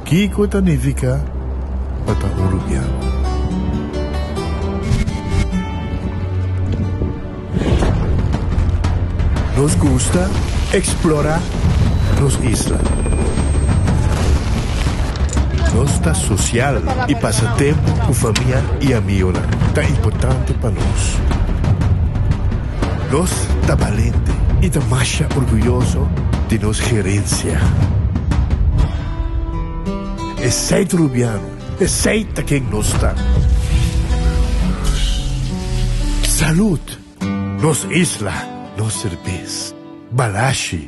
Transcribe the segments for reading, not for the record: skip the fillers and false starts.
Kiko ta nifiká pa ta un rubiano? Nos gusta eksplorá nos isla. Nos ta sosial i pasa tempu ku famia i amionan ta importante pa nos. Nos ta balente i ta masha orguyoso di nos gerensia. Esei ta Rubiano, esei ta ken nos ta. Salud! Nos isla, nos serbes. Balashi.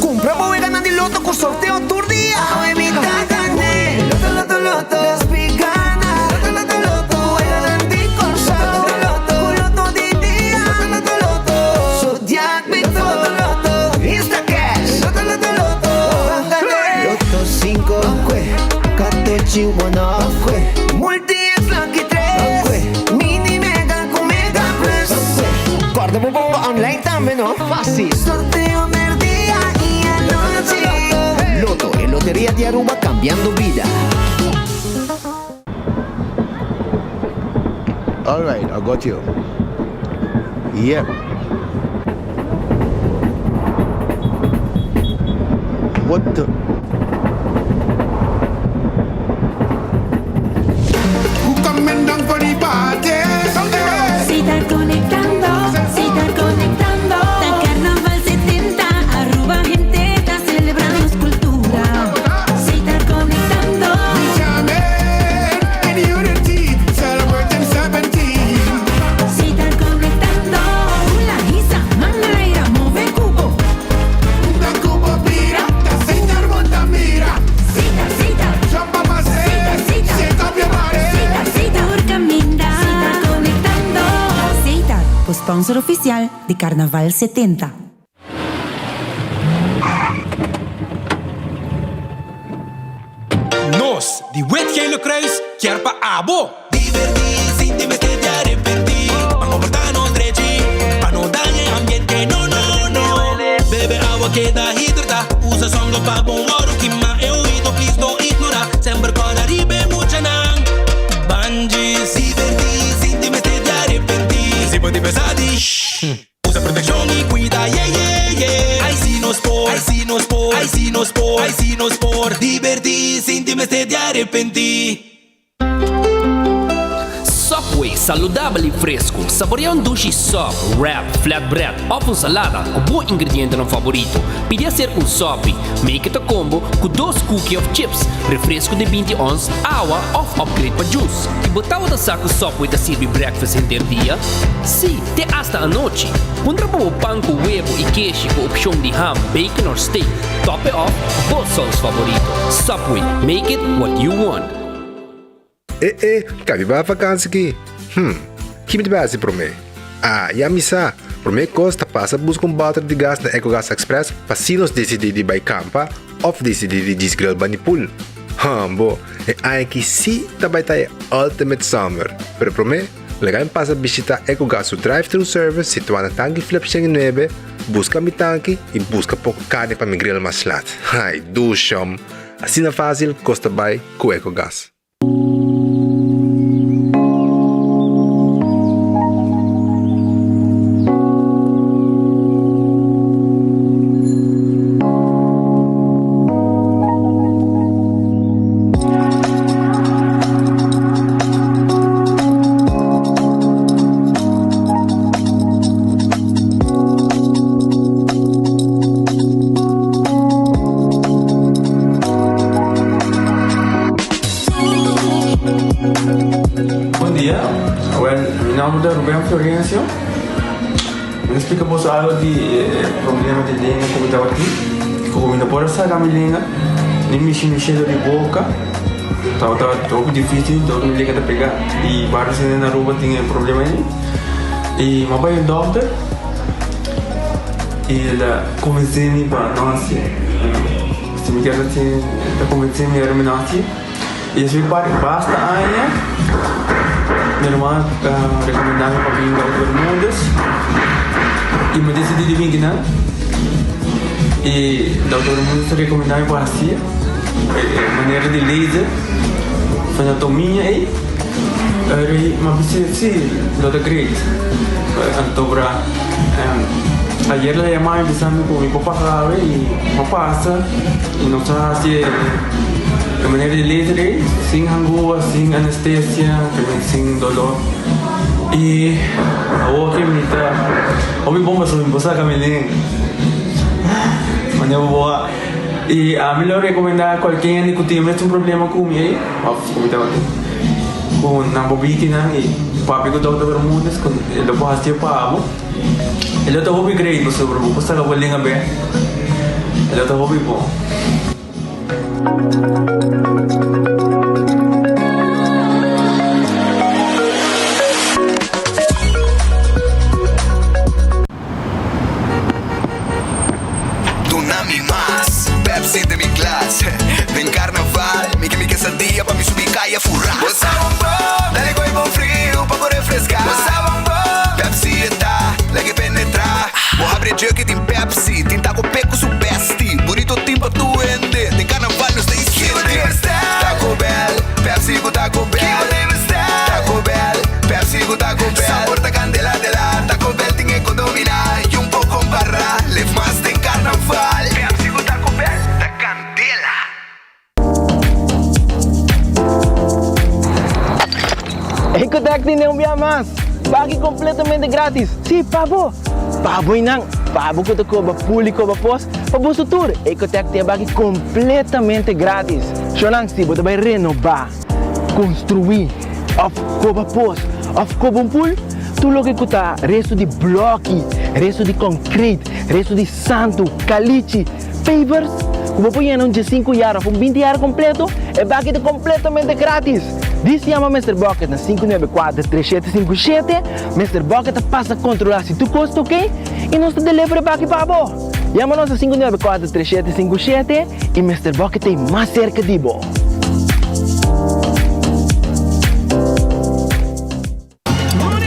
Cumpra bo weganan di loto cu sorteo tur dia. Awe mi ta gane. Loto, loto, loto. Despi gana. Loto, loto, loto. Weganan di Corsou. Loto, loto, Cu loto di dia. Loto, loto, loto. Zodiac Big Four. Loto, loto, Instacash. Loto, loto, loto. Ban gane. Loto cinco. Katochi one off. Multi X Lucky tres. Mini Mega cu Mega Plus. Corda bo bomba online tambe no. Facil. Sorteo merdia y anochi. Lotto, e loteria di Aruba cambiando bida. Alright, I got you. Yep. What the? Si ta conectando, si ta conectando. Ta Carnaval 70, Aruba hende ta celebra nos cultura. Si ta conectando. Si ta conectando. Hula, hisa, man na aire, move cubo. Sita, sita. Sita, sita. Sita, sita. Tur caminda. Si ta conectando. Sita, bo sponsor oficial di Carnaval 70. Nos di Wit Gele Kruis kier pa abo. Divertí sin tin mester di arepentí. Ban comportá nos drechi pa no daña e ambiente. No, no, no. Bebe awa keda hidratá. Usa sunblock pa bon wòrdu kima. E oido please no ignorá. Semper kòrda riba e muchanan. Ban djis. Divertí sin tin mester di arepentí. Si bo tin pensa di shh. Usa proteccion y cuida, yeah, yeah, yeah. Ay si nos por, ay si nos por, ay si nos por, ay si nos por diverti sin tin mester di arepenti. Subway, saludabel y fresco. Saborea un dushi sub, wrap, flatbread of un salada cu bo ingredientenan favorito. Pidi hacer un sopi. Make it a combo cu dos cookie of chips, refresco di 20 ons, awa of upgrade pa juice. Y bo tabata sa cu Subway ta sirbi breakfast henter dia? Sí, te hasta anochi. Puntra pa bo pan cu webo y keshi cu opcion di ham, bacon or steak. Top it off cu bo saus favorito. Subway, make it what you want. E e, ka mi bai vakansi ki? Hm, ki mi ta bai hasi promé? Ah, ya mi sa! Promé kos ta pasa buska un bòter di gas na Ecogas Express pa si nos disidí di bai kampa òf disidí di djis grill bani pool. Hambo, e aña aki sí ta bai ta e ultimate summer! Pero promé, laga mi pasa bishitá Ecogas su drive-thru service situá na Tanki Flip 109, buska mi tanki i buska poko karni pa mi grill mas lat. Ai, dushom! Asina fásil kos ta bai ku Ecogas. Bon dia, well mi nomber ta Ruben Florencio. Mi ta splika boso algo di e problema di lenga ku mi tabatin. Ku mi no por a saka mi lenga, ni mishi mi shelo di boka. Tabata hopi dificil, dor mi lenga ta pega. I varios hende na Aruba tin e problema ei. I mi a bai un dokter i el a konvensé mi pa no hasié. Si mi kier hasié, el a konvensé mi ora mi no hasié. I despues di basta aña, mi ruman a rekomendá mi pa bin Dokter Bermudez i mi a disidí di bin kinan. I Dokter Bermudez a rekomendá mi pa hasié. manera di laser anatomia ei eri m'a bisa si lo ta great anto bra ayer la yama mi bisa mi ku mi por pasa awe i m'a pasa i nos a hasi e manera di laser ei sin hangua sin anestesia sin dolor i awor ke mi ta hopi bon pasobra mi por saka mi lenga manera bo a. I ami lo rekomendá kualke hende ku tin e mesun problema ku mi ei, òf ku mi tabatin, ku nan por bini nan i papia ku Dòkter Bermudez ku e lo por hasié pa abo. E lo ta hopi great pasobra bo por saka bo lenga bèk. E lo ta hopi bon. Duna mi mas Pepsi den mi glas Den carnaval mi ke mi quesadilla pa mi subi caya fura Bo sa bon bon, dale gooi bon friu pa bo refresca Bo sa bon bon, Pepsi e ta lag'e penetra Bo habri e jug y tin Pepsi Tin taco pe cu su bestie Burrito tin pa tur hende Den carnaval nos ta isente Taco Bell, Pepsi cu Taco Bell Taco Bell, Pepsi cu Taco Bell Sabor ta candela de la Taco Bell tin e cu domina Y un poco compara Leef mas den carnaval Pepsi cu Taco Bell ta candela. Ecotec tene un bia mas! Pagi completamente gratis! Si, pa bo! Pa bo y nan, pa bo cu ta coba pul y coba pos, pa boso tur, Ecotec tin e baki completamente gratis! Shonan, si bo ta bay renoba, construi, of coba pos, of coba un pul, tur loke cu ta resto di bloki, resto di concrete, resto di santu, calichi, pavers, cu bo por yena un diesinku yard of un binti yard completo, e baki ta completamente gratis! Dis yama Mister Bucket na 594 3757, Mister Bucket ta pasa controla si tur cos ta ok y nos ta deliver e baki pa bo! Yama nos na 594 3757 y Mister Bucket ta mas cerca di bo!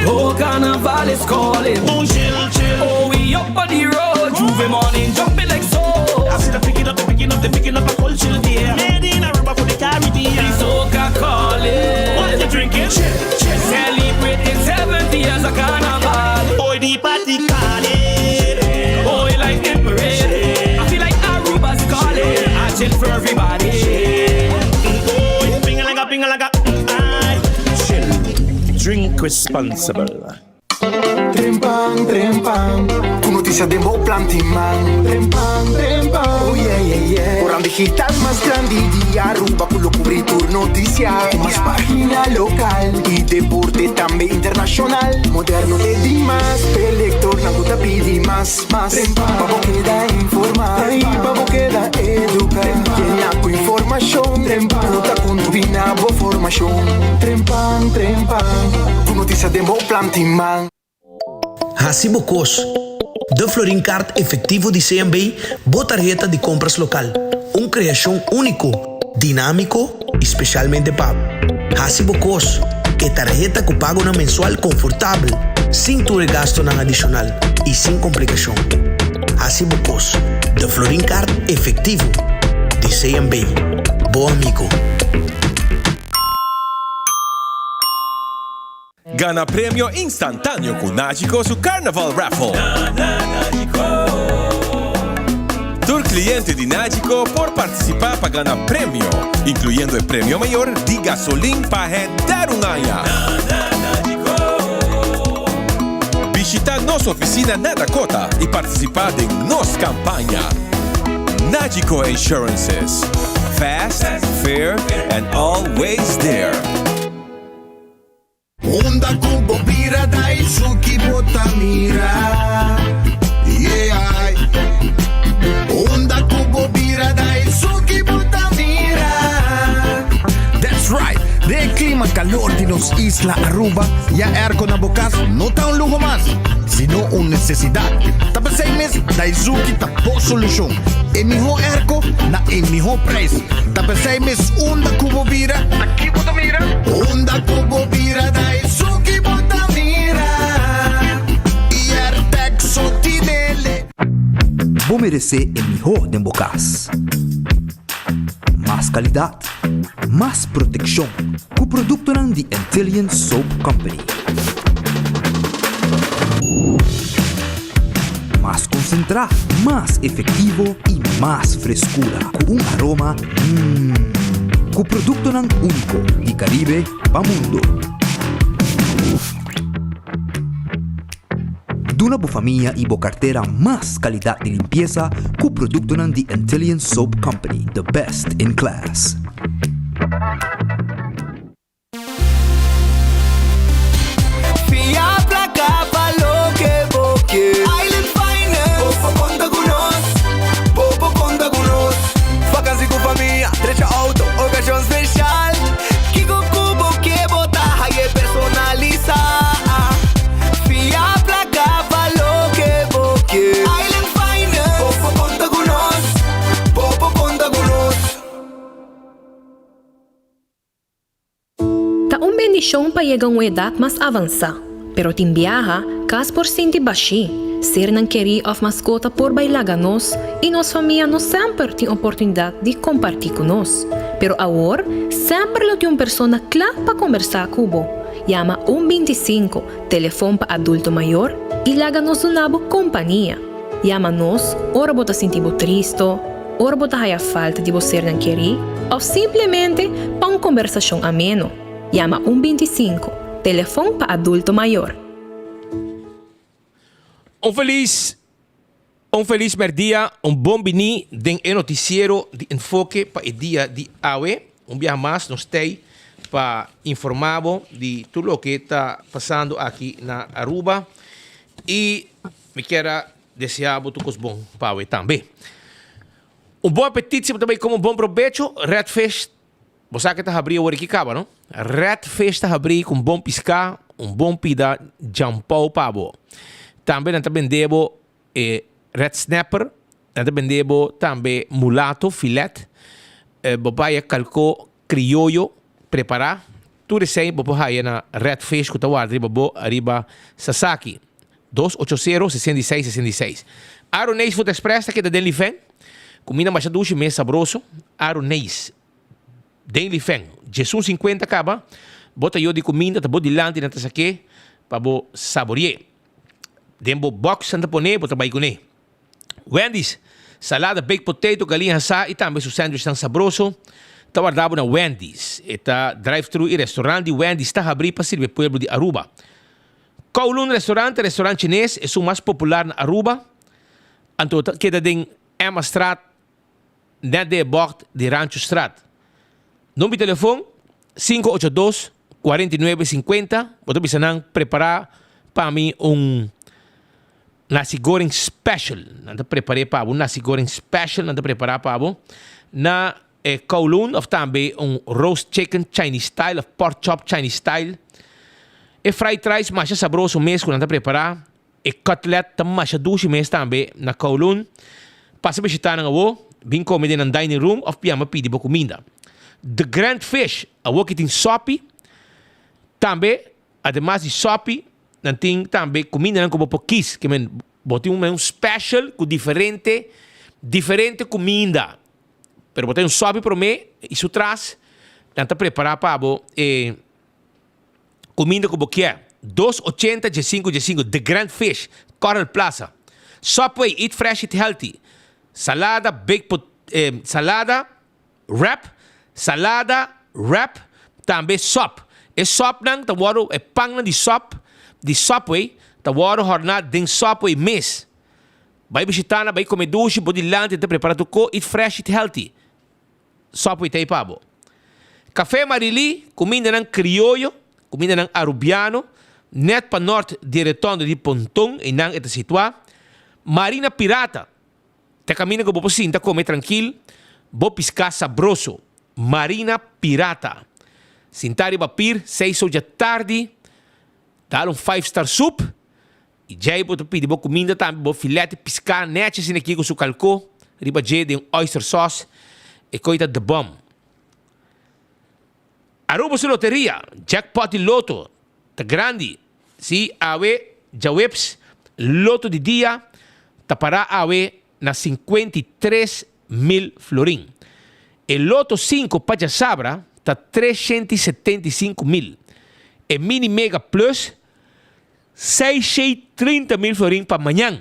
Oh, carnaval is calling. Oh, chill, chill. Oh, we up on the road. J'ouvert morning, jumping like so. I see the picking up, the picking up, the picking up a culture there. Made in Aruba for the Caribbean. The soca calling. What you drinking? Chill, chill. Celebrating 70 years of carnival. Boy, the party calling. Oh, like the parade. I feel like Aruba's calling. I chill for everybody. Boy, ping like a ping like a. Chill. Drink responsible. Trempan, trempan, Ku notisia den bo planti man. Trempan, trempan, oh yeah, yeah, yeah. Koran digital mas grandi di Aruba ku lo kubri tur notisia. Ku mas pagina lokal i deporte tambe internashonal. Moderno te dimas, p'e lektornan ku ta pidi mas, mas. Pa bo keda informá i pa bo keda eduká. Yena ku informashon, no ta kontribuí na bo formashon. Trempan, trempan, ku notisia den bo planti man. Hasi bo kos. De Florin Card Efectivo di CMB, bo tarheta di compras local. Un creacion unico, dinamico y specialmente pa bo. Hasi bo kos. E tarheta ku pagonan mensual konfortabel, sin tur e gastonan adishonal i sin komplikashon. Hasi bo kos. De Florin Card Efectivo di CMB. Bo amigo. Gana premio instantáneo ku Nagico su Carnaval Raffle. Tur kliente di Nagico por partisipá pa gana premio, inkluyendo e premio mayor di gasolin pa henter un aña. Bishitá nos ofisina na Dakota i partisipá den nos kampaña. Nagico Insurances, fast, fair and always there. Unda ku bo bira Daisuki bo ta mira Yeah Unda ku bo bira Daisuki bo ta mira That's right! Den e klima kalor di nos isla Aruba, ya airco na bo kas no ta un luho mas, sino un nesesidat. Ta p'esei mes Daizuki ta bo solushon, e mihó airco na e mihó preis. Ta p'esei mes unda ku bo bira, ta ki bo ta mira? Unda ku bo bira ta esun ki bo ta mira I Airtag so tinele. Bo meresé e mihó den bo kas. Ma Mas kalidat, mas protekshon ku produktonan di Antillian Soap Company. Mas konsentrá, mas efektivo i mas freskura ku un aroma mmm ku produktonan úniko di Karibe pa mundo. Duna bo famia i bo kartera mas kalidat di limpiesa ku produktonan di Antillian Soap Company, the best in class. Fia placa pa loke bo ke. Island Finance. Bo por conta cu nos. Bo por conta cu nos. Vakantie cu famia, drecha auto, ocasion special. Kiko cu bo ke bo ta haye personalisa. Fia placa pa loke bo ke. Island Finance. Bo por conta cu nos. Bo por conta cu nos. Ta un bendishon pa yega un edat mas avansá, pero tin biaha kas por sinti bashí, sernan kerí òf maskota por bai laga nos i nos famia no semper tin oportunidat di kompartí ku nos. Pero awor semper lo tin un persona kla pa kombersá ku bo. Yama un 25, telefon pa adulto mayor, i laga nos duna bo kompania. Yama nos ora bo ta sinti bo tristo, ora bo ta haya falta di bo sernan kerí òf simplemente pa un kombersashon ameno. Yama un 25, telefon pa adulto mayor. Un felis Un felis merdia, un bon bini den e noticiero di Enfoke pa e dia di awe. Un biaha mas nos tei pa informa bo di tur loke ta pasando aki na Aruba y mi kier a desea bo tur cos bon pa awe tambe. Un bon apetit si bo ta bay come un bon probecho, Red Fish bo sa ke ta habri awor aki caba no. Red Fish ta habri cu un bon pisca, un bon pida jampou pa bo. Tambe nan ta bende bo E red snapper, nan ta bende bo tambe mulato, filet, bo por haya kalko krioyo prepará. Tur esei bo por haya na Red Fish ku ta warda riba bo ariba Sasaki, dos ocho sero, 66, 66. Aroneis Food Express ta keda den Lifen. Kuminda masha dushi mes sabroso. Aroneis den Lifen, djesun sinkuenta kaba, bo ta yo di kuminda ta bo dilanti nan ta sak'é pa bo sabori'é. Den bo box nan ta pone, bo ta bai kuné. Wendy's, salada, baked potato, galiña hasá i tambe su sandwichnan sabroso ta warda bo na Wendy's. E ta drive-thru i restaurant di Wendy's ta habrí pa sirbi e pueblo di Aruba. Kowloon Restaurant ta restaurant chines esun mas popular na Aruba, anto ta keda den Emmastraat net den e bocht di Ranchostraat. Number di telefon, 582 49 50. Bo ta bisa nan prepara pa mi un nasi goreng special. Nan ta prepar'é pa bo, un nasi goreng special nan ta prepara pa bo na e Kowloon of tambe un roast chicken Chinese style of pork chop Chinese style. E fried rice masha sabroso mes ku nan ta prepara. E cutlet ta masha dushi mes tambe na Kowloon. Pasa bishita nan awo, bin come den nan dining room of piama pidi bo cuminda. The Grand Fish awo ki tin sopi. Tambe, ademas di sopi, nan tin tambe cumindanan cu bo por kies. Ke men bo tin un special cu diferente diferente cuminda. Pero bo ta un sopi prome y su tras nan ta prepara pa bo e. Kuminda ku bo kier. Dos ochenta djesinku djesinku The Grand Fish, Coral Plaza. Subway, eat fresh eat healthy. Salada, baked pot salada, wrap, salada, wrap, tambe sop. E sopnan ta wòrdu, e pannan di sop di Subway ta wòrdu hòrná den Subway mes. Bai bishitá nan, bai kome dushi, bo dilanti ta prepara tur ko, eat fresh eat healthy. Subway ta ei pa bo. Café Marilí, kumindanan krioyo, kumindanan arubiano, nèt pa nòrt di e retondo di Ponton, einan e ta situá. Marina Pirata, ta kaminda ku bo por sinta kome trankil, bo piská sabroso. Marina Pirata. Sintá riba pir, seis or dja tardi, dal un five star soup, I djei bo ta pidi bo kuminda tambe, bo filèt di piská nèchi asina aki ku su kalkó riba dje den oyster sauce, e koi ta the bom. Aruba su loteria, jackpot di loto, ta grandi. Si, awe djaweps loto di dia ta pará awe na 53,000 florin. E Lotto 5 pa djasabra ta 375 mil. E Mini Mega Plus 630 mil florin pa mañan.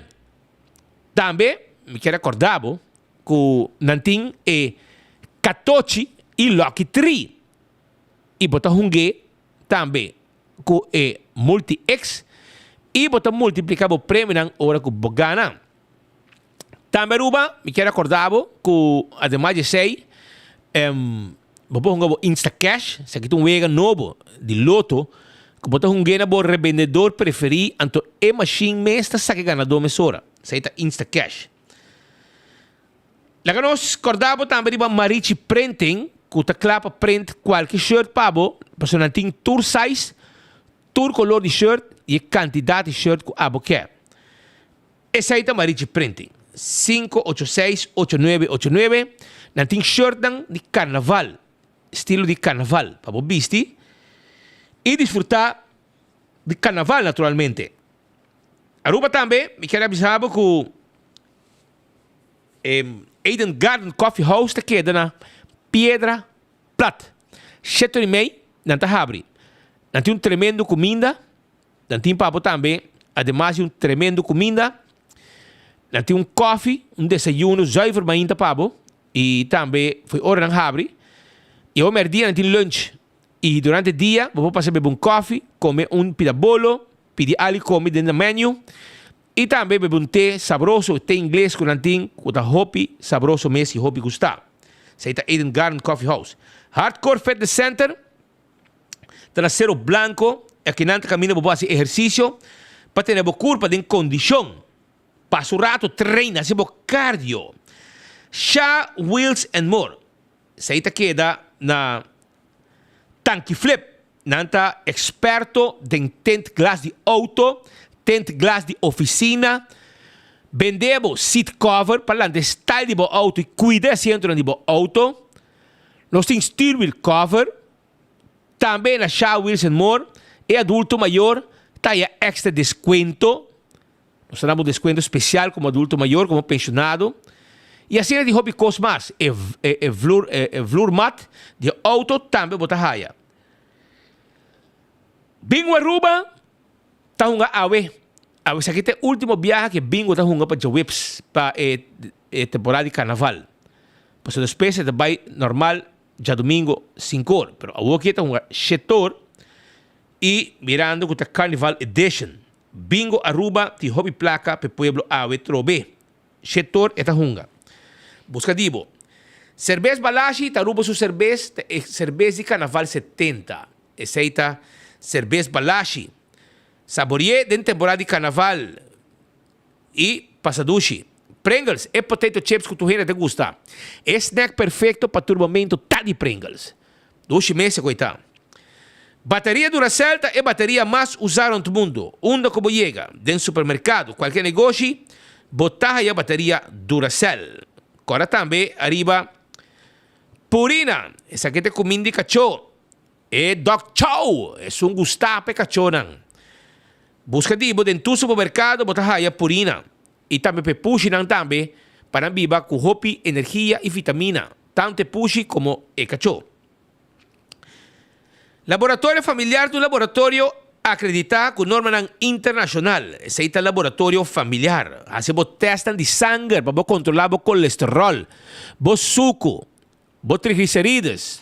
Tambe mi kier a korda bo ku nan tin e Katochi i Lucky Tree i bo ta hung'é tambe ku e Multi X i bo ta multiplika bo premionan ora ku bo gana. Tambe Aruba, mi kier a korda bo ku ademas di esei bo por hunga bo Instacash, esaki ta un wega nobo di loto ku bo ta hung'é na bo rebendedor preferí anto e mashin mes ta saka e ganadó mesora. Esei ta Instacash. Laga nos korda bo tambe riba Marichi Printing ku ta kla pa print kualke shirt pa bo pasobra nan tin tur size, tur kolor di shirt i e kantidat di shirt ku abo ke. Esei ta Marichi Printing. 586 8989 Nan tin shirtnan di karnaval, stilo di karnaval, pa bo bisti i disfrutá di karnaval naturalmente. Aruba tambe mi kier a bisa bo ku e Eden Garden Coffee House ta keda na Piedra Plat. Shete ora i mei nan ta habri. Nan tin un tremendo kuminda. Nan tin pa bo tambe, ademas di un tremendo cuminda, nan tin un koffie, un desayuno zuiver mainta pa bo, y tambe fo'i ora nan habri, y awor merdia nan tin lunch, y durante dia bo por pasa bebe un koffie, come un pida bolo, pidi ali come den nan menu, y tambe bebe un te sabroso, te ingles cu nan tin, cu ta hopi sabroso mes y hopi gusta. Esey ta Eden Garden Coffee House. Hardcore Fitness Center. Ta na Sero Blanco, akinan ta kaminda bo por hasi ehersisio pa tene bo kurpa den kondishon. Pasa un rato train, hasi bo cardio. Sha Wheels and More, esei ta keda na Tanki Flip. Nan ta eksperto den tint glas di outo, tint glas di ofisina. Bende bo seat cover pa lanta e style di bo outo i kuida e asientonan di bo outo. Nos tin stuurwiel cover. Tambe na Sha Wheels and More e adulto mayor ta haya extra descuento. Nos ta daba un descuento special como adulto mayor, como pensionado. Y asina tin hopi cos mas. E e vloer e vloermat di e auto tambe bo ta haya. Bingo Aruba ta hunga awe. Awe esaki ta e ultimo biaha cu Bingo ta hunga pa djaweps pa e e temporada di carnaval. Pasobra despues e ta bay normal Djadumingo sinkor, pero awoki e ta hunga shetor y mirando cu ta Carnival Edition. Bingo Aruba tin hopi placa p'e pueblo awe trobe. Shetor e ta hunga. Busca di bo. Cerbes Balashi ta Aruba su cerbes ta e cerbes di Carnaval 70. Esey ta Cerbes Balashi. Saborie den temporada di Carnaval. Y pasa dushi. Pringles, e potato chips cu tur hende ta gusta. E snack perfecto pa tur momento ta di Pringles. Dushi mes e cu e ta. Bateria Duracell ta e bateria mas usa rond mundo. Unda cu bo yega, den supermercado, cualkier negoshi, bo ta haya bateria Duracell. Corda tambe ariba Purina, esaki ta e cuminda di cacho. E dog chow! Esun gusta pa e cachonan. Busca di bo den tur supermercado bo ta haya Purina y tambe pa e pushinan tambe pa nan biba cu hopi energia y vitamina, tanto e pushi como e cacho. Laboratorio Familiar ta un laboratorio acredita cu normanan internacional. Esey ta Laboratorio Familiar. Haci bo testnan di sanger pa bo controla bo colesterol, bo sucu, Bo triglicerides.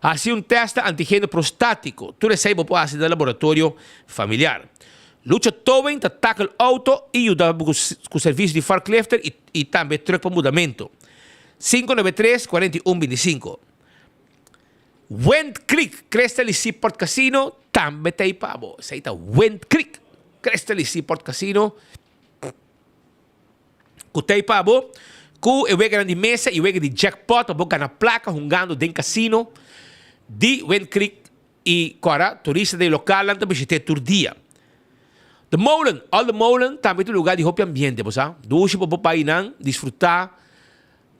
Hasi un test antigeno prostatico. Tur esei bo por hasi den laboratorio familiar. Lucha Towing ta tackle auto y yuda bo cu servicio di forklifter y tambe truck pa mudamento. 593 41 25. Wind Creek, Crystal y Seaport Casino tambe ta ei pa bo. Esei ta Wind Creek, Crystal y Seaport Casino. Ku ta ei pa bo, ku e weganan di mesa i wega di jackpot pa bo gana plaka hungando den kasino di Wind Creek i kòrda turista den lokalnan ta bishit'é tur dia. The Molen, All The Molen tambe ta un lugá di hopi ambiente, bo sa. Dushi pa bo painan disfrutá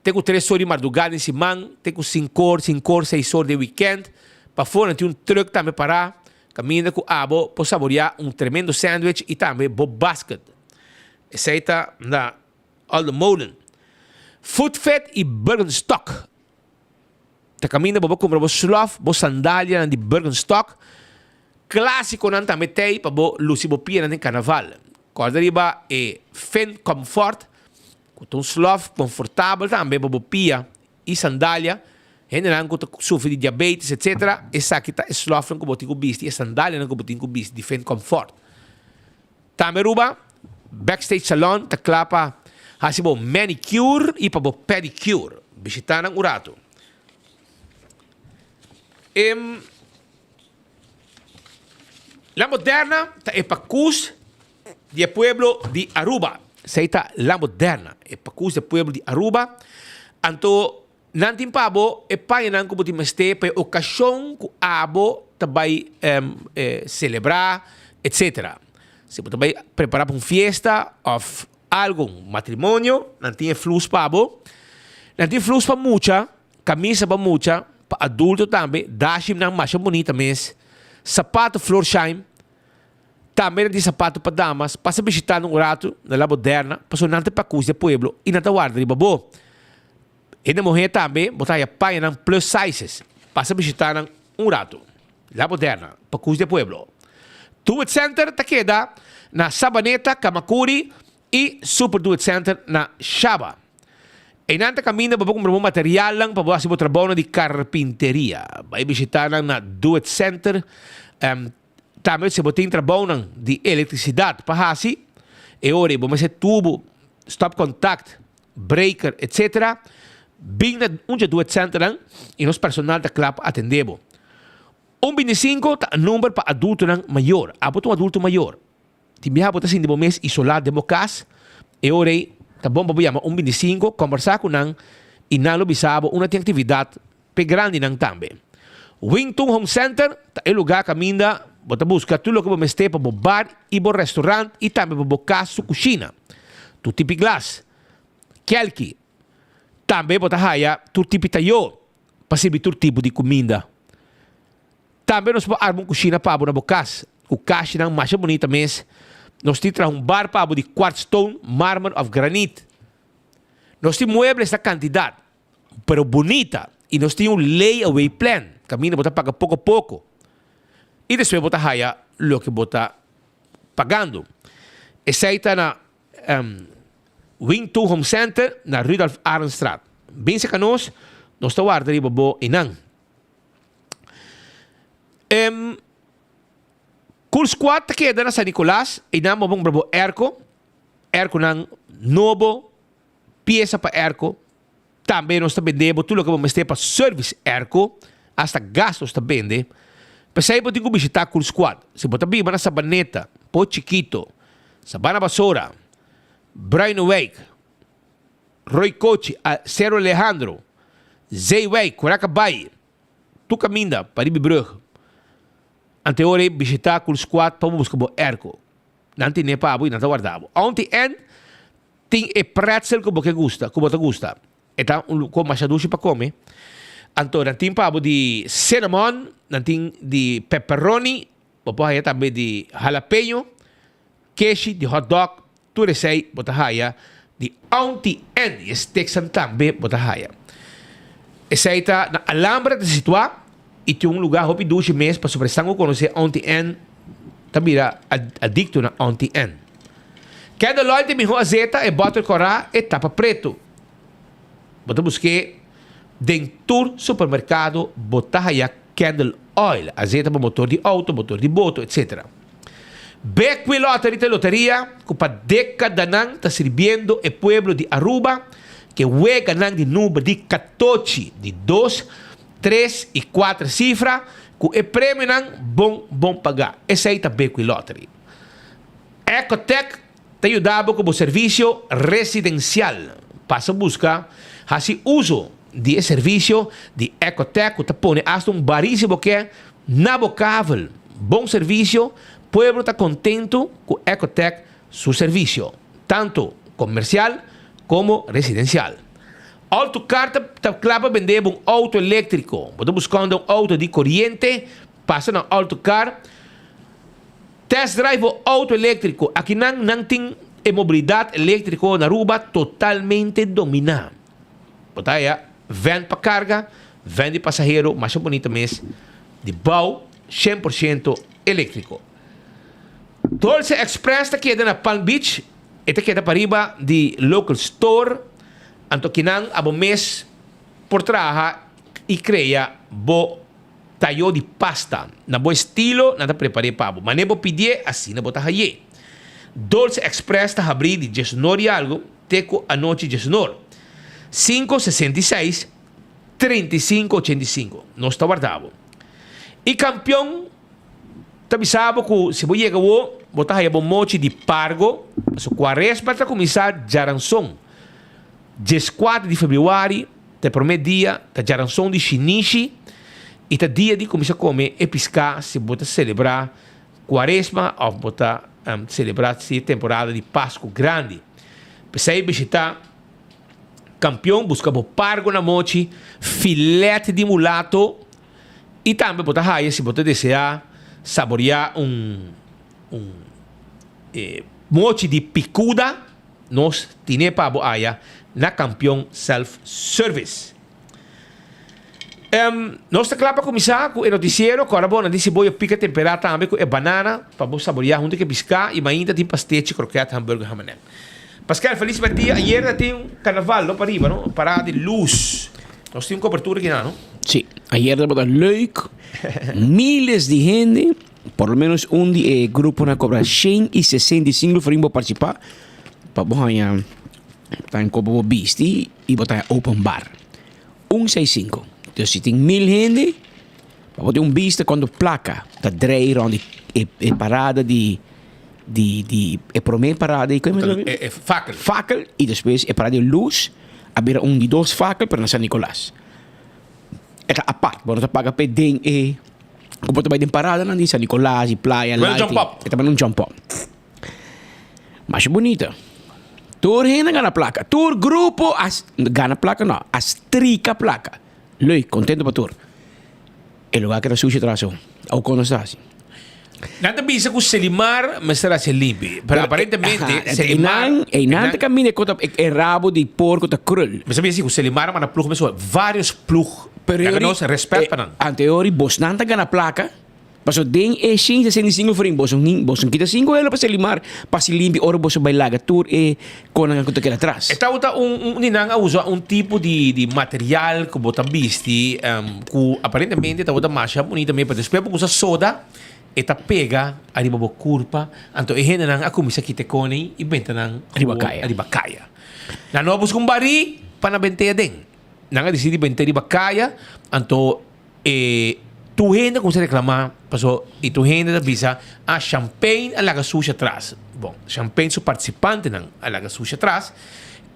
te ku tres or di mardugá den siman, te ku sinkor, sinkor, seis or den wikènt. Pafó nan tin un trùk tambe pará kaminda ku abo por saboriá un tremendo sandwich i tambe bo basket. Esei ta na Olde Molen. Foodfit i Birkenstock. Ta kaminda bo por kumpra bo slof, bo sandalianan di Birkenstock. Klásikonan tambe t'ei pa bo lusi bo pianan den karnaval. Kòrda riba e Finn Comfort, ku ta un slof konfortabel tambe pa bo pia i sandalia. Hendenan ku ta sufri di diabetes etsetera, esaki ta e slofnan ku bo tin ku bisti, e sandalianan ku bo tin ku bisti di Finn Comfort. Tambe Aruba, Backstage Salon ta kla pa hasi bo manicure i pa bo pedicure. Bishita nan un ratu. Em, La Moderna ta e pakus di e pueblo di Aruba. Esei ta La Moderna, e pakus di e pueblo di Aruba. Anto nan tin pa bo e pañanan ku bo tin mester pa e okashon ku abo ta bai selebrá, etsetera. Si bo ta bai prepará pa un fiesta òf algu, un matrimonio, nan tin e flus pa bo. Nan tin flus pa mucha. Camisa pa mucha, pa adulto tambe, dashimnan masha bunita mes, sapato Florsheim, tambe nan tin sapato pa damas, pasa bishita nan un rato na La Moderna, pasobra nan ta pakus di e pueblo y nan ta warda riba bo. Hende muher tambe bo ta haya pañanan plus sizes, pasa bishita nan un rato. La Moderna, pakus di e pueblo. Do It Center ta keda na Sabaneta, Camacuri y Super Do It Center na Shaba. Einan ta kaminda pa bo kumpra bo materialnan pa bo hasi bo trabounan di karpinteria. Bai bishita nan na Do It Center. Tambe si bo tin trabounan di elektrisidat pa hasi, e ora ei bo mester tubu, stopcontact, breaker, etc. Bin na un dje Do It Centernan i nos personal ta kla pa atende bo. Un bintisinko ta number pa adultonan mayor. Abo ta un adulto mayor. Tin biaha bo ta sinti bo mes isolá den bo kas, e ora ei ta bon pa bo yama un bintisinko, kòmbersá ku nan i nan lo bisa bo unda tin aktividat p'e grandinan tambe. Wington Home Center ta e lugá kaminda bo ta buska tur loke bo mester pa bo bar i bo restaurant i tambe pa bo kas su kushina. Tur tipi glas, kèlki, tambe bo ta haya tur tipi tayó pa sirbi tur tipo di kuminda. Tambe nos por arma un kushina pa bo na bo kas, ku kashinan masha bunita mes. Nos tin traha un bar pa bo di quartz stone, marmer òf granit. Nos tin muebles na kantidat, pero bunita, i nos tin un lay-away plan, kaminda bo ta paga poko poko i despues bo ta haya loke bo ta pagando. Esei ta na Wing Tun Home Center na Rudolf Arendstraat. Bin serka nos, nos ta warda riba bo einan. Em Cool Squad ta keda na San Nicolas y nan bo cumpra bo airco, airconan nobo, pieza pa airco. Tambe nos ta bende bo tur loke bo mester pa service airco, hasta gas nos ta bende. P'esei bo tin cu bishita Cool Squad. Si bo ta biba na Sabaneta, Po Chikito, Sabana Basora, Bruinewijk, Rooi Kochi, Cerro Alejandro, Zeewijk, Curacabai, tur caminda pa riba e brug. Ante ora e bishita Cool Squad pa bo busca bo airco. Nan tene pa bo y nan ta warda bo. Aunty Ann tin e pretzel cu bo ke gusta, cu bo ta gusta. E ta un co masha dushi pa come. Anto nan tin pa bo di cinnamon, nan tin di pepperoni, bo por haya tambe di jalapeño, keshi, di hot dog. Tur esei bo ta haya di Aunty Ann y e steaknan tambe bo ta haya. Esei ta na Alhambra ta situa y tin un lugar hopi dushi mes pasobra esnan cu conoce Aunty Ann ta bira adicto na Aunty Ann. Candle Oil ta e miho azeta, e bottle cora, e tapa preto. Bo ta buske den tur supermercado bo ta haya Candle Oil, azeta pa motor di auto, motor di boto, etc. Bequi Lottery ta e loteria cu pa decadanan ta sirbiendo e pueblo di Aruba cu e weganan di number di catochi di dos, tres y cuater cifra cu e premionan bon bon paga. Esey ta Bequi Lottery. Ecotec ta yuda bo cu bo servicio residencial. Pasa busca haci uzo di e servicio di Ecotec cu ta pone hasta un bari si bo ke na bo kavel. Bon servicio, pueblo ta contento cu Ecotec su servicio, tanto comercial como residencial. Autocar ta ta cla pa bende bo un auto electrico. Bo ta buscando un auto di coriente? Pasa na Autocar. Test drive bo auto electrico. Akinan nan tin e mobilidad electrico na Aruba totalmente domina. Bo ta haya van pa carga. Van di pasahero masha bunita mes di bou 100% eléktriko. Dolce Express ta keda na Palm Beach, e ta keda pariba di local store, anto kinan abo mes por traha i krea bo tayo di pasta na bo estilo, nan ta prepar'é pa bo. Manera bo pidié, asina bo ta hañ'é. Dolce Express ta habrí di diesnor i algu te ku anochi diesnor. 566 35 85. Nos ta warda bo. I kampion ta bisa bo ku si bo yega awo, bo ta haña bo mochi di pargo, pasobra kuaresma ta kuminsá djaranson. 14 di febrüari ta e promé dia, ta djaranson di shinishi i ta dia di kuminsá kome e piská si bo ta selebrá kuaresma òf bo ta selebrá si e temporada di Pasku Grandi. P'esei bishitá Kampion, buska bo pargo na mochi, filet di mulato i tambe bo ta haya si bo ta deseá saboriá un un mochi di pikuda. Nos tine pa bo aya na Kampion Self Service. Em, nos ta kla pa kuminsá ku e notisiero. Kòrda bo nan di siboyo pika temperá tambe ku e banana pa bo saboriá huntu ku e piská i mainta tin pastechi, kroket, hamburger, hamanem. Paskel, felis mèrdia. Ayer ta tin karnaval no pariba no, parada di lus. Nos tin un kobertura kinan no? Sí, ayer tabata leuk. Miles di hende. Por lo menos un di e gruponan a kobra 165 florin bo partisipá pa bo haña tan kopo bo bisti i bo ta haña open bar. Un seis sinku. Entonces si tin mil hende pa bo tin un bista kuantu plaka ta drei rònt di e e parada di di di e promé parada di E e fakel. Fakel i despues e parada di lus a bira un di dos fakel pero na San Nicolas. E ta apart, bo no ta paga p'e den e ku bo ta bai den paradanan di San Nicolas i Playa Bueno jump up. E ta bai un jump up. Masha bunita. Tur hende a gana plaka. Tur grupo a gana plaka no, a strika plaka. Leuk, kontento pa tur. E lugar keda sushi tras aun. Aun kon nos ta hasi. Nan ta bisa ku Selimar mester hasi limpi, pero aparentemente Selimar. Einan ta kaminda e kota e rabo di porko ta krul. Mi sa bisa ku Selimar a manda plug mesora, varios plug. Pero Laga nos respet pa nan. Anteori bosnan ta gana plaka, pasobra den e 165 florin boso boso kita sinku euro pa Selimar pa hasi limpi ora boso bai laga tur e konan ku ta keda atras. E tabata un un di nan a usa un tipo di di material ku bo ta bisti ku aparentemente tabata masha bunita mi pero despues bo kusa soda e ta pega ariba bo kurpa anto e hendenan a kuminsá kita e koni i benta nan Riba kaya. riba kaya. Nan no a buska un barí pa nan bent'é aden. Nan a disidí bent'é riba kaya anto e tur hende a kuminsá reklamá paso i tur hende ta bisa ah Champagne a laga sushi atras. Bon, Champagne su partisipantenan a laga sushi atras.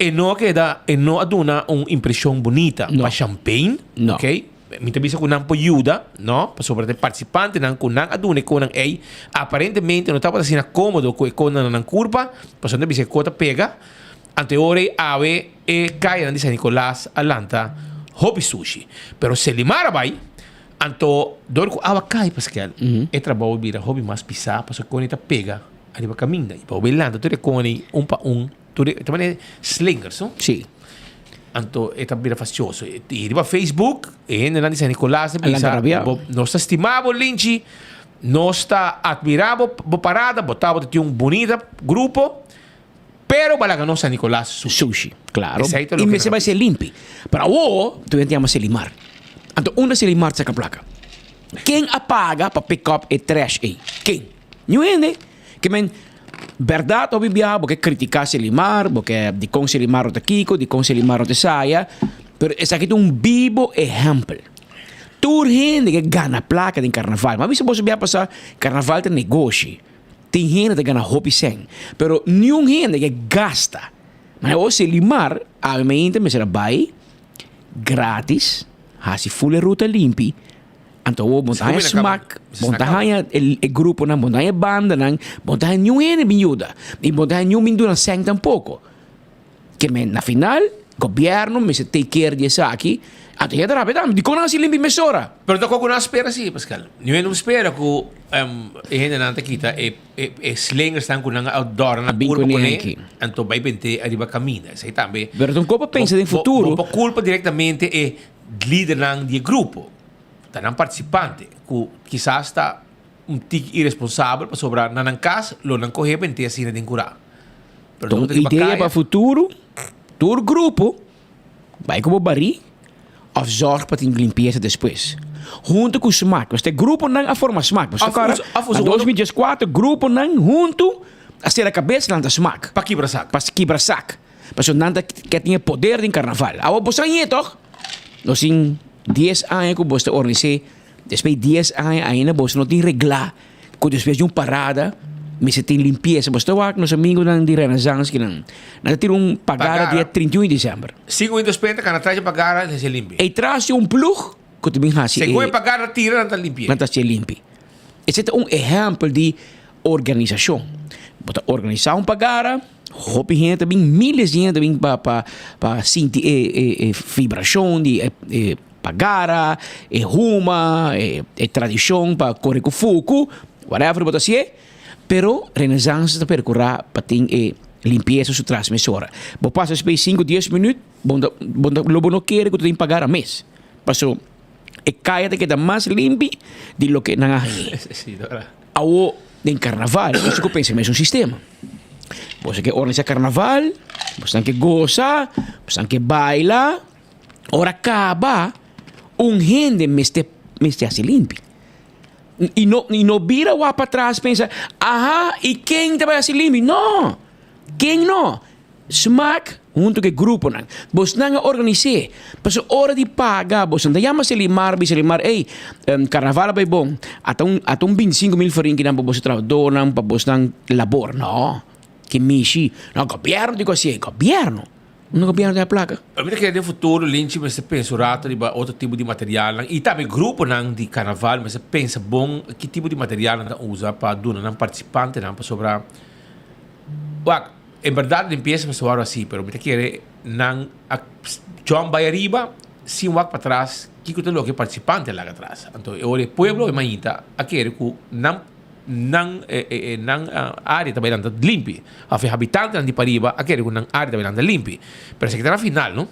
E no a keda e no a duna un impreshon bunita pa Champagne. No. Oké. Mi ta bisa ku nan por yuda, no, pasobra ta e partisipantenan ku nan a duna e konan ei aparentemente no tabata asina kómodo ku e konan na nan kurpa, pasobra nan ta bisa e ko ta pega. Anto e ora ei awe e kayanan di San Nicolas a lanta hopi sushi. Pero Selimar a bai, anto dor ku awa kai paskel, e trabou a bira hopi mas pisá pasobra e koni ta pega ariba kaminda. I pa bo bai lanta tur e koni un pa un, tur e, ta manera slingers, no? Sí. Anto e ta bira fastioso. I riba Facebook e hendenan di San Nicolas a A lanta bisa, rabia. bo, nos ta stima bo Linchi, nos ta admira bo, bo parada, bo tabata tin un bunita grupo. Pero bo a laga nos San Nicolas sushi. Sushi, claro. Esei ta I loke mester nan a bai ser limpi. Pero awo, tur hende yama Selimar. Anto unda Selimar ta saka plaka? Ken a paga pa pick up e trash ei? Ken? Niun hende. Ke men, bèrdat hopi biaha bo ke kritiká Selimar, bo ke dikon Selimar no ta kiko, dikon Selimar no ta esaya, pero esaki ta un bibo ehèmpel. Tur hende ke gana plaka den karnaval. Mi a bisa boso biaha pasá, karnaval ta negoshi. Tin hende ta gana hopi sèn, pero niun hende ke gasta. Ma e ose Limar, awe mainta mester a bai gratis, hasi ful e ruta limpi, anto awor bo ta haña smak, bo ta haña e gruponan, bo ta haña e bandanan, bo ta haña niun hende bin yuda, i bo ta haña niun bin duna sèn tampoko. Ke men na final. Gobierno mester take care di esaki. Anto hende ta rabia tambe. Dikon nan hasi limpi mesora? Pero ta koko nan spera si, Pascal. Niun hende no spera ku e hendenan ta kita e e slingersnan ku nan a dòrna na Bin kurpa kuné kuné, aki. anto bai bent'é ariba kaminda. Esei tambe. Pero ta un kos pa pensa den Bo futuro. bo kulpa direktamente e lidernan di e grupo. Ta nan partisipante ku kisas ta un tiki iresponsabel pasobra na nan kas lo nan kohe bent'é asina den kurá. Pero Ta un ta riba idea kaya. pa futuro, tur grupo bai ku bo barí òf zòrg pa tin limpiesa despues. Huntu ku smak. Pasobra e gruponan a forma smak. Pasobra Òf kòrda, usa- òf usa na otro- 2014 gruponan huntu a sera kabes lanta smak. Pa kibra sak. Pa kibra sak. Pasobra nan ta ke tin e poder den karnaval. Awor bo sa ñe tòg? Nos tin dies aña ku bo ta organis'é. Despues di dies aña ainda bo no tin reglá ku despues di un parada mester tin limpiesa. Bo ta wak nos amigunan di Renaissance kinan. Nan ta tira un pagara dia 31 di desèmber. Sinku minuto despues nan ta kana tras di pagara hasi limpi. Ei tras di un plug ku ta bin hasi e. Segun e pagara tira nan ta limpi'é. Nan ta hasié limpi. Esei ta un ehèmpel di organisashon. Bo ta organisá un pagara, hopi hende ta bin, miles di hende ta bin pa pa pa sinti e e e vibrashon di e e pagara, e huma, e e tradishon pa kore ku fuku, whatever bo ta hasié, pero Renaissance ta perkurá pa tin e limpiesa su tras mesora. Bo pasa espe sinku dies minüt, bo no bo no lo bo no kere ku ta tin pagara mes, paso e kaya ta keda mas limpi di loke nan a hañ'é. Awo den karnaval boso ku pensa mes un sistema. Boso ke organisa karnaval, boso ke gosa, boso ke baila. Ora kaba un hende mester mester hasi limpi. I no i no bira wak patras pensa, aha i ken ta bai hasi limpi? No! Ken no? Smak huntu ku e gruponan. Bosnan a organis'é. Pasobra ora di paga bosnan ta yama Selimar, bisa Selimar, ey, karnaval a bai bon. Ata un ata un bintisinko mil florin kinan pa boso trabadornan, pa bosnan labor. No. Ke mishi. No, gobièrnu tin ku hasié. Gobièrnu? Unda gobièrnu ta haña plaka? Mi ta kere den futuro Linchi mester pensa un rato riba otro tipo di materialnan i tambe gruponan di karnaval mester pensa bon ki tipo di materialnan ta usa pa duna nan partisipantenan pasobra wak En berdad limpieza mester wòrdu hasi, pero mi ta kere nan a jump bai ariba sin wak patras kiko ta loke e partisipante a laga atras. Anto e ora e pueblo e mainta a kere ku nan nan nan área ta bai lanta limpi òf e habitantenan di pariba a kere ku nan área ta bai lanta limpi. Pero esaki ta na final no.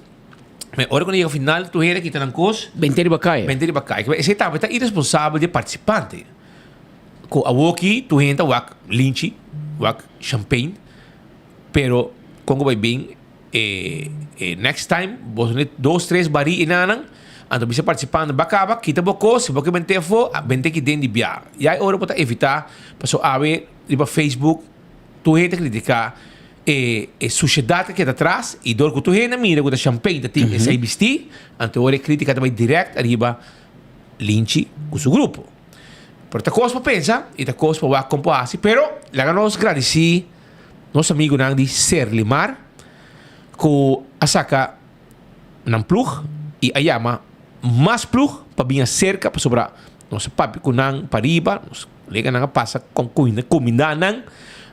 Ma e ora ku nan yega final tur hende a kita nan kos. Bente riba kaya. Bente riba kaya. Esei tambe ta iresponsabel di e partisipante. Ku awoki tur hende ta wak linchi, wak champagne, pero kon ku bai bin e e next time bo tene dos tres bari e nanan, anto bisa partisipante ba kaba kita bo kos, si bo ke bente afó bente aki den di bia. Ya e ora bo ta evitá paso awe riba Facebook tur hende ta kritiká e e sushedat ku keda atras i dor ku tur hende a mira ku ta champagne ta tin esei bistí, anto e ora e kritika ta bai dirèkt ariba Linchi ku su grupo. Pero ta kos pa pensa i ta kos pa wak kon por hasi. Pero laga nos gradisí nos amigunan di Serlimar ku a saka nan plug i a yama mas plug pa bin aserka pasobra nos a papia ku nan pariba, nos koleganan a pasa kon kumindá nan.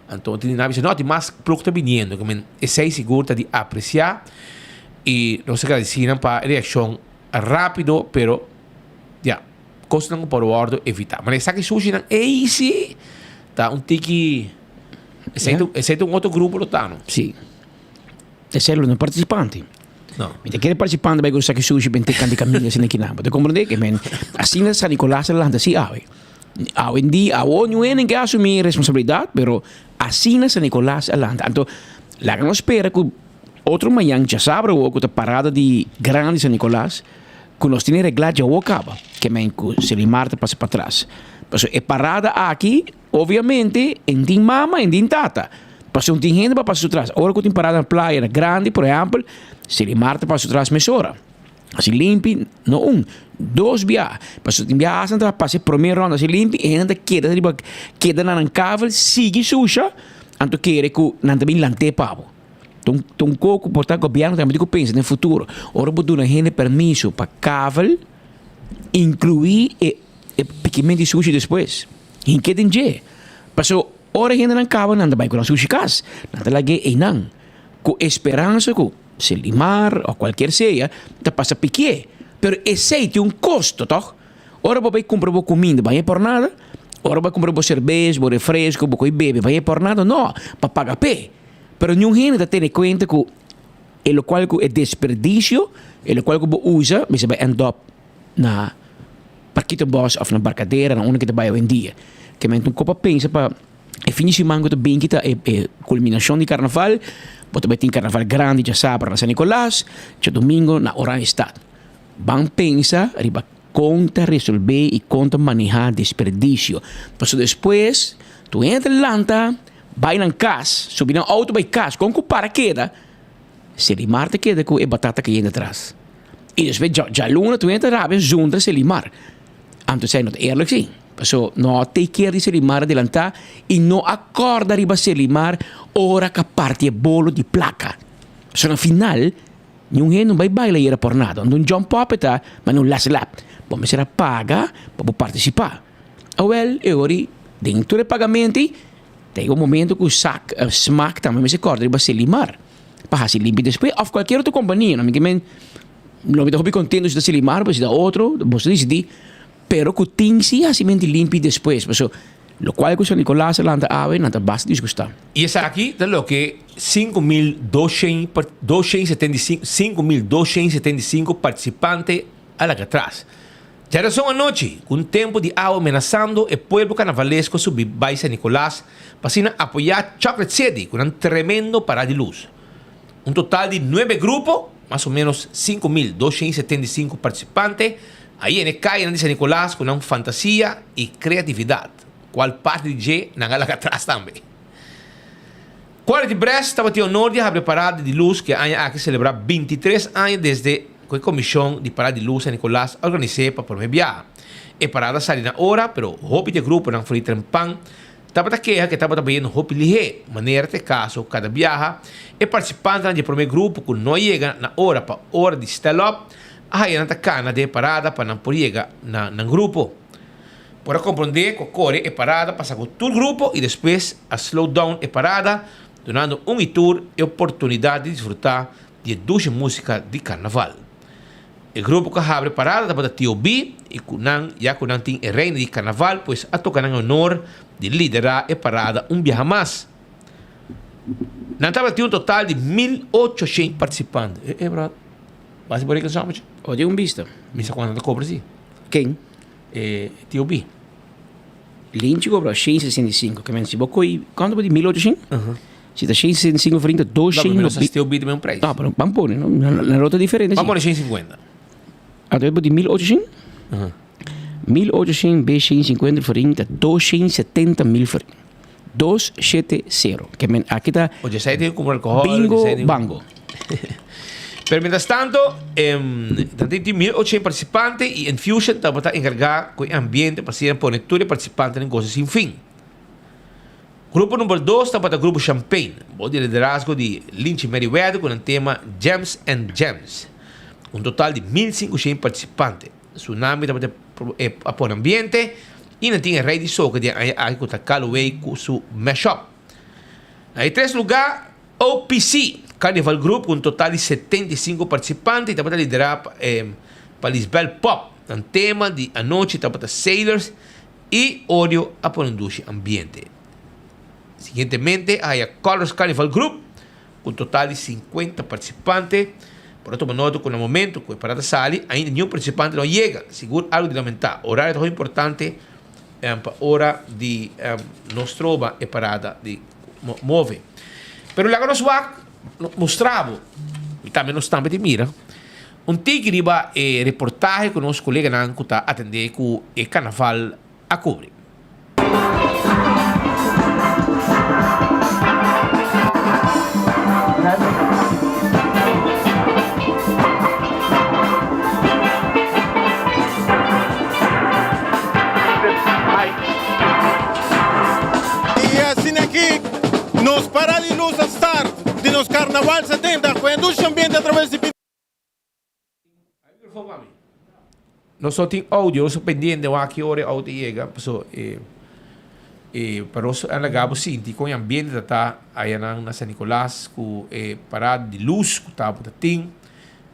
Anto tin nan a bisa no tin mas plug ta biniendo. Esei sigur ta di apresiá i nos ta gradisí nan pa e reakshon rápido pero ya. Kosnan ku por wòrdu evitá. Manera esaki sushinan, ey sí, ta un tiki, esei ta, esei ta un otro grupo lo ta, no? Sí. Esei lo no partisipante. No. Mi ta kere partisipante bai ku saki sushi bente kante kaminda asina kinan. Bo ta komprendé ke men asina San Nicolas a lanta así awe. Awendia, awo niun hende ke asumí responsabilidat, pero asina San Nicolas a lanta. Anto laga nos spera ku otro mañan djasabra awo ku ta parada di grandi San Nicolas, Ku nos tin e reglá djawo kaba, ke men ku Selimar ta pasa patras. Pasobra e parada aki, obviamente, en tin mama, en tin tata. Pasobra un tin hende pa pasa su tras. Ora ku tin parada na playa na grandi, por ehèmpel, Selimar ta pasa su tras mesora. Hasi limpi, no un, dos bia. Pasobra tin bia hasta nan ta pasa e promé rònda hasi limpi, e hende ta keda riba, keda na nan kavel, sigui susha, anto kere ku nan ta bin lant'é pa bo. Ta un kos ku por ta gobièrnu tambe tin ku pensa den futuro. Ora bo duna hende permiso pa kavel, inkluí e e pikimentu di sushi despues. Hink'é den dje. Pasobra ora e hendenan kaba nan ta bai ku nan sushi kas. Nan ta lag'é einan ku e speransa ku. Selimar o cualkier sea ta pasa pikié. Pero esey tin un costo toch? Ora bo bay cumpra bo cuminda baña por nada? Ora bo bay cumpra bo cerbes, bo refresco, bo coy bebe baña por nada? No, pa paga p'e. Pero niun hende ta tene cuenta cu e locual cu e desperdicio, e locual cu bo usa mester bay end up na Parkietenbos of na Barcadera, na unda cu ta bay awendia. Kimente un copa pensa pa. E fin di siman ku ta bin kita e e kulminashon di karnaval. Bo ta bai tin karnaval grandi djasabra na San Nicolas, djadumingo na Oranjestad. Ban pensa riba kon ta resolvé i kon ta manehá desperdisio. Pasobra despues tur hende ta lanta bai nan kas, subi nan outo bai kas, kon ku para keda, Selimar ta keda ku e batata kayente atras. I despues djaluna tur hende ta rabia zundra Selimar. Anto esei no ta eerlijk si. Paso no a take care di Selimar adelantá i no a kòrda riba Selimar ora ku a parti e bolo di plaka. Paso na final niun hende no bai baila yera por nada. Anto un jump up e ta, ma no las lap. Bo mester a paga pa bo partisipá. Awèl e ora ei den tur e pagamento ei ta yega un momento ku sak smak tambe mester kòrda riba Selimar pa hasi limpi despues òf kualkier otro kompania. No mi ke men. Lo mi ta hopi contento si ta Silimar o si ta otro, boso dicidi, pero cu tin si hacimento limpi despues, paso locual cu San Nicolas a lanta awe nan ta basta disgusta. I esaki ta loke 5275, 5275 participante a laga atras. Djarason anochi, cu un tempo di awa menasando, e pueblo carnavalesco a subi bay San Nicolas pa asina apoya Chocolate City cu nan tremendo parada di luz. Un total di nuebe grupo, mas o menos 5275 participante, a yena e cayanan di San Nicolas cu nan fantasia y creatividad, cual parti di dje nan a laga atras tambe. Quality Brest tabatin honor di habri e parada di luz cu e aña aki celebra 23 aña desde cu e comision di Parada di Luz San Nicolas a organise pa prome biaha. E parada a sali na ora, pero hopi di e gruponan for di trempan Tabata keha ku e tabata bayendo hopi lihé, manera ta e kaso kada biaha, e partisipantenan di e promé grupo ku no a yega na ora pa ora di stel-up a haya nan ta kana den e parada pa nan por yega na nan grupo. Por a komprondé ku a kore e parada pasa ku tur grupo i despues a slow down e parada, dunando un i tur e oportunidat di disfrutá di e dushi músika di karnaval. E grupo ku a habri parada tabata TOB i ku nan ya ku nan tin e reina di karnaval pues a toka nan e honor di liderá e parada un biaha mas. Nan tabata tin un total di 1800 partisipante. E e bròd, basi bo reken sòmetje? O di un bista. Mi sa kuantu nan ta kobra si. Ken? E TOB. Linchi kobra 165, ke men si bo koi kuantu bo di 1800? Si ta 165 florin ta 200 No, pero nos a obita mesmo prijs. No, pero ban pone, no? Na rota diferente. Ban pone 150. Anto bo di 1800? Uh -huh. 1800 be 150 florin ta 270 mil florin. 270. Ke men aki ta Oye, sai tin comprar alcohol. Bingo bango. Pero mientras tanto, eh, tin 1800 participantes y Infusion tabata encarga cu e ambiente pa asina pone tur e participantenan goza sin fin. Grupo number dos tabata Grupo Champagne, bou di liderazgo di Linchi Merryweather ku nan tema Gems and Gems. Un total di 1500 partisipante. Tsunami tabata e a pone ambiente i nan tin e rei di soca di e aña aki ku ta Calloway ku su mashup. Na e tres lugá OPC Carnival Group ku un total di 75 partisipante i tabata liderá pa pa Lisbel Pop. Nan tema di anochi tabata Sailors I odio a pone un dushi ambiente. Siguientemente a haya Colors Carnival Group ku un total di 50 partisipante. Por a tuma nota ku na momento ku e parada sali ainda niun partisipante no a yega. Sigur algu di lamentá. Orario ta hopi importante pa ora di no stroba e parada di move. Pero laga nos wak mustra bo i tambe nos tambe tin mira. Un tiki riba e reportahe ku nos koleganan ku ta atendé ku e karnaval a kubri. Y asina aki nos para di luz a start di nos Carnaval 70 cu e dushi ambiente a traves di. Nos no tin audio, nos ta pendiente wak ki ora e auto yega, paso e. E pa nos a laga bo sinti kon e ambiente ta ta ayanan na San Nicolas ku e parada di lus ku tabata tin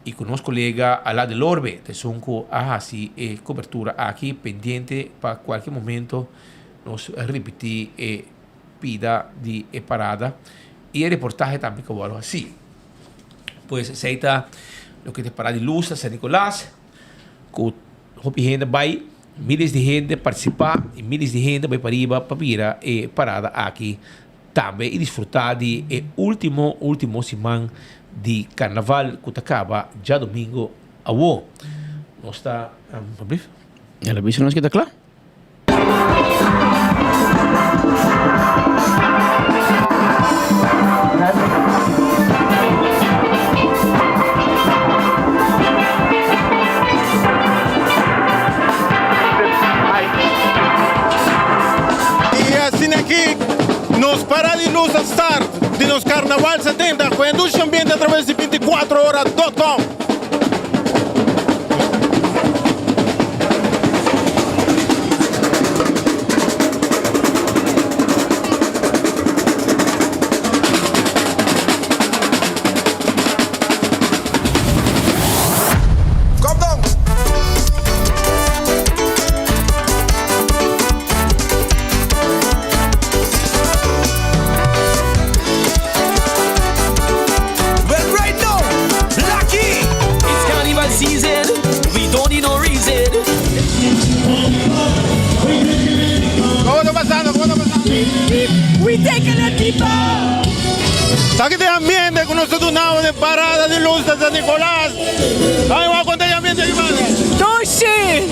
i ku nos kolega Ala Delorbe ta esun ku a hasi e kobertura aki pendiente pa kualke momento nos ripití e pida di e parada i e reportahe tambe ku a wòrdu hasí. Pues esei ta loke ta e parada di lus na San Nicolas ku hopi hende bai. Miles di hende partisipá i miles di hende bai pariba pa mira e parada aki tambe i disfrutá di e último último siman di karnaval ku ta kaba djadumingu awo. Nos ta alsjeblieft. El a bisa nos ke ta kla. Y asina aki nos para di luz a start di nos Carnaval 70 cu e dushi ambiente a traves di 24 hora dot com. Kom dan! Well right now, Blackie! It's carnival season, we don't need no reason. Komo ta pasando? Komo ta pasando? We taking it deeper! Sa ki ta e ambiente ku nos ta dunao den parada di lus na San Nicolas. Ay wak kon ta e ambiente aki banda. Dushi!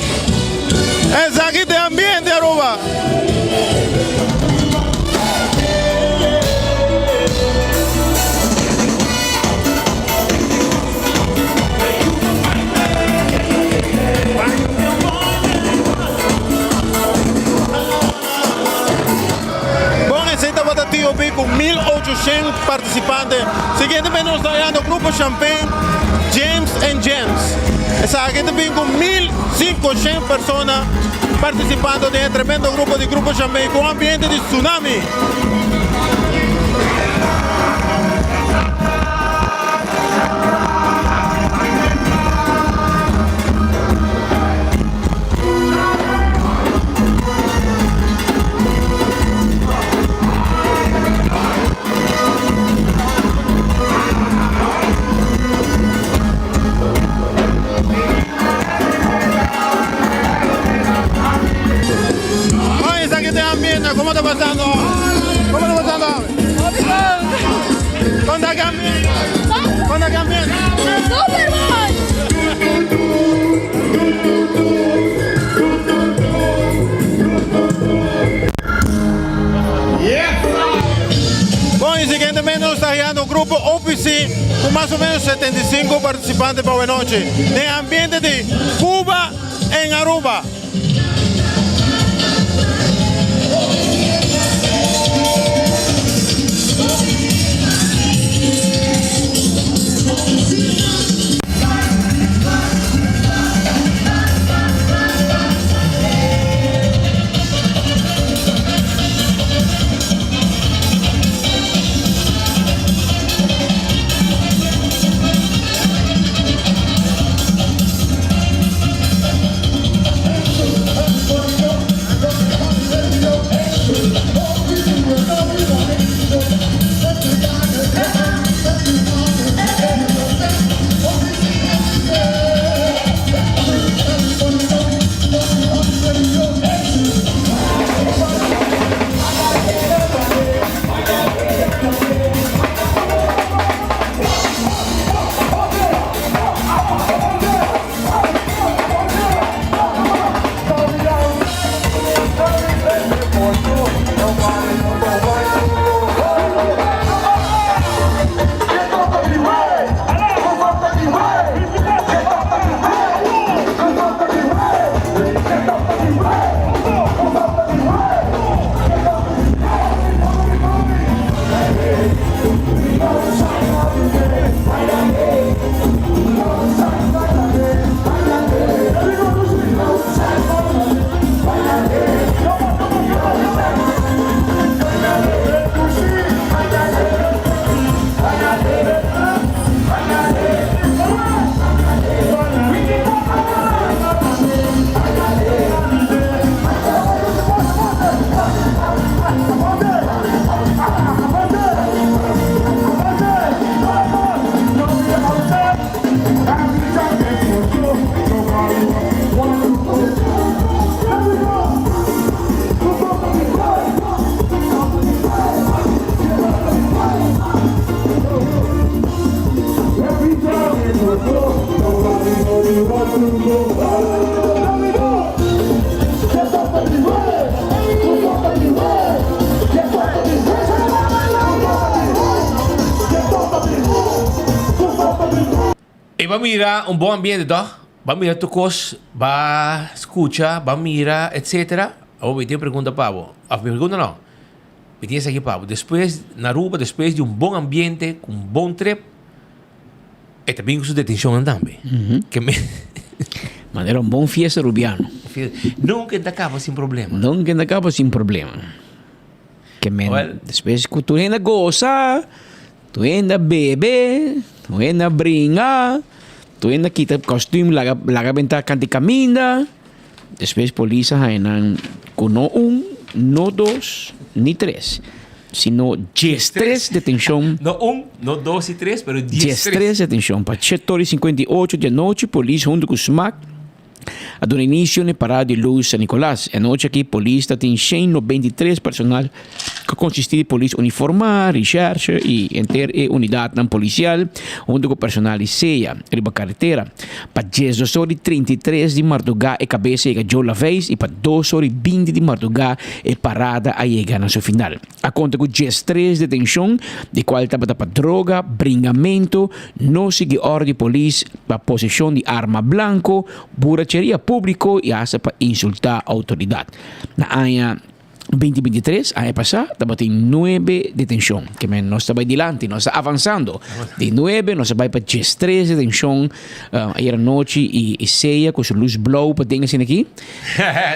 Esaki ta e ambiente Aruba. Bon esei tabata TOP ku 1800 partisipante. Siguientemente nos ta hallando Grupo Champagne James and James. Esaki ta bin ku 1500 persona partisipando den e tremendo grupo di Grupo Champagne ku un ambiente di tsunami. Oye, esaki ta e ambiente, como ta pasando? Como ta pasando? Con ta ambiente? Con ta ambiente? Super bon! Bon y siguientemente nos ta hallando grupo OPC cu mas o menos 75 participante pa awenochi den ambiente di Cuba en Aruba. E ba mira un bon ambiente toch? Ba mira tur kos, ba skucha, ba mira etcetera. Awor mi tin un pregunta pa bo. Of mi pregunta no. Mi tin esaki pa bo. Despues na Aruba despues di un bon ambiente ku un bon trip e ta bin ku su detenshonnan tambe. Ke me Manera un bon fiesta Rubiano. Nunka e ta kaba sin problema. Nunka e ta kaba sin problema. Ke men despues ku tur hende a gosa, tur hende a bebe, tur hende a bringa, tur hende a kita kòstüm laga laga benta kant'i kaminda. Despues polis a haña nan ku no un, no dos, ni tres, sino diestres detenshon. No un, no dos i tres, pero diestres. Diestres detenshon. Pa shete ora i 58 di anochi polis huntu ku smak a duna inisio na e parada di lus San Nicolas. E anochi aki polis ta tin 193 personal ku konsistí di polis uniformá, rishèrshe i henter e unidatnan polisial huntu ku personal di sea riba karetera. Pa diesdos or i 33 di mardugá e kabes a yega Joe Laveis i pa dos or i 20 di mardugá e parada a yega na su final. A konta ku diestres detenshon, di kual tabata pa droga, bringamentu, no sigui òrdu di polis, pa poseshon di arma blanko, buracheria públiko i asta pa insultá outoridat. Na aña 2023, aña pasá, tabatin nuebe detenshon. Ke men nos ta bai dilanti, nos ta avansando. Di nuebe nos a bai pa diestres detenshon ayer anochi i e sea ku su lus blou paden asina aki.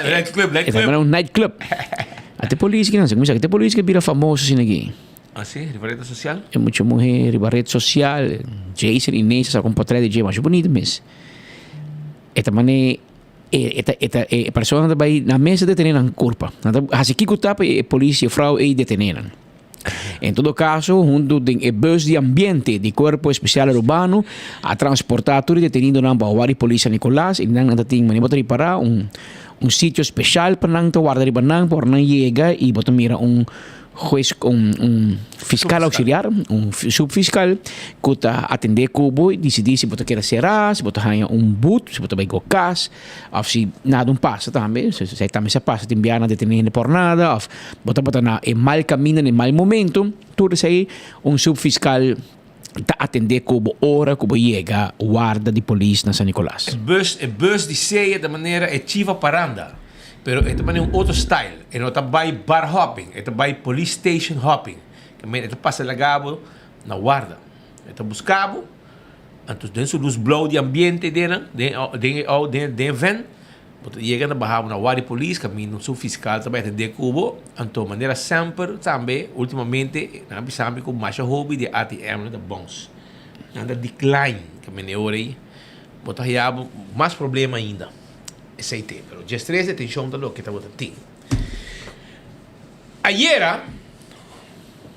Nightclub, E ta un nightclub. Ate polis ki nan sa kuminsá, ate polis ki bira famoso asina aki. Ah si, riba ret sosial? E mucha muhé riba ret sosial, Jason Inés a saka un potrèt di dje masha bunita mes. E ta man'é e ta e ta e persona ta bai nan mes ta detené nan kurpa. Nan ta hasi kiko ta pa e polis e frou ei detené nan. En todo kaso, huntu den e bus di ambiente di Kuerpo Espesial Arubano a transportá tur e detenidonan pa Hogar di Polis San Nicolas i nan ta tin manera bo ta ripará un un sitio speshal pa nan ta warda riba nan pa ora nan yega i bo ta mira un hues un un fiskal auxiliar un subfiskal ku ta atendé ku bo i disidí si bo ta keda será si bo ta haña un but si bo ta bai go kas òf si nada un pasa tambe si tambe sa pasa tin biaha nan detené hende por nada òf bo tabata na e mal kaminda na e mal momento tur esei un subfiskal ta atendé ku bo ora ku bo yega warda di polis na San Nicolas. E bus e bus di sea ta manera e chiva paranda pero e ta manera un otro style e no ta bai bar hopping e ta bai police station hopping ke men e ta pasa laga bo na warda e ta buska bo anto den su lus blou di ambiente den nan den den e au den den e van Bo ta yega na baha bo na wari polis kaminda un subfiskal ta bai atendé ku bo. Anto manera semper tambe ultimamente nan a bisa mi ku masha hopi di ATM nan ta bounce. Nan ta decline kaminda e ora ei bo ta haya bo mas problema ainda. Esei te. Pero diestres detenshon ta loke tabata tin. Ayera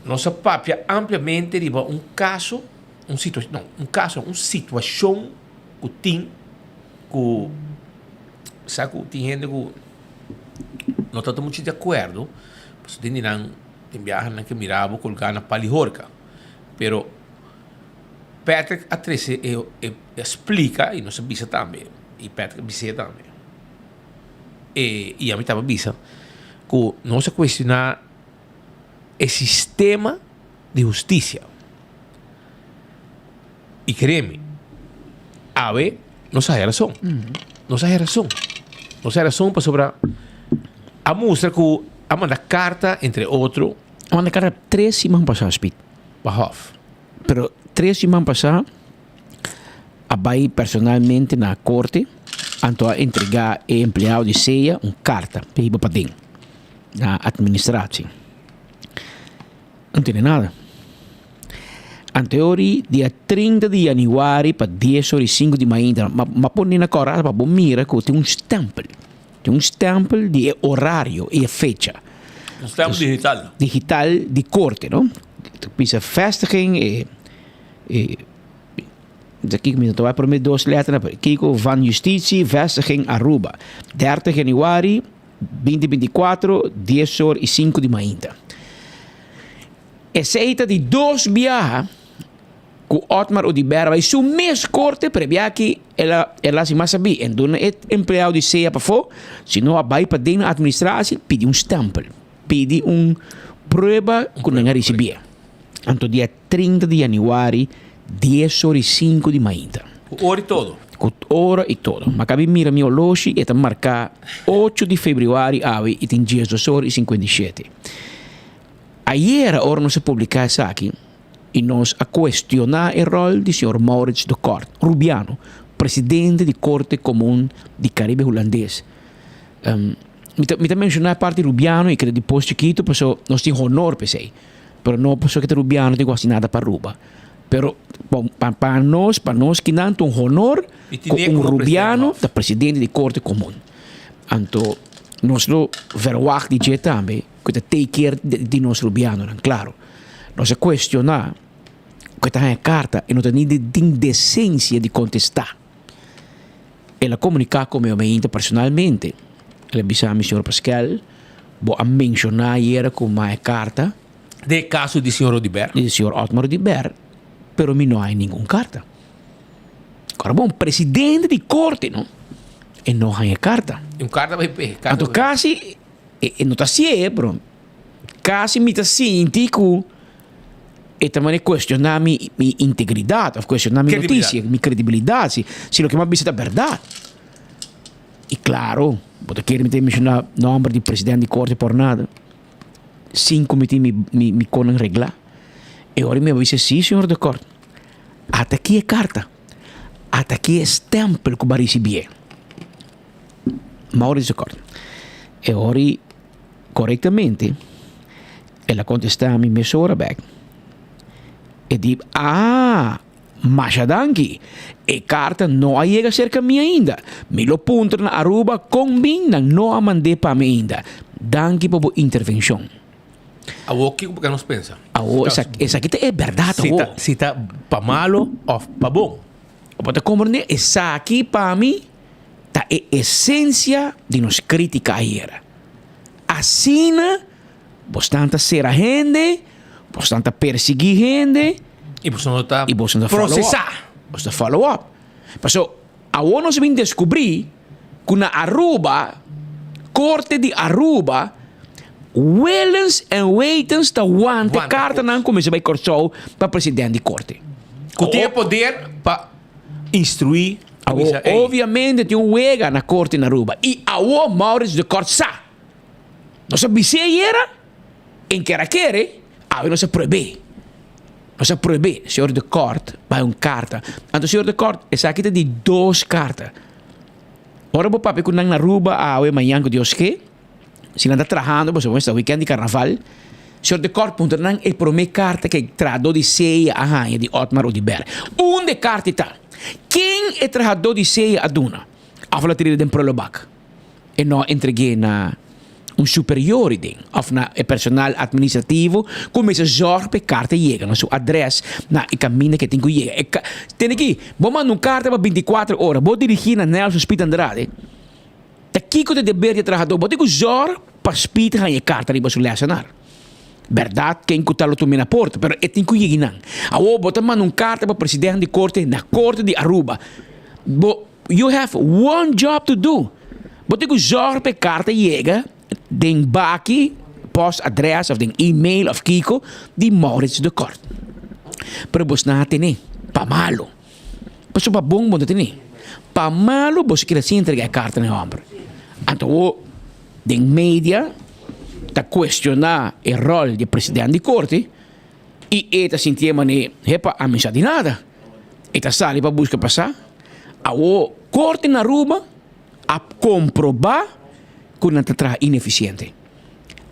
nos a papia ampliamente riba un kaso, un situa, no, un kaso, un situashon ku tin ku sa ku tin hende ku no ta muchu di akuerdo pasobra tin di nan tin biaha nan ke mira bo kolgá na pal di horka pero Patrick a trese e a splika i nos a bisa tambe i Patrick a bis'é tambe e i ami tabata bisa ku nos a kuestioná e sistema di hustisia. I kere mi, awe nos a haya rason. Nos a haya rason. Nos a haya rason pasobra a mustra ku a manda karta entre otro. A manda karta tres siman pasá, Speed. Pa Hof. Pero tres siman pasá a bai personalmente na korte anto a entregá e empleado di SEA un karta pa hiba paden na administratie. No tene nada. Anteori dia 30 di januari pa dies ora i sinku di mainta m'a pone na kòrda pa bo mira ku tin un stèmpel. Tin un stèmpel di e orario i e fecha. Un stèmpel digital. Digital di korte, no? Ta bisa vestiging e e kiko mi no ta wak promé dos lèter kiko van justitie vestiging Aruba dertig januari binti bintikuatro dies or i sinku di mainta. Esei ta di dos biaha ku Otmar Oduber a bai su mes korte, pero e biaha aki el a el a hasi mas sabí. E duna e empleado di sea pafó, sino a bai paden na administratie pidi un stèmpel, pidi un prueba ku nan a risibí. Anto dia 30 di yanüari dies ora i sinku di mainta. Ku ora i todo. Ku ora i todo. Mi a kabi mira mi oloshi e ta marká ocho di febrüari awe i tin diesdos ora i 57. Ayera ora nos a publiká esaki i nos a kuestioná e ròl di señor Maurits de Kort, Rubiano, presidente di Korte Komun di Karibe Hulandes. Mi ta mi ta menshoná e parti Rubiano i keda di Pos Chikitu pasobra nos tin honor p'esei, pero no pasobra ke ta Rubiano tin ku hasi nada pa Aruba. Pero pa pa nos pa nos kinan ta un honor ku un Rubiano ta presidente di Korte Komun. Anto nos lo verwagt di dje tambe ku ta take care di nos Rubianonan, klaro. Nos a kuestioná ku e ta haña karta e no ta ni tin desensia di kontestá. El a komuniká ku mi omeinte personalmente. El a bisa mi, Señor Paskel, bo a menshoná ayera ku mi a haña karta. Den e kaso di señor Rodiber. Di señor Otmar Rodiber, pero mi no haña ningun karta. Ora bon, presidente di korte no, e no haña karta. Un karta bai p'e. Anto kasi, e no ta si'e, pero kasi mi ta sinti ku e ta manera kuestioná mi mi integridat òf kuestioná mi notisia, mi kredibilidat, si si loke mi a bisa ta bèrdat. I klaro, bo ta kere mi ta menshoná nòmber di presidente di korte por nada. Sin ku mi tin mi mi mi konan reglá. E ora mi a bisa, sí, señor de Kort, ata aki e karta, ata aki e stèmpel ku bo a risibié. Maurits de Kort, e ora korektamente el a kontestá mi mesora bèk. E di, Ah, masha danki, e karta no a yega serka mi ainda. Mi lo puntra na Aruba kon bin nan no a mand'é pa mi ainda. Danki pa bo intervenshon. Awor kiko por nos pensa? Awor esaki ta e bèrdat awor. Si ta pa malo òf pa bon. Bo ta komprendé? Esaki pa mi ta e esensia di nos krítika ayera. Asina bosnan ta sera hende, bosnan ta persiguí hende. I bosnan no ta I bosnan ta follow up. prosesá. Bosnan ta follow up. Paso awor nos a bin deskubrí ku na Aruba, korte di Aruba, willens en wetens ta wanta e kartanan ku mester bai Kòrsou pa president di korte. Ku tin e poder pa instruí. Awor, obviamente tin un wega na korte na Aruba i awor Maurits de Kort sa. Nos a bis'é ayera, en kera kere, awe nos a prueb'é. Nos a prueb'é, señor de Kort bai un karta. Anto señor de Kort, esaki ta di dos karta. Ora bo papia ku nan na Aruba awe, mañan ku Dios ke, Si nan ta trahando, pasobra esta weekend di karnaval, señor de Kort puntra nan e prome karta ku e trahadó di sea a haña di Otmar Oduber. Unda e karta ta? Ken e trahadó di sea a duna? Òf el a tir'é den prullenbak? E no a entreg'é na un superior den òf na e personal administrativo ku mester zòrg pa e karta yega na su adrès na e kaminda ku e tin ku yega. E ka, tende aki, bo manda un karta pa bintikuater ora, bo dirigí na Nelson Speed Andrade. Ta kiko ta deber di e trahadó? Bo tin ku zòrg pa Speed haña e karta riba su lèsenar. Bèrdat, ken ku ta lo tum'é na porta, pero e tin ku yegi nan. Awor bo ta manda un karta pa president di korte na korte di Aruba. Bo, you have one job to do. Bo tin ku zòrg pa e karta yega den baki, post adres òf den email òf kiko di Maurits de Kort. Pero bos nan a tene pa malu. Pasobra pa bon bo no tene. Pa malu bo si keda sin entrega e karta na e hòmber. Anto awor den media ta kuestioná e ròl di e president di korte i e ta sintié manera hepa ami sa di nada. E ta sali pa buska pasá. Awor korte na Aruba a komprobá ku nan ta traha inefisiente.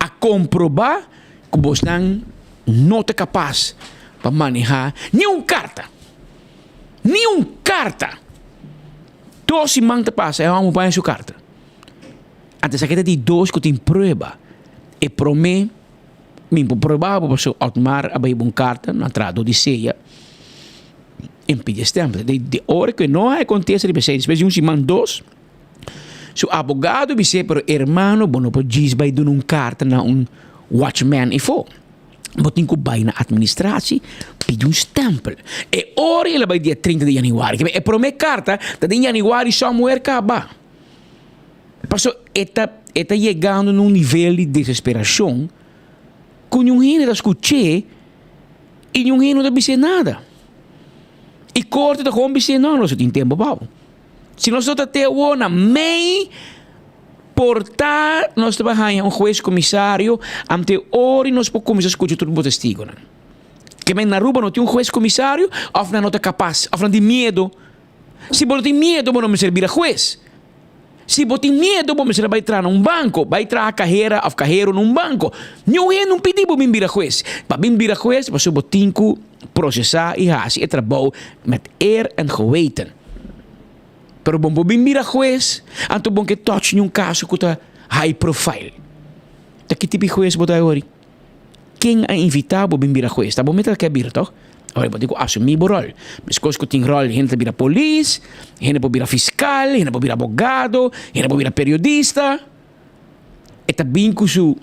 A komprobá ku bosnan no ta kapas pa manehá ni un karta. Ni un karta! Dos siman ta pasa e hòmber por haña su karta. Anto esaki ta di dos ku tin prueba. E promé mi por prueba bo pasobra Otmar a bai un karta na trahadó di sea en pidi e stèmpel. Di ora ku e no haña kontesta riba esei despues di un siman dos su abogado bis'é pero hermano bo no por djis bai duna un karta na un watchman efo. Bo tin ku bai na administratie pidi un stempel. E ora el a bai dia 30 di januari. E prome karta ta den januari somewhere kaba. Paso e ta e ta yegando na un nivel di desesperashon ku niun hende ta skuch'é i niun hende no ta bis'é nada. I korte ta gewoon bis'é, no, nos no tin tempu pa bo. Si nos no ta te awor na mei, por ta nos ta bai haña un hues komisario, ante ora nos por kuminsá skucha tur bo testigonan. Ke men na Aruba no tin un hues komisario òf nan no ta kapas òf nan tin miedu? Si bo no tin miedu bo no mester bira hues. Si bo tin miedu bo mester a bai traha na un banko, bai traha kahera òf kahero na un banko. Niun hende no pidi bo bin bira hues. Pa bin bira hues pasobra bo tin ku prosesá i hasi e trabou met eer en geweten. Pero bo no por bin bira hues anto bo no ke touch niun kaso ku ta high profile. Ta ki tipo di hues bo ta awor? Ken a invitá bo bin bira hues? Ta bo mester a ke bira tòg? Awor bo tin ku asumí bo ròl. Meskos ku tin ròl hende ta bira polis, hende por bira fiskal, hende por bira abogado, hende por bira periodista. E ta bin ku su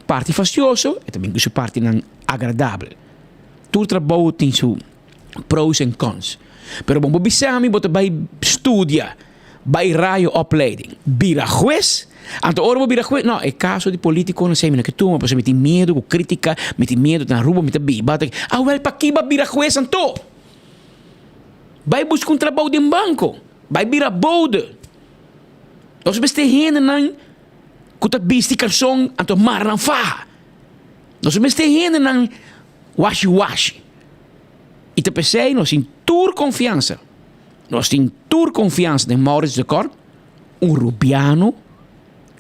parti fastioso, e ta bin ku su partinan agradabel. Tur trabou tin su pros en cons. Pero bo no por bisa mi bo ta bai studia. Bai rayo opleiding. Bira hues. Anto ora bo bira hues, no, e kaso di politikonan esei mi no ke tuma pasobra mi tin miedu ku kritika, mi tin miedu ta na Aruba mi ta biba, ta awel paki bo a bira hues anto? Bai buska un trabou den banko, bai bira bode. Nos mester hendenan ku ta bisti karson anto mara nan faha. Nos mester hendenan washi washi. I ta p'esei nos tin tur konfiansa. Nos tin tur konfiansa den Maurits de Kort, un rubiano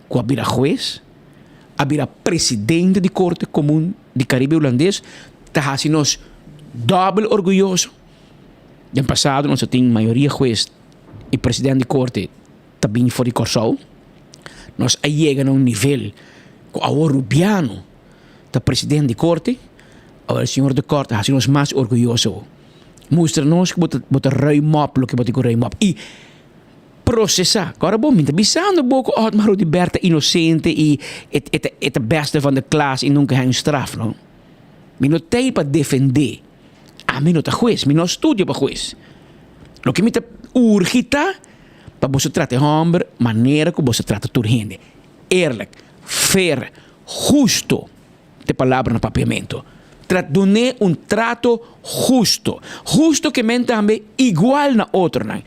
ku a bira hues, a bira presidente di Korte Komun di Karibe Hulandes, ta hasi nos dòbel orguyoso. Den pasado nos a tin mayoria hues i presidente di korte ta bini for di Kòrsou. Nos a yega na un nivel ku awor rubiano ta presidente di korte, awor señor de Kort a hasi nos mas orguyoso. Mustra nos ku bo ta bo ta ruim op loke bo tin ku ruim op i prosesá. Kòrda bo, mi ta bisando bo ku Otmar Oduber ta inosente i e e ta e ta beste van de klas i nunka haña un straf no. Mi no ta ei pa defendé. Ami no ta hues, mi no a studia pa hues. Loke mi ta urgi ta pa boso trata e hòmber manera ku boso trata tur hende, eerlijk, fair, husto. Ta e palabra na papiamentu. Tra dun'é un trato husto. Husto ke men tambe igual na otronan.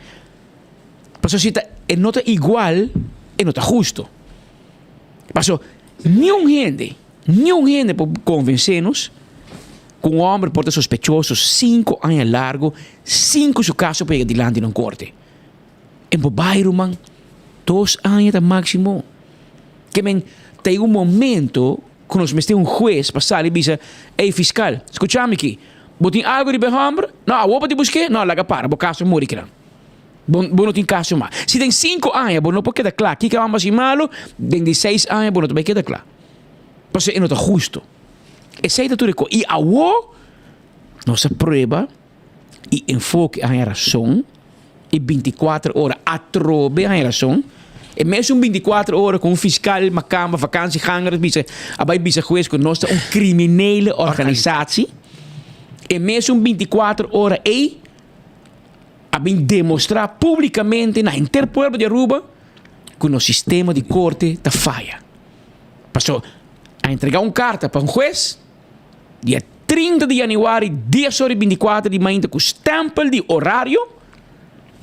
Pasobra si ta e no ta igual, e no ta husto. Pasobra niun hende, niun hende por konvensé nos ku un hòmber por ta sospechoso sinku aña largu sin ku su kaso por yega dilanti na un korte. En bo bai ruman, dos aña ta máksimo. Ke men ta yega un momento ku nos mester un hues pa sali bisa, Ey fiskal, skucha mi aki, bo tin algu riba e hòmber? No, awor bo tin busk'é? No, laga para, bo kaso muri kinan. Bo bo no tin kaso mas. Si den sinku aña bo no por keda kla kiko e hòmber hasi malu, den di seis aña bo no ta bai keda kla. Pasobra e no ta hustu. Esei ta tur e kos. I awor nos a prueba. i enfoke a haña rason i bintikuater ora atrobe a haña rason. E mesun bintikuater ora ku un fiskal makamba vakantieganger bisa a bai bisa hues ku nos ta un kriminele organisatsie. E mesun bintikuater ora ei a bin demostrá públikamente na henter pueblo di Aruba ku nos sistema di korte ta faya. Paso a entregá un karta pa un hues. Dia 30 di januari dies ora i bintikuater di mainta ku stèmpel di orario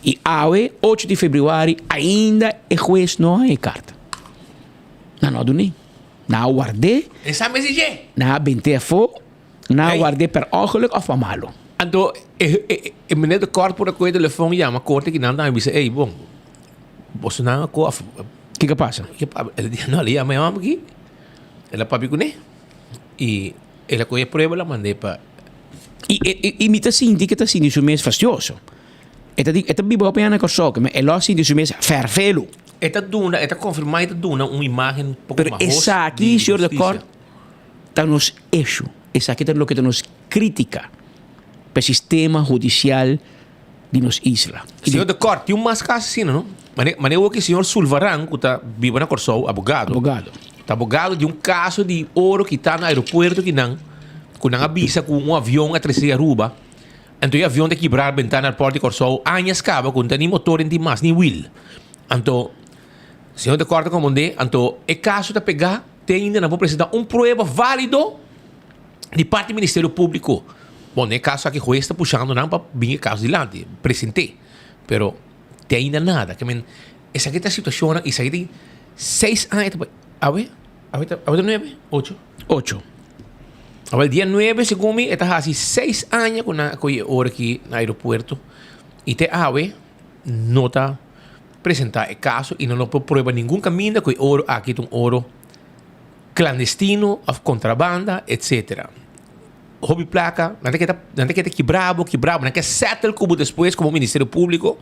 i awe ocho di februari ainda e hues no a haña e karta. Nan no a dun'é. Nan a ward'é. E sa mes di dje. Nan a bent'é afó, nan a ward'é per ongeluk òf pa malu. Anto e e meneer de kort por a kohe telefòn yama korte ki nan tambe bisa ey bon boso nan a kohe afó. Kiko a pasa? No, el a yama e hòmber aki, el a papia kuné. I el a kohe e prueba el a mand'é pa. I e i mi ta sinti ke ta sinti su mes fastioso. E ta di e ta biba hopi aña na Kòrsou ke e lo a sinti su mes fèrfelu. E ta duna e ta konfirmá i ta duna un imágen poko Pero mahos di esaki, señor de hustisia. Kort, ta nos eshu. Esaki ta loke ta nos krítika pa e sistema hudisial di nos isla. I di. Señor de Kort, tin un mas kas asina, no? Mane mane wou ki señor Sulvaran ku ta biba na Kòrsou, abogado. Abogado. Ta abogado di un kaso di oro kita na aeropuerto kinan, ku nan a bisa ku un avion a trese Aruba. Anto e avion ta kibra benta na airport di Kòrsou añas kaba ku no ta ni motor ni tin mas ni wiel. Anto señor de Kort a komand'é, anto e kaso ta pegá te ainda nan por presentá un prueba válido di parti Ministerio Públiko. Bon, den e kaso aki hues ta pushando nan pa bin e kaso dilanti, present'é. Pero te ainda nada. Ke men esaki ta situashonnan, esaki tin seis aña ta bai, awe, awe ta, awe ta nuebe? Ocho? Ocho. Awel dia nuebe segun mi e ta hasi seis aña ku nan a kohe e ora aki na aeropuerto i te awe no ta presentá e kaso i nan no por prueba ningun kaminda ku e oro aki ta un oro klandestino òf kontrabanda etsetera. Hopi plaka, nan ta keda nan ta keda kibra bo kibra bo, nan ke settle ku bo despues komo Ministerio Públiko,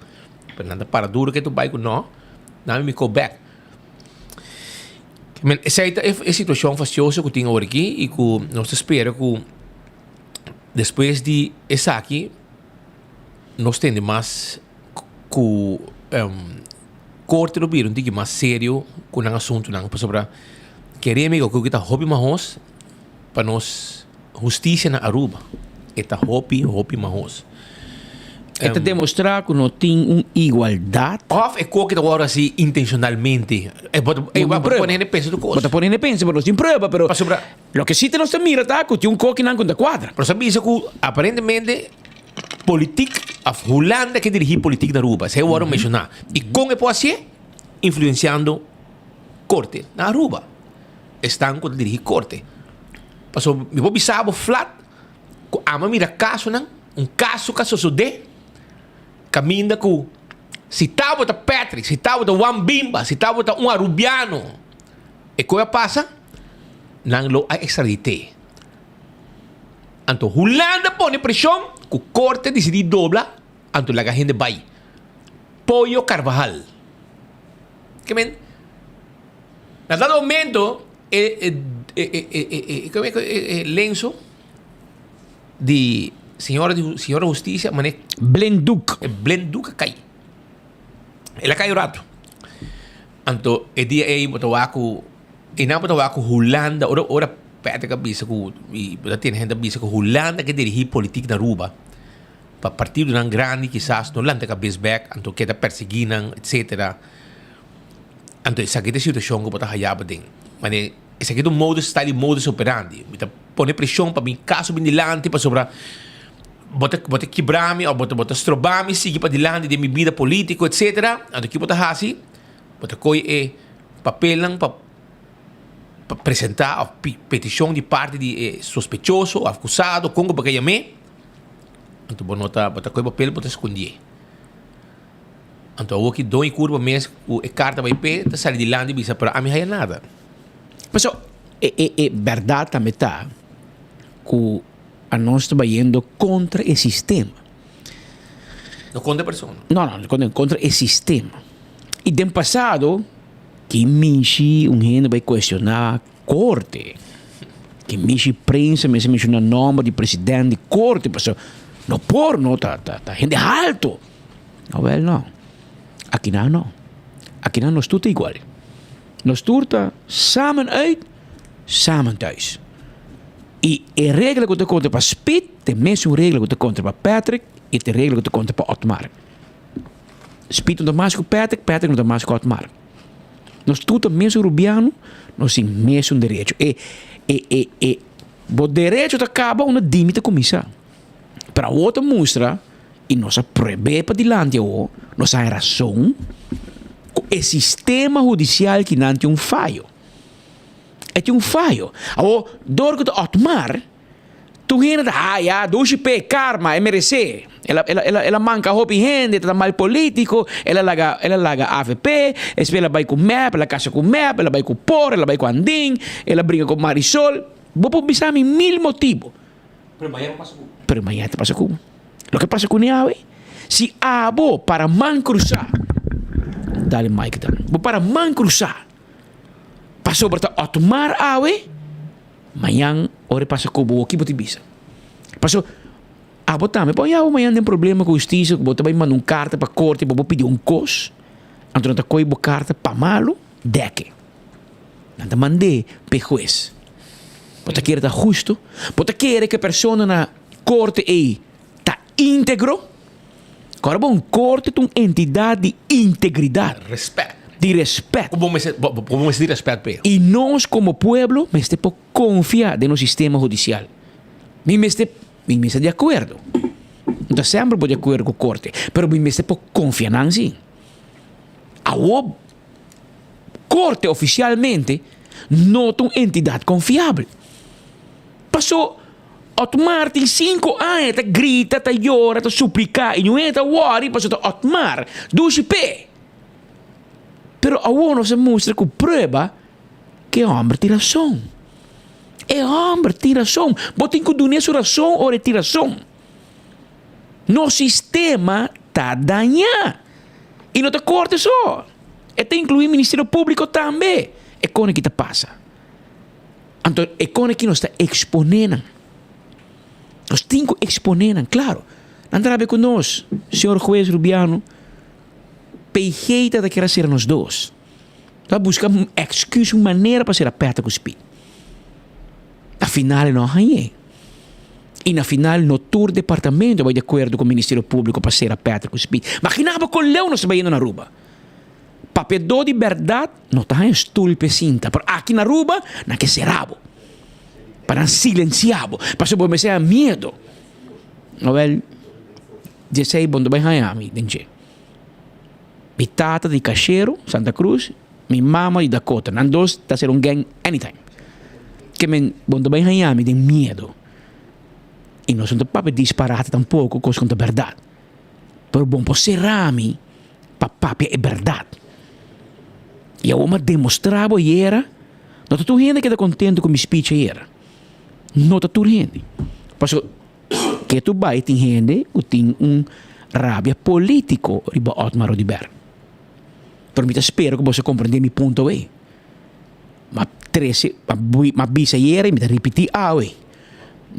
pero nan ta para duro ke tu bai ku no, nan mi ko bèk. Men esei ta e situashon fastioso ku tin awor aki i ku nos ta spera ku despues di esaki nos tende mas ku korte lo bira un tiki mas serio ku nan asuntunan pasobra kere mi ku ta hopi mahos pa nos hustisia na Aruba e ta hopi hopi mahos. E ta demostra ku no tin un igualdat. Of e koki ta wòrdu hasi intenshonalmente. E bo ta pone hende pensa tur kos. Bo ta pone hende pensa pero nos tin prueba pero Pasobra loke si nos ta mira ta ku tin un kokinan ku no ta kuadra. Nos a bisa ku aparentemente politik of Hulanda ke dirigí politik na Aruba. Esei a wòrdu menshoná. I kon e por hasié? Influensiando korte na Aruba. Esnan ku ta dirigí korte. Pasobra mi por bisa bo flat ku amo a mira kasonan, un kaso ku a sosodé kaminda ku si tabata Patrick, si tabata Juan Bimba, si tabata un Arubiano e koe a pasa, nan lo a ekstradit'é. Anto Hulanda pone preshon ku korte disidí dobla anto laga hende bai. Pollo Carvajal. Ke men, na dado momento e e e lenso di señora di señora hustisia mane Blenduk. E blenduk a kai. El a kai un rato. Anto e dia ei bo ta wak ku E nan bo ta wak ku Hulanda, ora ora Patrick a bisa ku i bo ta tende hende a bisa ku Hulanda ke dirigí politik na Aruba pa partidonan grandi kisas no lanta kabes bèk anto keda persiguí nan etsetera. Anto esaki ta e situashon ku bo ta haya bo den. Mane esaki ta un modus style di modus operandi. Mi ta pone preshon pa mi kaso bin dilanti pasobra bo ta bo ta kibra mi òf bo ta bo ta stroba mi sigui padilanti den mi bida politiko etsetera. Anto ki bo ta hasi? Bo ta kohe e papelnan pa pa presentá òf petishon di parti di e sospechoso òf akusado, kon ku bo ke yam'é, anto bo no ta, bo ta kohe papel bo ta skondié. Anto awor ki doño kurpa mes ku e karta bai p'e ta sali dilanti i bisa pero ami haya nada. Paso e e e bèrdat tambe ta ku anos ta bayendo kontra e sistema. No kontra e persona. No, no, kontra e sistema. I den pasado ki mishi un hende bai cuestiona corte, ki mishi prensa mester menciona nomber di president di corte pasobra no por no ta ta ta hende halto. Awel no, akinan no, akinan nos tur ta igual, nos tur ta samen uit, samen thuis. I e regla ku ta konta pa Speed ta e mesun regla ku ta konta pa Patrick i ta e regla ku ta konta pa Otmar. Speed no ta mas ku Patrick, Patrick no ta mas ku Otmar. Nos tur ta mesun rubiano, nos tin mesun derecho. E, e, e, e, bo derecho ta kaba unda dimi ta kuminsá. Pero awor ta mustra, i nos a prueb'é padilanti awor, nos a haña rason ku e sistema hudisial kinan tin un fayo. E tin un fayo. Awor, dor ku ta Otmar, Tur hende ta haya dushi p'e karma, e meresé. El a, el a, el a, el a manka hopi hende, ta mal polítiko, el a laga, el a laga avp, despues el a bai ku mep, el a kasa ku mep, el a bai ku por, el a bai ku Andin, el a bringa ku Marisol. Bo por bisa mi mil motibu. Pero mañana ta pasa ku. Pero mañana ta pasa ku. Loke pasa ku awe, si abo para man krusá, dale mic dan, bo para man krusá pasobra ta Otmar awe, Mañan ora e pasa ku bo, ki bo ta bisa? Pasobra abo tambe por haña bo mañan den problema ku hustisia, ku bo ta bai manda un karta pa korte pa bo pidi un kos, anto nan ta kohe bo karta pa malu, dèk'e. Nan ta mand'é pa e hues. Bo ta kere ta hustu? Bo ta kere ku e persona na korte ei ta íntegro? Kòrda bo, un korte ta un entidat di integridat. Respèt. Di respèt. Ku bo mester, bo mester di respèt p'e. I nos komo pueblo mester por konfia den nos sistema hudisial. Mi mester. Mi mester di akuerdo. No ta semper bo di akuerdo ku korte, pero mi mester por konfia nan si. Awor korte ofisialmente no ta un entidat konfiabel. Paso Otmar tin sinku aña ta grita, ta yora, ta supliká i niun hende ta wòri paso ta Otmar dushi p'e. Pero awor nos a mustra ku prueba ku e hòmber tin rason. E hòmber tin rason. Bo tin ku dun'é su rason ora e tin rason. Nos sistema ta dañá. I no ta korte so. E ta inkluí Ministerio Públiko tambe. E kone ki ta pasa. Anto e kone ki nos ta eksponé nan. Nos tin ku eksponé nan, klaro. Nan ta rabia ku nos, señor hues Rubiano. PG ta ta kere sera nos dos. Ta buska un excuse, un manera pa sera Peter ku Speed. Na final e no a hañ'é. I na final no tur departamento a bai di akuerdo ku Ministerio Públiko pa sera Peter ku Speed. Magina bo kon leu nos ta bayendo na Aruba. Papiadó di bèrdat no ta haña stul p'e sinta, pero aki na Aruba nan ke sera bo, pa nan silensiá bo, pasobra bo mester haña miedo. Awèl, djesei bo no ta bai haña mi den dje. Mi tata di Cachero, Santa Cruz, mi mama di Dakota. Nan dos ta ser un gang anytime. Ke men bo no ta bai haña mi den miedo. I nos no ta papia disparate tampoco, kos ku no ta bèrdat. Pero bo no por sera mi pa papia e bèrdat. I awor mi a demostrá bo ayera, no ta tur hende keda kontento ku mi speech ayera. No ta tur hende. Pasobra ke tu bai tin hende ku tin un rabia polítiko riba Otmar Oduber. Pero mi ta spera ku boso komprendé mi punto awey. M'a trese, m'a bisa ayera i mi ta ripití awe.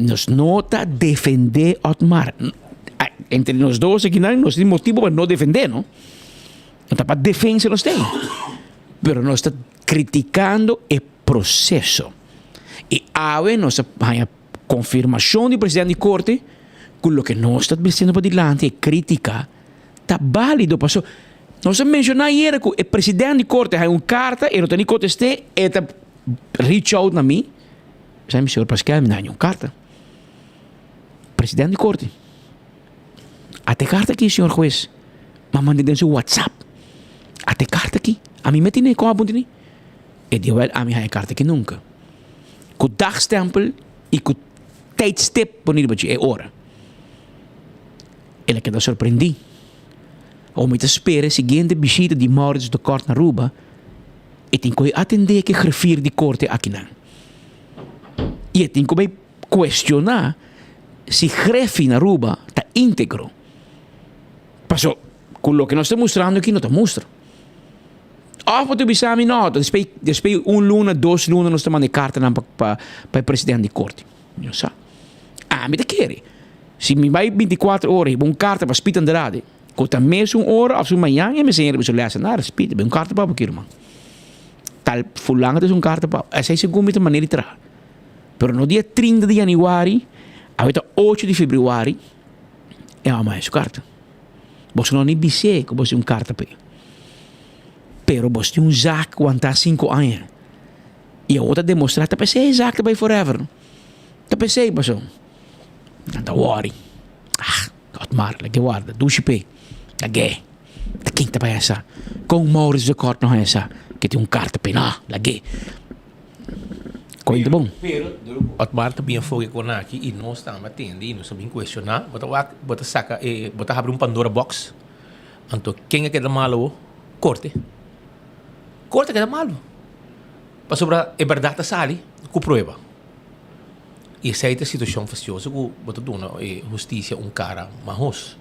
Nos no ta defendé Otmar. Entre nos dos akinan nos tin motibu pa no defendé no. No ta pa defensa nos tin. Pero nos ta kritikando e proseso. I awe nos a haña konfirmashon di presidente di korte ku loke nos ta bisiendo padilanti e kritika ta bálido paso nos a menshoná ayera ku e presidente di korte haña un karta e no ta ni kontest'é e ta reach out na mi sa mi señor Pascal mi no haña un karta presidente di korte ata e karta aki señor hues mi a mand'é den su whatsapp ata e karta aki ami me tene kon a puntra mi e di wèl ami haña e karta aki nunka. Ku dagstempel i ku tijdstip poni riba dje e ora. El a keda sorprendí. Awor mi ta spera e siguiente bishita di Maurits de Kort na Aruba, e tin ku e atendé ku e griffier di korte akinan. I e tin ku bai kuestioná si griffi na Aruba ta íntegro. Paso ku loke nos ta mustrando aki no ta mustra. Of bo ta bisa mi no, despues despues un luna, dos luna nos ta manda e kartanan pa pa pa e presidente di korte. Mi no sa. Ami ta kere, si mi bai bintikuater ora hiba un karta pa Speed Andrade, ku ta mesun ora of su mañan e mester riba su lèsenar, Speed, bai un karta pa bo aki ruman. Tal fulano ta un karta pa bo. Esei segun mi ta manera di traha. Pero no dia trinta di yanüari, awe ta ocho di febrüari, e a manda su karta. Boso no ni bis'é ku bo tin un karta p'e. Pero bo tin un zak ku wantá sinku aña. I awor ta demostrá ta p'esei e zak ta bai forever. Ta p'esei paso. Nan ta wòri. Ah, Otmar, lag'é warda. Dushi p'e. Lag'é. Ta ken ta bai hasa? Kon Maurits de Kort no haña sa ku e tin un karta p'e? No, lag'é. Kointa bon. Pero dor ku Otmar ta bin afoke kon aki i nos tambe a tende i nos a bin kuestioná, bo ta wak, bo ta saka e, bo ta habri un Pandora box, anto ken a keda malo bo? Korte. Korte a keda malo. Pasobra e bèrdat ta sali ku prueba. I esei ta e situashon fasioso ku bo ta duna e hustisia un kara mahos,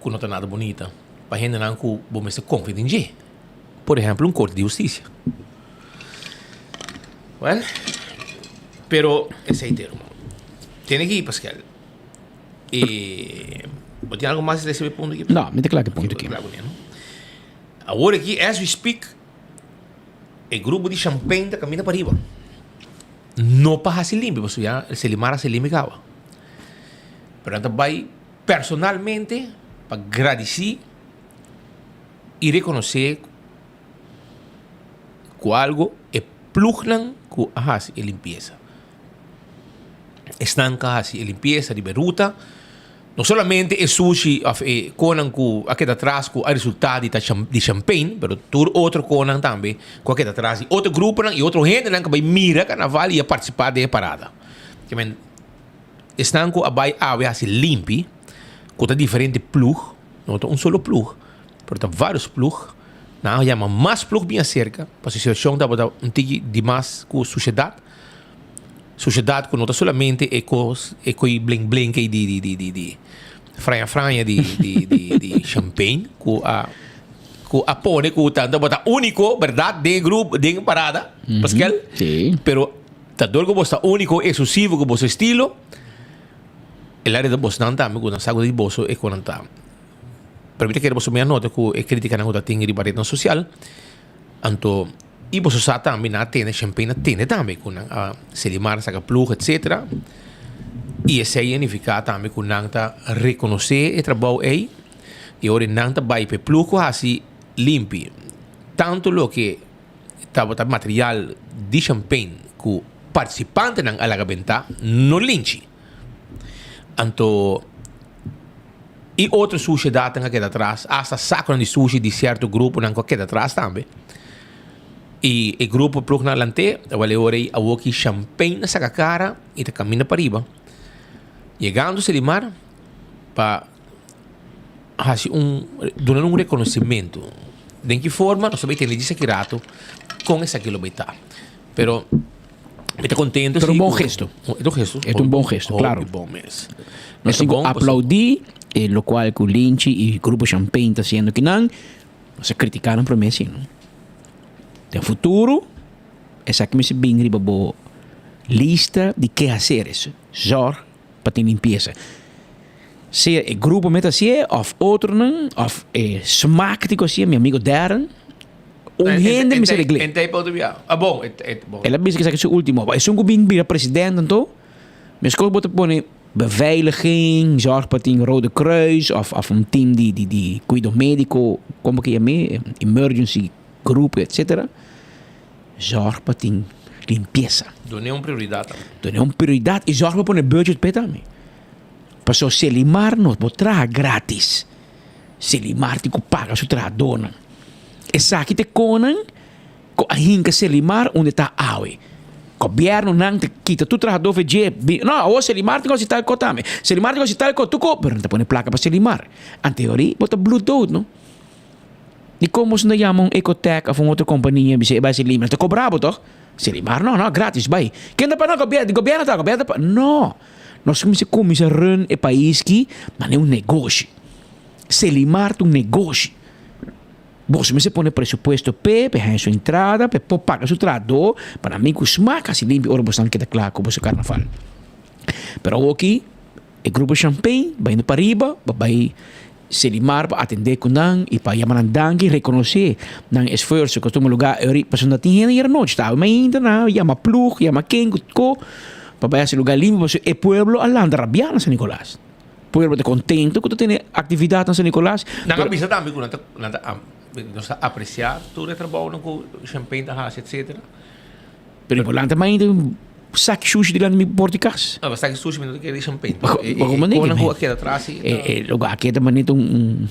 ku no ta nada bunita pa hendenan ku bo mester konfia den dje. Por ehempel un korte di hustisia. Well, pero esei te ruman. Tene ki Pascal. E bo tin algo mas recibe punto aki? No, mi ta kla ku e punto aki. Awor aki as we speak e grupo di Champagne ta kaminda pa riba. No pa hasi limpi, pasobra ya Selimar a hasi limpi kaba. Pero nan ta bai personalmente pa gradisi i rekonosé ku algu e plugnan ku a hasi e limpiesa. Esnan ka hasi e limpiesa riba e ruta. No solamente e sushi of e konan ku a keda atras ku a resultá di ta di champagne, pero tur otro konan tambe ku a keda atras di otro gruponan i otro hendenan ku a bai mira karnaval i a partisipá den e parada. Ke men esnan ku a bai awe hasi limpi, ku ta diferente plug, no ta un solo plug, pero ta vários plug, nan a yama mas plug bin aserka pasobra e situashon tabata un tiki dimas ku sushedat. Sociedad cu no ta solamente e cos e coi bling bling ey di di di di di fraña fraña di di di di champagne cu a cu a pone cu ta tabata unico berdad den e grupo den e parada Pascal pero ta dor cu bo ta unico exclusivo cu boso estilo el a reda bosnan tambe cu nan sa cu di boso e cu nan ta pero mi ta kere boso mi a nota cu e criticanan cu ta tin riba rednan social Anto, i boso sa tambe nan a tene champagne a tene tambe ku nan a Selimar saka plug etcetera i esei a nifiká tambe ku nan ta rekonosé e trabou ei i ora nan ta bai pa e plug ku hasi limpi tantu loke tabata material di champagne ku partisipantenan a laga bentá no linchi. Anto. I otro sushedatnan a keda atras, asta sakonan di sushi di sierto gruponan ku a keda atras tambe. I e grupo plugnan alante, tabata e ora ei awoki Champagne a saka kara i ta kaminda pariba. Yegando Selimar pa hasi un duna un rekonosimentu. Den ki forma nos ta bai tende djis aki rato kon esaki lo bai ta. Pero mi ta contento. Pero un bon gesto. Es un gesto. Es un bon gesto, claro. Bon mes. Nos tin cu aplaudi eh, lo cual cu Linchi y Grupo Champagne ta haciendo kinan. Nos a critica nan prome si, no? Den futuro, esaki mester bin riba bo lista di kehaceres. Zorg pa tin limpieza. Sea e grupo met hacié of otronan of e smaak di cu hacié, mi amigo Darren. Un hende mester regl'é. En tempo otro bia. Ah bon, et, et, bon. El a bisa esaki su ultimo. Ba esun ku bin bira president anto, meskos bo ta pone beveiliging, zorg pa tin Rode Kruis of of un team di di di kuido mediko, komo ke yam'é, emergency groep etcetera. Zorg pa tin limpiesa. Dun'é un prioridat tambe. Dun'é un prioridat i zorg pa pone budget p'e tambe. Pasobra Selimar no por traha gratis. Selimar tin ku paga su trahadónan. Esaki ta e konan ku a hinka Selimar unda e ta awe. Gobièrnunan ta kita tur trahadó for dje. No, awor Selimar tin ku hasi tal kos tambe. Selimar tin ku hasi tal kos. Tur kos. Pero nan ta pone plaka pa Selimar. Anteori bo ta blu dood, no? Dikon boso no ta yama un Ecotec òf un otro kompania bisa e bai Selimar? Nan ta kobra bo tòg? Selimar no, no, gratis bai. Ken ta paga? No, gobièrnu ta paga, gobièrnu ta paga. No! Nos mester kuminsá run e pais ki manera un negoshi. Selimar ta un negoshi. Boso mester pone presupuesto p'e, p'e haña su entrada, p'e por paga su trahadó, pa nan bin ku smak hasi limpi ora boso nan keda kla ku boso karnaval. Pero awoki e grupo Champagne bayendo pariba pa bai Selimar pa atendé ku nan i pa yama nan danki, rekonosé nan esfuerso ku a tuma lugá eri pasobra no tin hende ayera nochi. Ta awe mainta nan a yama plug, yama ken ku ko pa bai hasi lugá limpi pasobra e pueblo a lanta rabiá na San Nicolas. Pueblo ta kontento ku ta tene aktividat na San Nicolas. Nan a bisa tambe ku nan ta nan ta nos ta apresiá tur e trabounan ku Champagne ta hasi etcetera. Pero bo lanta mainta saki sushi dilanti mi porta di kas. No, saki sushi mi no ta kere di champagne. Ma ko manera Konan ku a keda atras si. E lugar aki ta manera un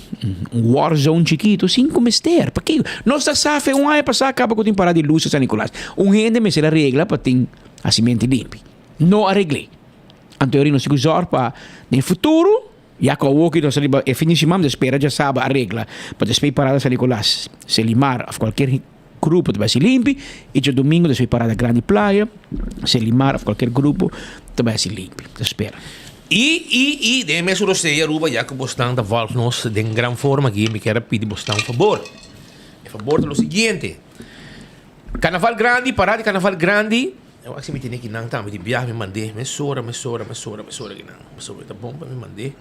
un war zone chikito sin ku mester. Pakiko? Nos ta sa fe un aña pasá kaba ku tin parada di lus na San Nicolas. Un hende mester a regla pa tin hasimenti limpi. No a regl'é. Anto e nos tin ku zòrg pa den futuro ya ku awoki nos ta riba e fin di siman, spera djasaba a regla pa despues parada San Nicolas, Selimar òf kualkier. Grupo ta bai si limpi y djadomingo ta sui parada grandi playa, Selimar of cualkier grupo ta bai si limpi. Ta spera. Y y y den e mes Rosé Aruba ya cu bosnan ta volg nos den gran forma aki mi kier a pidi bosnan un fabor. E fabor ta lo siguiente. Carnaval grandi, parada di carnaval grandi, awor si mi tene kinan tambe di biaha mi mande mesora mesora mesora mesora kinan pasobra ta bon pa mi mande.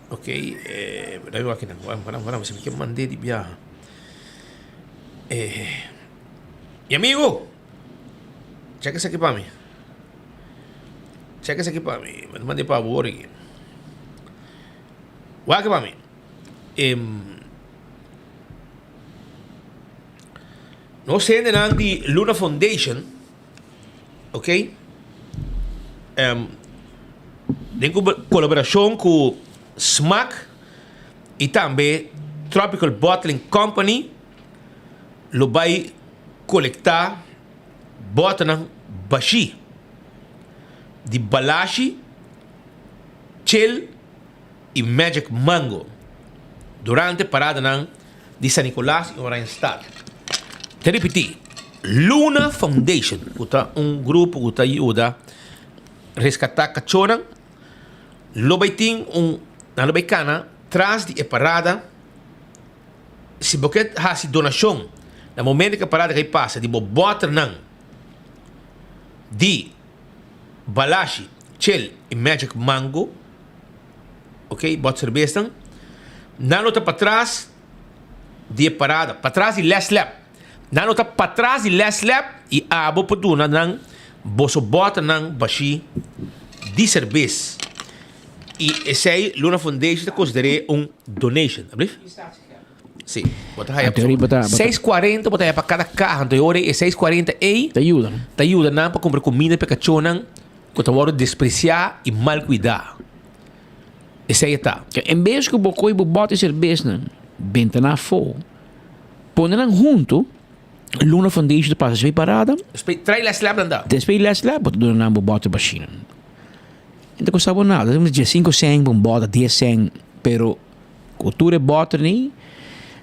Ok, eh, dame wak kinan. Wak, wak, wak, si mi ke mand'é di biaha. Eh, mi amigo, check esaki pa mi. Check esaki pa mi. Mi ta mand'é pa bo ora aki. Wak pa mi. Em, nos hendenan di Luna Foundation, ok? Den kolaborashon ku Smaak i tambe Tropical Bottling Company lo bai kolektá bòternan bashí di Balashi, Chill i Magic Mango durante paradanan di San Nicolas i Oranjestad. Ta ripití, Luna Foundation, ku ta un grupo ku ta yuda reskatá kachónan, lo bai tin un, nan lo bai kana tras di e parada. Si bo ke hasi donashon na momento ku e parada kai pasa di bo bòternan di Balashi, Chill i Magic Mango, ok, bòt serbesnan, nan lo ta patras di e parada, patras di Les Lab. Nan lo ta patras di Les Lab i abo por duna nan boso bòternan bashí di serbes. I esei Luna Foundation ta konsider'é un donation, ablief? Sí, bo ta haya 6.40 bo ta haya pa kada kaha. Anto e ora ei e 6.40 ei Ta yuda. ta yuda nan pa kumpra kumida pa e kachónan ku ta wòrdu despresiá i mal kuidá. Esei e ta. En bes ku bo kohe bo bòt e serbesnan benta nan afó, pone nan huntu, Luna Foundation ta pasa despues parada. Despues trae les lab nan da. Despues les lab bo ta duna nan bo bòt e bashinan. No ta kosta bo nada, diesinko sèn pa un bòt, dies sèn, pero ku tur e bòter ni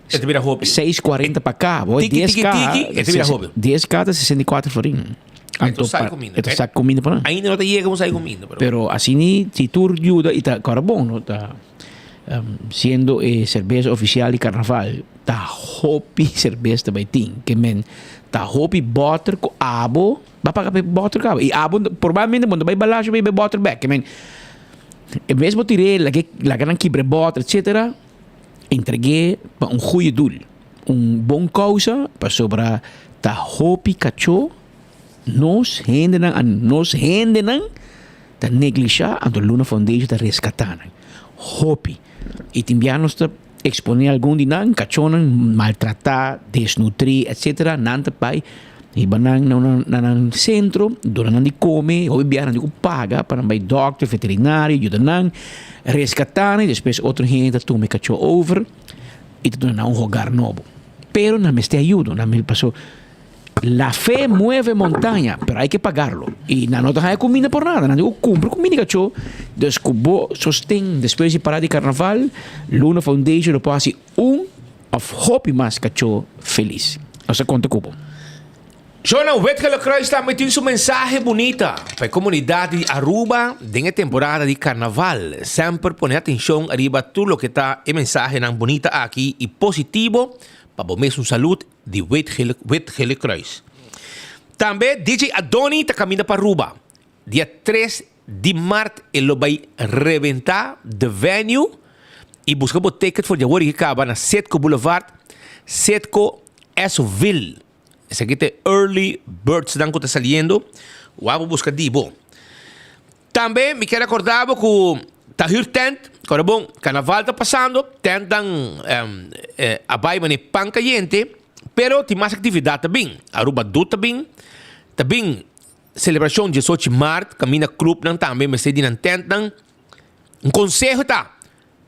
E ta bira hopi. 6.40 pa ka, bo Tiki, 10 tiki, ka, tiki, e ta bira hopi. 10 ka ta 64 florin. Anto sa kuminda. E ta sa kuminda pa nan. Ainda no ta yega un sa kuminda, pero. Pero asina si tur yuda i ta kòrda bon, no ta siendo e serbes ofisial di karnaval ta hopi serbes ta bai tin, ke men ta hopi bòter ku abo ba paga pa e bòter kaba i abo probablemente bo no ta bai balasha pa e bòter bèk, ke men en bes bo tir'é laga laga nan kibra e bòter etcetera entreg'é pa un goeie doel, un bon kousa pasobra ta hopi kachó. Nos hendenan a nos hendenan ta neglisha anto Luna Foundation ta rescata nan hopi y tin bia nos ta expone algun di nan cachonan maltrata desnutri etc nan ta bay hiba nan na nan centro duna nan di come hopi bia nan tin cu paga pa nan bay dokter veterinario yuda nan rescata nan y despues otro hende ta tuma e cacho over y ta duna nan un hogar nobo pero nan mester ayudo nan mester paso. La fe mueve montaña, pero hay que pagarlo. Y nan no ta haya cuminda por nada. Nan digo, cumpra cuminda cacho. Dus cu bo sosten despues di parada di carnaval, Luna Foundation lo por haci un of hopi mas cacho feliz. Nos ta conta cu bo. Shona Wit-Gele Kruis tambe tin su mensahe bunita pa e comunidad di Aruba den e temporada di carnaval. Semper pone atencion ariba tur loke ta e mensahenan bunita aki y positivo pa bo mesun salud di Wit Wit Gele Kruis. Tambe DJ Adoni ta caminda pa Aruba. Dia tres di mart e lo bay reventa The Venue y busca bo ticket for di awor y caba na Citgo Boulevard, Citgo Esoville. Esaki ta e early birds nan cu ta saliendo. Wak bo busca di bo. Tambe mi kier acorda bo cu ta huur tent, ora bon, carnaval ta pasando, tentnan a bay mane pan cayente, pero tin mas actividad ta bin. Aruba Doet ta bin, ta bin celebracion diesochi maart, caminda clubnan tambe mester di nan tentnan. Un conseho ta,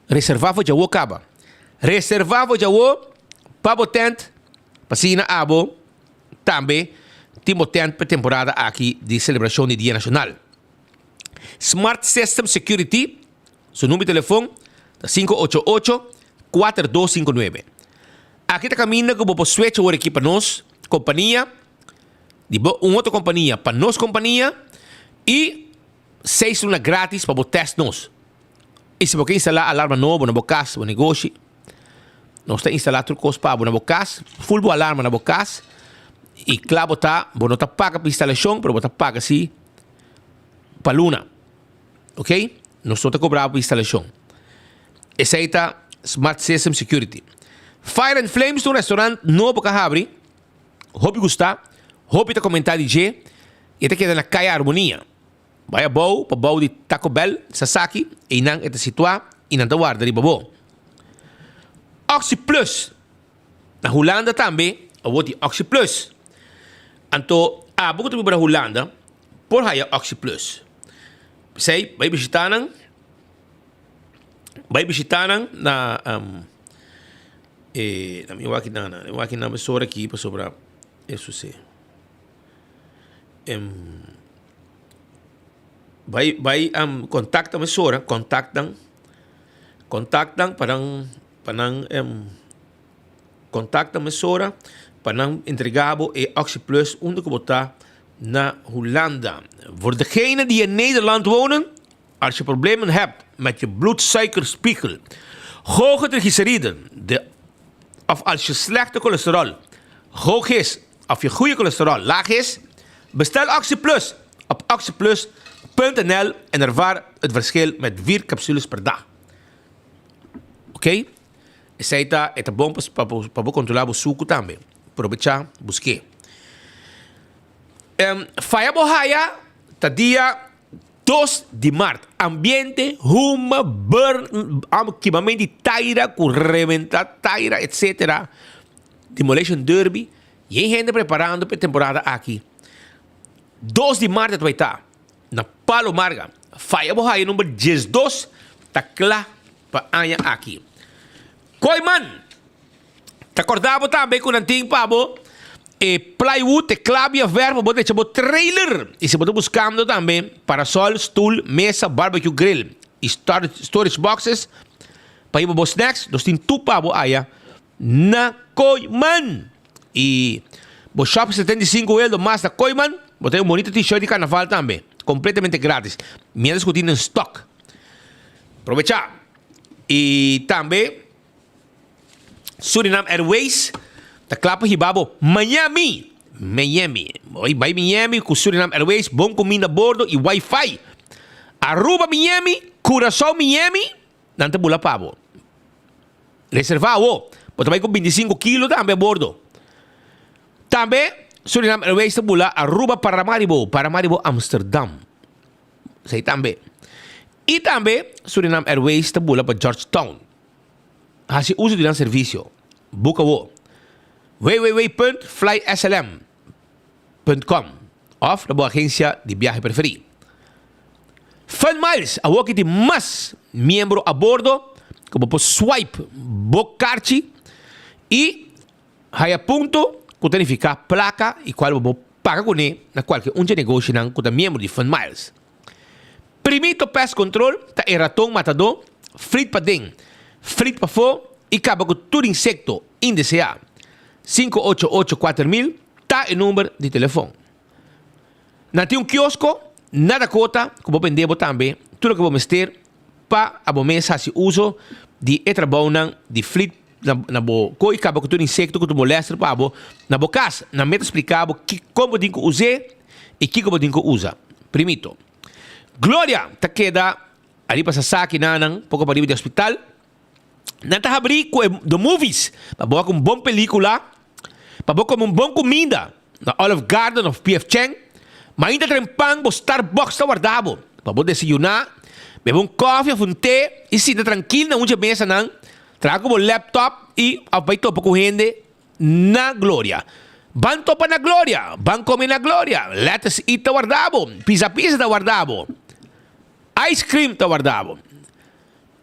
reserva for djawo caba. Reserva for djawo pa bo tent, pa asina abo Tambe tin bo tent p'e temporada aki di selebrashon di Dia Nashonal. Smart System Security su number di telefon ta sinku ocho ocho, kuater dos sinku nuebe. Aki ta kaminda ku bo por switch awor aki pa nos kompania, di bo un otro kompania pa nos kompania i seis luna gratis pa bo test nos. I si bo ke instalá alarma nobo na bo kas, bo negoshi, Nos ta instalá tur kos pa bo na bo kas, full bo alarma na bo kas i kla bo ta, bo no ta paga pa instalashon, pero bo ta paga si pa luna. Ok? Nos no ta kobra bo pa instalashon. Esei ta Smart System Security. Fire and Flames ta un restaurant nobo ku a habri, hopi gustá, hopi ta komentá di dje i e ta keda na Kaya Armonia. Bai abou pa bou di Taco Bell, Sasaki, einan e ta situá i nan ta warda riba bo. Oxi Plus, Na Hulanda tambe awor tin Oxi Plus. Anto abo ku ta biba na Hulanda por haya Oxi Plus. P'esei bai bishitá nan, bai bishitá nan na e na mi wak nan, mi wak nan mesora aki pasobra e suse. Bai bai kontakta mesora, kontak nan, kontak nan pa nan pa nan Kontakta mesora pa nan entrega bo e Oxyplus unda ku bo ta na Hulanda. Voor degenen die in Nederland wonen, als je problemen hebt met je bloedsuikerspiegel, hoge triglyceriden, de, of als je slechte cholesterol hoog is of je goede cholesterol laag is, bestel Oxyplus op oxyplus.nl en ervaar het verschil met 4 capsules per dag. Oké? Esei ta e ta bon pa pa bo kontrolá bo suku tambe. Probechá busk'é. Faya bo haya ta dia dos di mart. Ambiente, huma, burn, kimamento di taira ku reventá taira etsetera. Demolition derby. Yen hende preparando pa e temporada aki. Dos di mart e ta bai ta na Palo Marga. Faya bo haya number 12 ta kla pa aña aki. Kooiman ta korda bo tambe ku nan tin pa bo e plywood, e klabia verf pa bo drecha bo trailer. I si bo ta buskando tambe parasol, stul, mesa, barbecue grill i storage boxes pa hiba bo snacks, nos tin tur pa bo aya na Kooiman. I bo shop 75 euro mas na Kooiman, bo ta un bonito t-shirt di karnaval tambe, kompletamente gratis, mientras ku tin den stock. Probechá! I tambe Surinam Airways ta kla pa hiba bo Miami! Miami! Bo bai Miami ku Surinam Airways, bon kuminda a bordo i wifi. Aruba Miami, Curaçao Miami, nan ta bula pa bo. Reservá awo! Bo ta bai ku 25 kilo tambe a bordo. Tambe Surinam Airways ta bula Aruba Paramaribo, Paramaribo Amsterdam. Esei tambe. I tambe Surinam Airways ta bula pa Georgetown. Hasi uso di nan servisio. Boek awo. www.flyslm.com òf na bo agensia di biahe preferí. Fun Miles awo ki tin mas miembro a bordo ku bo por swipe bo karchi i Haya punto ku ta nifiká plaka i kual bo por paga kuné na kualke un dje negoshinan ku ta miembro di Fun Miles. Primito Pest Control ta e raton matadó, flit paden, flit pafó i kaba ku tur insekto indeseá. 588 4000 ta e number di telefon. Nan tin un kiosko na Dakota ku bo bende bo tambe tur loke bo mester pa abo mes hasi uso di e trabounan di flit na bo koi kaba ku tur insekto ku ta molester pa bo na bo kas. Nan mester splika bo kon bo tin ku us'é i kiko bo tin ku usa. Primito. Gloria ta keda ariba Sasaki nanan poko pariba di hospital. Nan ta habrí ku e The Movies pa bo wak un bon pelíkula, pa bo kome un bon kuminda na Olive Garden òf PF Chang. Mainta trempan bo Starbucks ta warda bo pa bo desayuná, bebe un kòfi òf un te i sinta trankil na un dje mesanan, traha ku bo laptop i òf bai topa ku hende na Gloria. Ban topa na Gloria, ban kome na Gloria, Let Us Eat ta warda bo, Pizza Pizza ta warda bo, Ice Cream ta warda bo.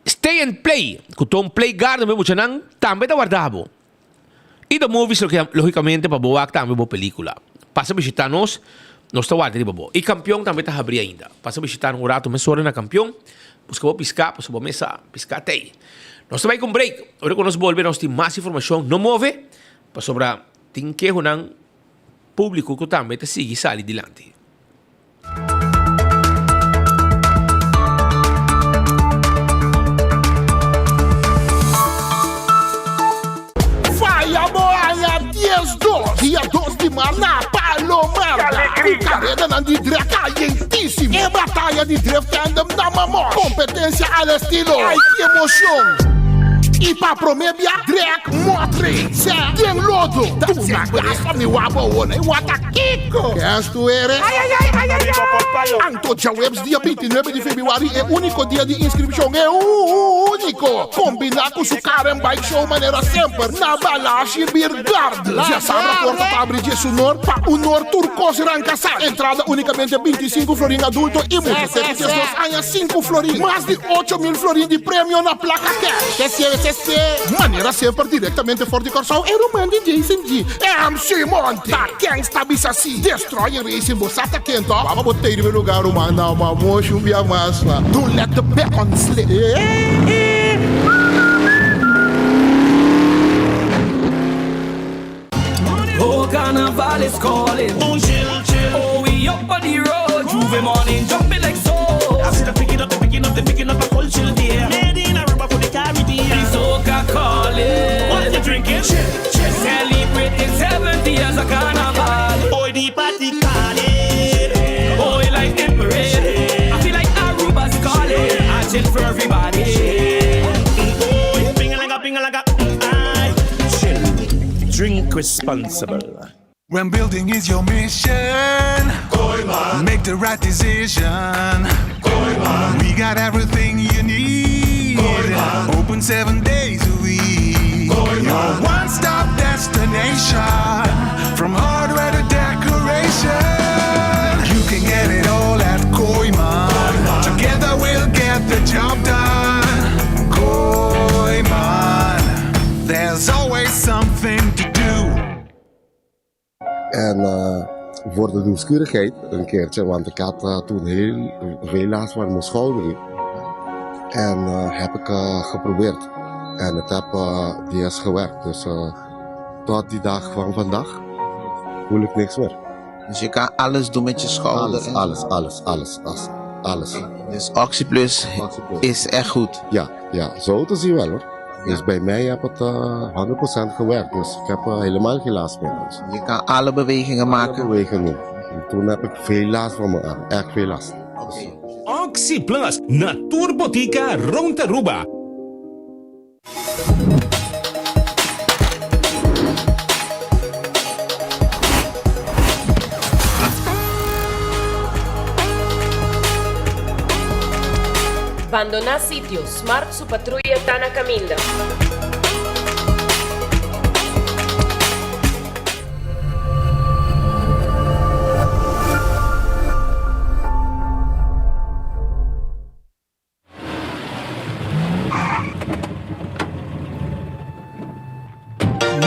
Stay and Play, ku ta un play garden pa e muchanan, tambe ta warda bo. I The Movies, logicamente, pa bo wak tambe bo pelicula. Pasa bishita nos, nos ta warda riba bo. I Kampion tambe ta habri ainda. Pasa bishita un rato mesora na Kampion, buska bo piská, pasobra bo mes sa piská t'ei. Nos ta bai ku un break. Ora ku nos bolbe nos tin mas informashon. No move, pasobra tin kehonan públiko ku tambe ta sigui sali dilanti. Faya bo aña 12, dia 2 di maart na Palo Marga. Ku karedanan di dreft kalientísimo. E bataya di drift tandem na Mamor. Kompetensia al estilo Ay ki emocion! I pa promé bia drag motre. Sè den lodo. Duna gas pa mi wak bo awor. E wak ta. Kiko! Kes tu eres? Ai, ai, ai, ai, ai, ai! Anto djaweps dia 29 di februari e úniko dia di inskripshon, e úniko! Kombiná ku su Car and Bike Show manera semper na Balashi Beer Garden. Djasabra porta ta abri dje sunor pa unor tur kos ranka sa. Entrada únikamente 25 florin adulto i mucha te ku 12 aña sinku florin. Mas di 8000 florin di premio na plaka cash. Sessie, sessie! Manera semper direktamente for di Kòrsou e ruman di Jason G. MC Monty! Ta ken sta bisa si? Destroyer Racing bo sa ta ken to? Baba bo tei riba e lugar ruman na ma moshi un bia mas fa. Don't let the bacon slip. Oh, carnival is calling. Oh, chill, chill. Oh, we up on the road. J'ouvert morning, jumping like so. I see the picking up, the picking up, the picking up a whole chill there. Made in a rubber for the Caribbean. The soca calling. What you drinking? Chill, chill. Celebrating 70 years of carnival. Oh, the party calling. Oh, we like the parade. I feel like Aruba's calling. I chill for everybody. Oh, ping like a ping like a. Aye. Chill. Drink responsible. When building is your mission, make the right decision. We got everything you need. Open 7 days a week. Your one stop destination. From hardware to decoration. You can get it all at Kooiman. Together we'll get the job done. Kooiman. There's always something to do. En voor de nieuwsgierigheid een keertje, want ik had toen heel veel last van mijn schouder. En heb ik geprobeerd. En het heb, die is gewerkt. Dus tot die dag van vandaag voel ik niks meer. Dus je kan alles doen met je schouder? Alles, alles, alles, alles, alles. alles. Dus Oxyplus is echt goed? Ja, ja, zo te zien wel hoor. Dus bij mij heb het 100% gewerkt. Dus ik heb helemaal geen last meer. Dus. Je kan alle bewegingen maken? Alle bewegingen. En toen heb ik veel last van mijn arm. Echt veel last. Okay. OxyPlus na tur botica rond Aruba. Bandoná sitio, Smart su patruya ta na kaminda.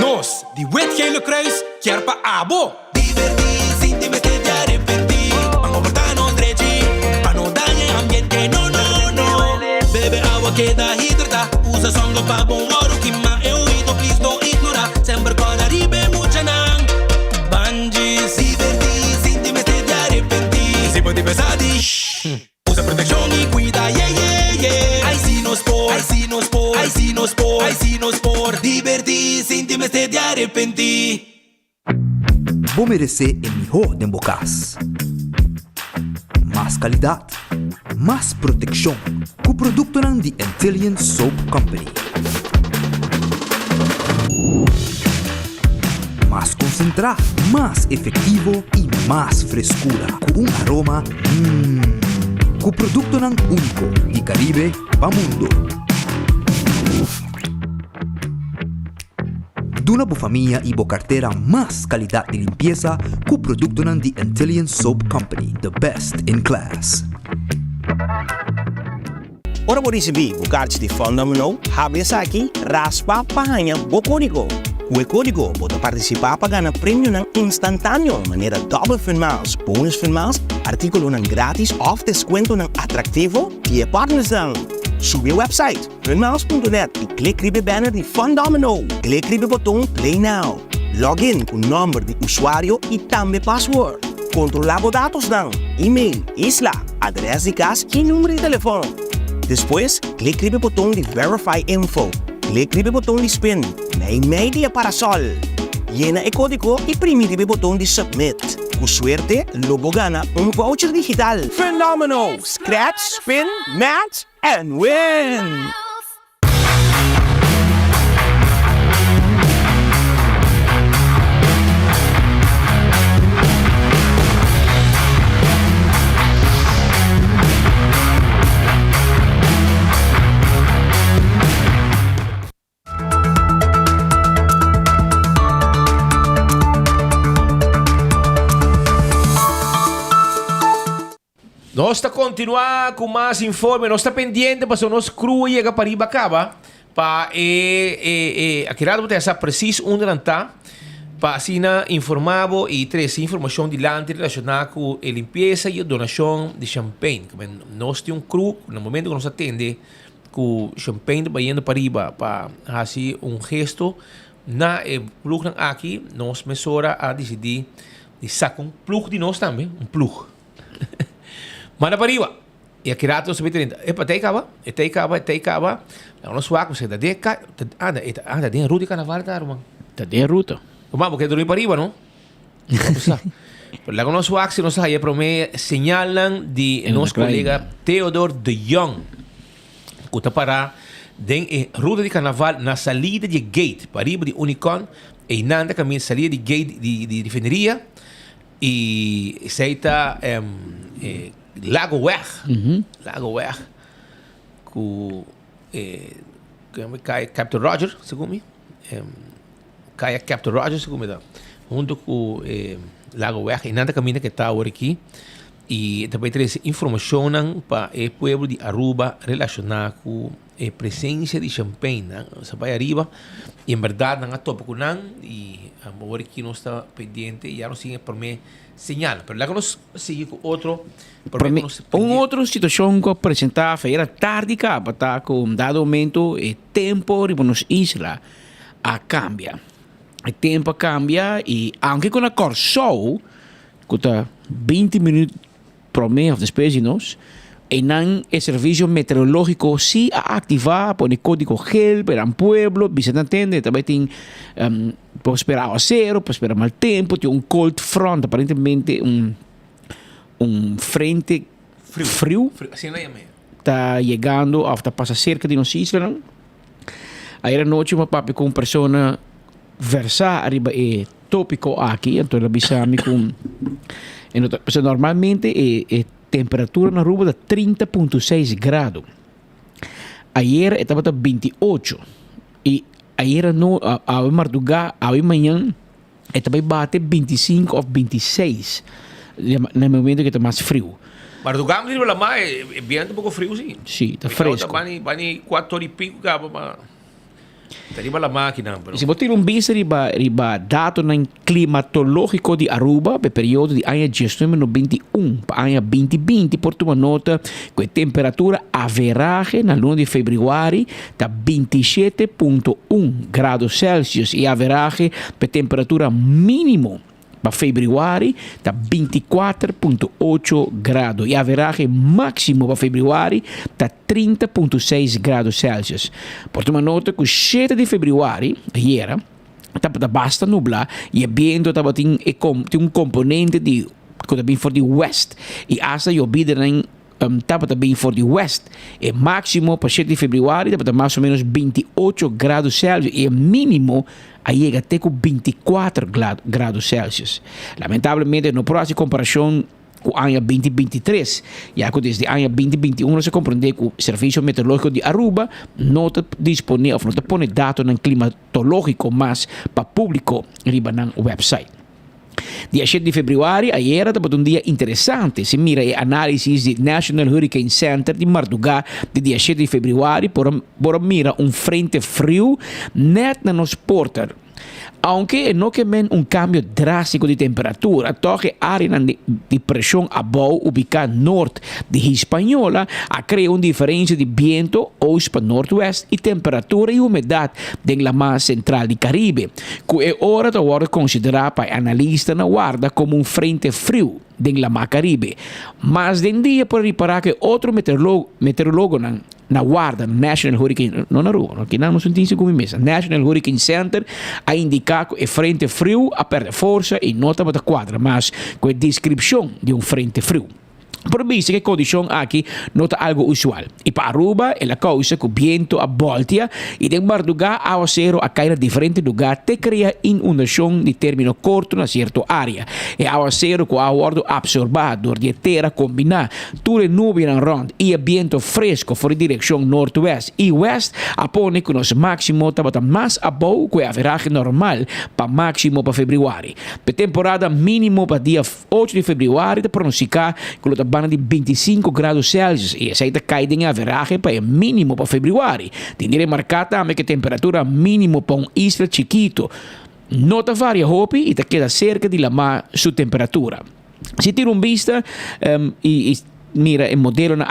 Nos di Wit Gele Kruis kier pa abo. Divertí sin tin mester di arepentí. Ban comportá nos drechi pa no daña e ambiente. No, no, no. Bebe awa keda hidratá. Usa sunblock pa bon wòrdu kima. E oido please no ignorá. Semper kòrda riba e muchanan. Ban djis. Divertí sin tin mester di arepentí. Si bo tin pensa di shh. Usa protekshon i kuida, ye ye ye. Ai si nos por, ai si nos por, ai si nos por, ai si nos por. Divertí sin tin mester di arepentí. Bo meresé e mihó den bo kas. Mas kalidat, mas protekshon ku produktonan di Antillian Soap Company. Mas konsentrá, mas efektivo i mas freskura ku un aroma mmm. Ku produktonan úniko di Karibe pa mundo. Duna bo famia i bo kartera mas kalidat di limpiesa ku produktonan di Antillian Soap Company, the best in class. Ora bo risibí bo karchi di Fòndomino, habri esaki, raspa pa haña bo kódigo. Ku e kódigo bo ta partisipá pa gana premionan instantáneo manera dòbel Fun Miles, bonus Fun Miles, artíkulonan grátis òf deskuentonan atraktivo di e partnersnan. Subi e wèpsait funmiles.net i klik riba e banner di Fòndomino. Klik riba e boton Play Now. Log in ku nòmber di usuario i tambe password. Kontrolá bo datosnan, email, isla, adrès di kas i number di telefòn. Despues, klik riba e boton di Verify Info. Klik riba e boton di Spin, meimei di e parasòl. Yena e kódigo i primi riba e boton di Submit. Ku suerte, lo bo gana un voucher digital! Fenomeno! Scratch, spin, match and win! Nos ta kontinuá ku mas informe. Nos ta pendiente pasobra nos crew a yega pariba kaba pa e e e aki rato bo ta sa presis unda nan ta pa asina informá bo i trese informashon dilanti relashoná ku e limpiesa i e donashon di champagne. Nos tin un crew ku na momento ku nos a tende ku champagne ta bayendo pariba pa hasi un gesto na e plugnan aki, nos mesora a disidí di saka un plug di nos tambe, un plug. Manda pariba. I aki rato nos ta bira drenta. Epa, ta ei kaba, e ta ei kaba, e ta ei kaba. Laga nos wak, pasobra ta den ka, ta anda, e ta anda den ruta di karnaval ta, ruman. Ta den ruta. Ruman, bo ke drumi pariba, no? Bo sa. Pero laga nos wak si nos a haya prome señalnan di nos kolega Theodor de Jong, ku ta para den e ruta di karnaval na salida di e gate, pariba di Unicon, einan ta kaminda salida di gate di di refineria, i esei ta e Lagoweg, Lagoweg ku e Captain Roger, segun mi. Kaya Captain Rogers ku mi ta hunto ku e Lagoweg i nan ta kaminda ku e ta awor aki i ta bai trese informashonnan pa e pueblo di Aruba relashoná ku e presensia di Champagne. Nan sa bai ariba i en bèrdat nan a topa ku nan i awor aki nos ta pendiente i ya nos tin e promé señal. Pero laga nos sigui ku otro promé ku nos Un otro situashon ku a presentá ayera tardi kaba ta ku un dado momento e tempo riba nos isla a cambia. E tempo a cambia y aunke cu na Corsou cu ta binti minuut prome of despues di nos, eynan e servicio meteorologico si a activa, a pone codigo geel pa nan pueblo, bisa nan tende ta bay tin por spera awacero, por spera mal tempo, tin un cold front, aparentemente un un frente friu ta yegando of ta pasa cerca di nos islanan. Ayer anochi mi a papia ku un persona versá ariba e tópiko aki, anto el a bisa mi ku e no ta, pasobra normalmente e e temperatura na Aruba ta 30.6 grado. Ayer e tabata 28 i ayer ano awe mardugá, awe mañan e ta bai bate 25 òf 26 na e momento ku e ta mas friu. Mardugá mi riba lamá e bientu un poko friu si. Si, ta fresco. Bani bani kuater i pico kaba ma ta riba lamá akinan pero. Si bo tira un bista riba riba datonan klimatológiko di Aruba pa e periodo di aña diesnuebe 91 pa aña binti binti por tuma nota ku e temperatura averahe na luna di febrüari ta 27.1 grado Celsius i averahe pa e temperatura mínimo pa febrüari ta 24.8 grado i averahe máksimo pa febrüari ta 30.6 grado Celsius. Por tuma nota ku shete di febrüari, ayera, tabata basta nubla i e biento tabatin e tin un komponente di ku ta bin for di west i asta yobidanan tabata bin for di west. E máksimo pa shete di febrüari tabata mas o ménos 28 grado Celsius i e mínimo a yega te ku 24 grado Celsius. Lamentablemente no por hasi komparashon ku aña 2023, ya ku desde aña 2021 nos a komprendé ku Servisio Meteorológiko di Aruba no ta disponé òf no ta pone datonan klimatológiko mas pa públiko riba nan wèpsait. Dia shete di febrüari, ayera, tabata un dia interesante. Si mira e análisis di National Hurricane Center di mardugá di dia shete di febrüari, por a por a mira un frente friu nèt na nos porta. Aunke e no ke men un kambio drástiko di temperatura, tòg e áreanan di di preshon abou ubiká nort di Hispaniola a krea un diferensia di biento oost pa nortwèst i temperatura i humedat den Lamá Sentral di Karibe. Ku e ora ta wòrdu konsiderá pa e analista na warda komo un frente friu den Lamá Karibe. Mas den dia por a ripará ku e otro meteorologonan na warda, National Hurricane, no na Aruba, no, kinan nos no tin segun mi mesa, National Hurricane Center a indiká ku e frente friu a pèrdè forsa i no tabata kuadra mas ku e deskripshon di un frente friu. Por bisa ku e kondishon aki no ta algu usual i pa Aruba el a kousa ku bientu a bòltia i den mardugá awaseru a kai na diferente lugá te krea inundashon di término korto na sierto área. E awaseru ku a wòrdu apsorbá dor di e tera kombiná tur e nubianan rònt i e bientu fresko for di direkshon nortwèst i wèst a pone ku nos máksimo tabata mas abou ku e averahe normal pa máksimo pa febrüari. P'e temporada mínimo pa dia. Ocho di febrüari ta pronosticá ku lo ta. banda di 25 grado Celsius y esey ta cay den e averahe pa e minimo pa februari. Tin di remarca tambe cu e temperatura minimo pa un isla chikito no ta varia hopi y ta keda cerca di lama su temperatura. Si tira un bista y mira e modelonan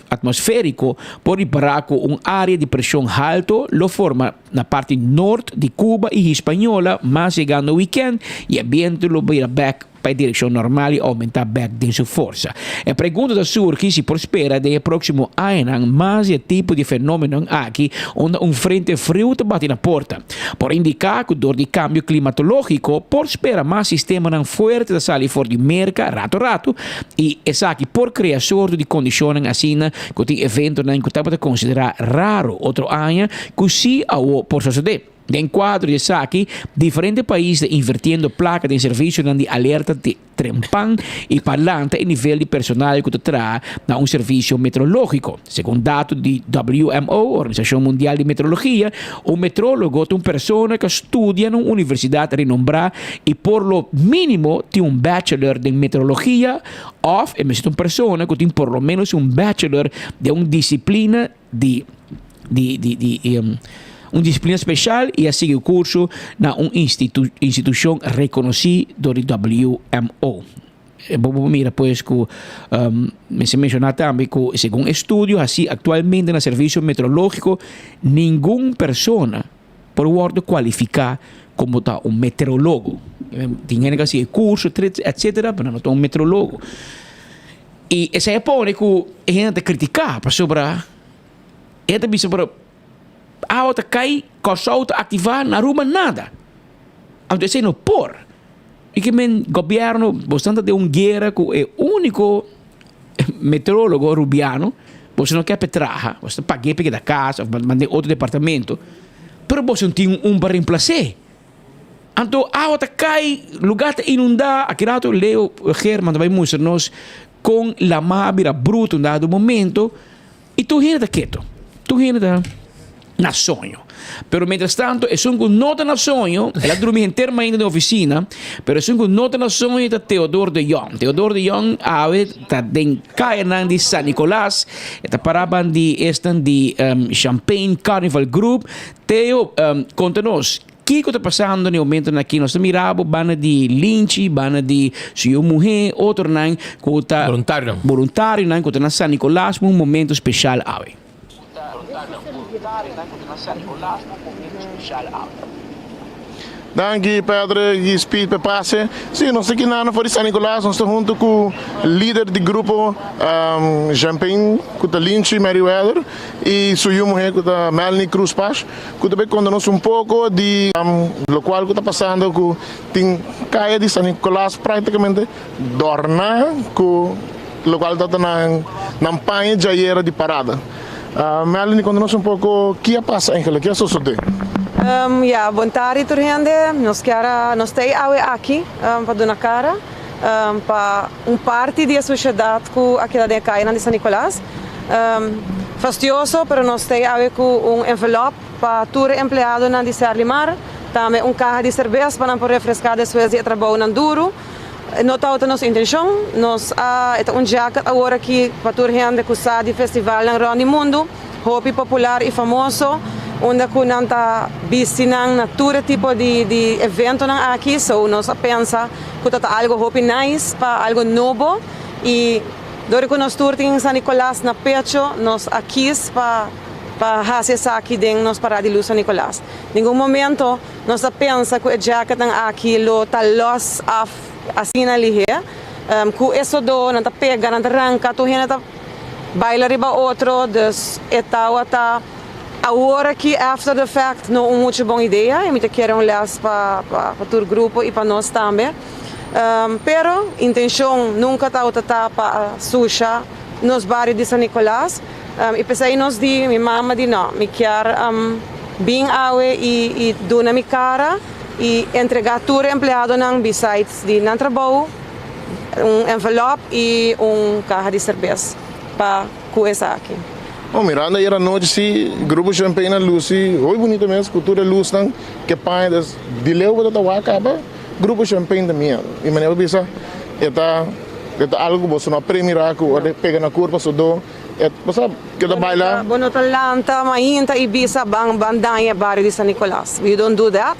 atmosferico por ripara cu un area di presion halto lo forma na parti nort di Cuba y Hispañola mas yegando weekend y e biento lo bira bek pa e direkshon normal i oumentá bèk den su forsa. E pregunta ta surgi si por spera den e próksimo añanan mas di e tipo di fenómenonan aki unda un frente friu ta bati na porta. Por indiká ku dor di kambio klimatológiko por spera mas sistemanan fuerte ta sali for di Merka rato rato i esaki por krea sorto di kondishonnan asina ku tin eventonan ku tabata konsiderá raro otro aña ku sí awo por sosodé. Den kuadro di esaki, diferente pais ta invertiendo plaka den servisionan di alerta di trempan i pa lanta e nivel di personal ku ta traha na un servisio meteorológiko. Segun dato di WMO, Organisashon Mundial di Meteorologia, un meteorólogo ta un persona ku a studia na un universidat renombrá i por lo mínimo tin un bachelor den meteorologia òf e mester ta un persona ku tin por lo ménos un bachelor den un disiplina di di di di un disiplina special y a sigui curso na un institu institucion reconoci door di WMO. Bo por mira pues cu mester menciona tambe cu segun estudio haci actualmente na servicio meteorologico ningun persona por wordo cualifica como ta un meteorologo. Tin hende cu a sigui curso etcetera pero nan no ta un meteorologo. Y esey a pone cu e hende ta critica pasobra e ta bisa pero awa ta cay, Corsou ta activa, na Aruba nada. Anto esey no por. Y ke men gobierno boso ta den un guera cu e unico meteorologo Rubiano, boso no kier pe traha, boso ta pague pe keda cas of mande otro departamento, pero boso no tin un pa reemplace. Anto awa ta kai, lugar ta inundá. Aki rato Leo Geerman ta bai mustra nos kon lamá a bira bruto un dado momento i tur hende ta keto, tur hende ta na soño. Pero mientras tanto esun ku no ta na soño, el a drumi henter mainta den ofisina, pero esun ku no ta na soño ta Theodor de Jong. Theodor de Jong awe ta den kayanan di San Nicolas, e ta pará ban di esnan di Champagne Carnival Group. Theo, konta nos, Kiko ta pasando na e momentonan aki? Nos ta mira bo banda di Linchi, banda di su yu muhé, otronan ku ta. Boluntarionan. Boluntarionan ku ta na San Nicolas pa un momento speshal awe. Danki Pedro y Speed pa pase. Si, nos ta kinano for di San Nicolas, nos ta hunto cu lider di grupo Champagne cu ta Linchi Merryweather y su yu muhe cu ta Melanie Cruz Pash. Cu ta bay conta nos un poco di locual cu ta pasando cu tin caya di San Nicolas practicamente dorna cu locual ta nan nan paña djayera di parada. Melanie conta nos un poco ki a pasa eigenlijk, ki a sosode? Ya, bon tardi tur hende. Nos kier a nos ta awe aki pa duna cara pa un parti di e sociedad cu a keda den e cayanan di San Nicolas. Fastioso, pero nos ta awe ku un envelop pa tur e empleadonan di Serlimar, tambe un kaha di serbes pa nan por refreská despues di e trabounan duru. No tabata nos intenshon, nos a e ta un jacket awor aki pa tur hende ku sa di festivalnan rònt di mundu, hopi popular i famoso, unda ku nan ta bisti nan na tur e tipo di di eventonan aki, so nos a pensa ku ta ta algu hopi nice pa algu nobo i. Dor ku nos tur tin San Nicolas na pecho, nos a kis pa pa hasi esaki den nos parada di lus San Nicolas. Ningun momento nos a pensa ku e jacketnan aki lo ta los af asina lihé. Ku e sodó nan ta pega, nan ta ranka, tur hende ta baila riba otro, dus e tawata awor aki after the fact no un muchu bon idea i mi ta kere un les pa pa tur grupo i pa nos tambe. Pero intencion nunca tawata ta pa susha nos bario di San Nicolas y pesey nos di, mi mama di no, mi kier bin awe y duna mi cara y entrega tur e empleadonan besides di nan trabou un envelop y un caha di cerbes pa cu esaki. Oh, mirando ayer anochi si Grupo Champagne a luci hoy bunito mes cu tur e luznan ke paña des di leu bo ta ta wak caba. Grupo Champagne ta miedo. Y manera bo bisa e ta. E ta algu ku boso no a premira ku ora e pega na kurpa so do e bo sa keda baila. Bo no ta lanta mainta i bisa ban ban daña e bario di San Nicolas. You don't do that.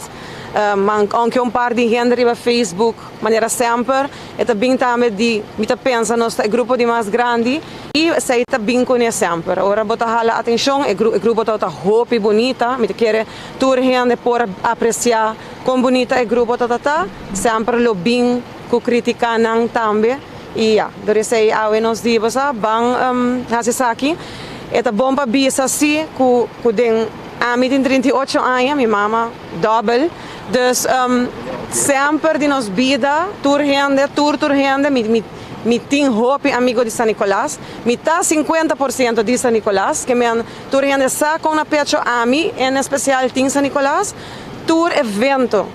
Man aunke un par di hende riba Facebook manera semper e ta bin tambe di mi ta pensa nos ta e grupo di mas grandi i esei ta bin kuné semper. Ora bo ta hala atenshon e e grupo tabata hopi bunita mi ta kere tur hende por apresiá kon bunita e grupo tabata ta semper lo bin ku kritiká nan tambe i ya dor esei awe nos di bo sa ban hasi esaki e ta bon pa bisa si ku ku den ami tin 38 aña mi mama dòbel dus semper di nos bida tur hende tur tur hende mi mi mi tin hopi amigo di San Nicolas mi ta 50% di San Nicolas ke men tur hende sa kon na pecho ami en espesial tin San Nicolas tur evento.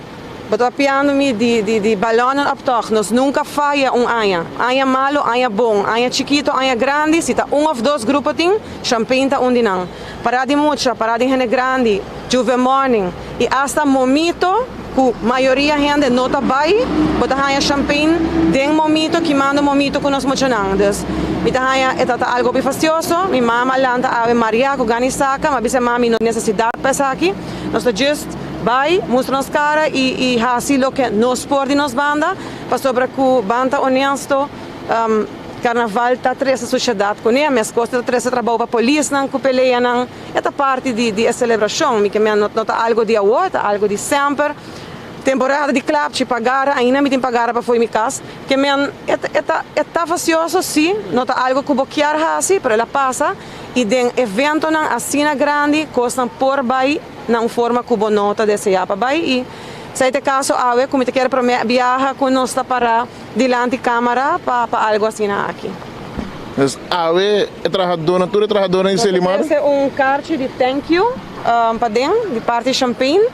Bo ta papiando mi di di di balònnan optocht. Nos nunka faya un aña. Aña malu, aña bon, aña chikito, aña grandi, si ta un òf dos grupo tin, Champagne ta un di nan. Pará di mucha, pará di hende grandi, Juve Morning, i asta Momito, ku mayoria hende no ta bai, bo ta haña Champagne den Momito, kimando Momito ku nos muchanan. Dus, mi ta haña e ta ta algu hopi fastioso. Mi mama a lanta awe Maria ku gana i saka, mi a bisa mami no nesesidat pa esaki. Nos ta just. Bai, mustra nos cara y y haci loke nos por di nos banda, pasobra cu ban ta honesto, Carnaval ta trece suciedad cune, mescos ta trece trabou pa polisnan cu peleanan, e ta parti di di e celebracion, mi ke meen no ta algo di awo, e ta algo di semper. Temporada di klapchi pa gara, ainda mi tin pa gara pafo di mi cas, ke meen e ta e ta e ta facioso si, no ta algo cu bo kier haci, pero el a pasa y den eventonan asina grandi cosnan por bai. na un forma ku bo no ta deseá pa bai i esei ta e kaso awe ku mi ta kere promé biaha ku nos ta pará dilanti kámara pa pa algu asina aki. Dus awe e trahadónan, tur e trahadónan di Selimar. Nos ta trese un karchi di thank you paden di parti Champagne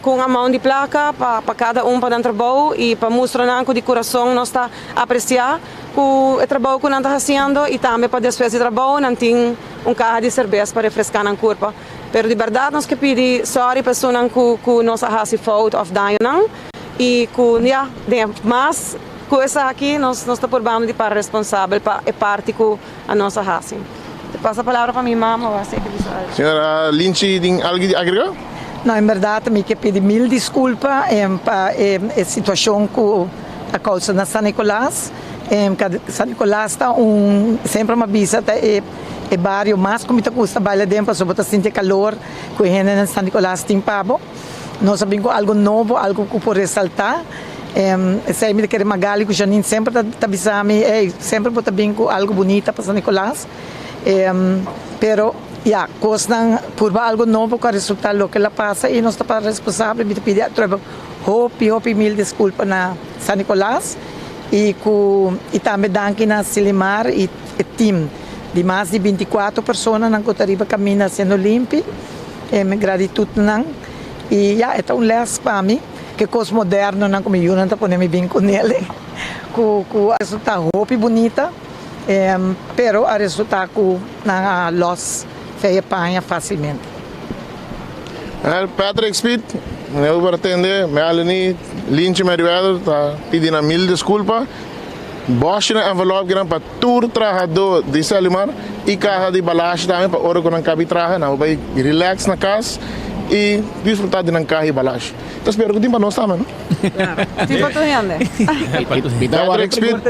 ku un amount di plaka pa pa kada un pa nan trabou i pa mustra nan ku di kurason nos ta apresiá ku e trabou ku nan ta hasiendo i tambe pa despues di trabou nan tin un kaha di serbes pa refreská nan kurpa. Pero di berdad nos ke pidi sorry pa esunnan ku ku nos a hasi fout of dañonan y ku ya den mas ku esaki nos nos ta purbando di para responsabel pa e parti ku a nos a hasi. Te pasa palabra pa mi mama o así ke bisa algo. Señora Linchi tin algo di agrega? No en berdad mi ke pidi mil disculpa pa e situacion ku a causa na San Nicolas. San Nicolas ta un semper mi a bisa ta e. E bario mas ku mi ta gusta baila den pasobra bo ta sinti e kalor ku e hende na San Nicolas tin pa bo. Nos a bin ku algu nobo, algu ku por resaltá. Esei mi ta kere Magali ku Janine semper ta ta bisa mi, ey, semper bo ta bin ku algu bunita pa San Nicolas. Pero ya, kosnan purba algu nobo ku a resultá loke la pasa i nos ta para responsabel. Mi ta pidi atrobe hopi, hopi mil diskulpa na San Nicolas i ku i tambe danki na Silimar i. E team di mas di binti kuatro personanan ku ta riba kaminda hasiendo limpi, e mi gratitut na nan. I ya, e ta un les pa mi, ke kos modernonan ku mi yunan ta pone mi bin kunel, ku ku a resultá hopi bunita, pero a resultá ku nan a lòs fei e paña fásilmente. Patrick Speed, mi por atende, Melanie, Linchi Merryweather ta pidi nan mil diskulpa. Bòshi na envelòp kinan pa tur trahadó di Selimar i kaha di balashi tambe pa ora ku nan kabi traha nan por bai relax na kas i disfrutá di nan kaha i balashi. Ta spera ku tin pa nos tambe no? Tin pa tur hende. Patrick Speed.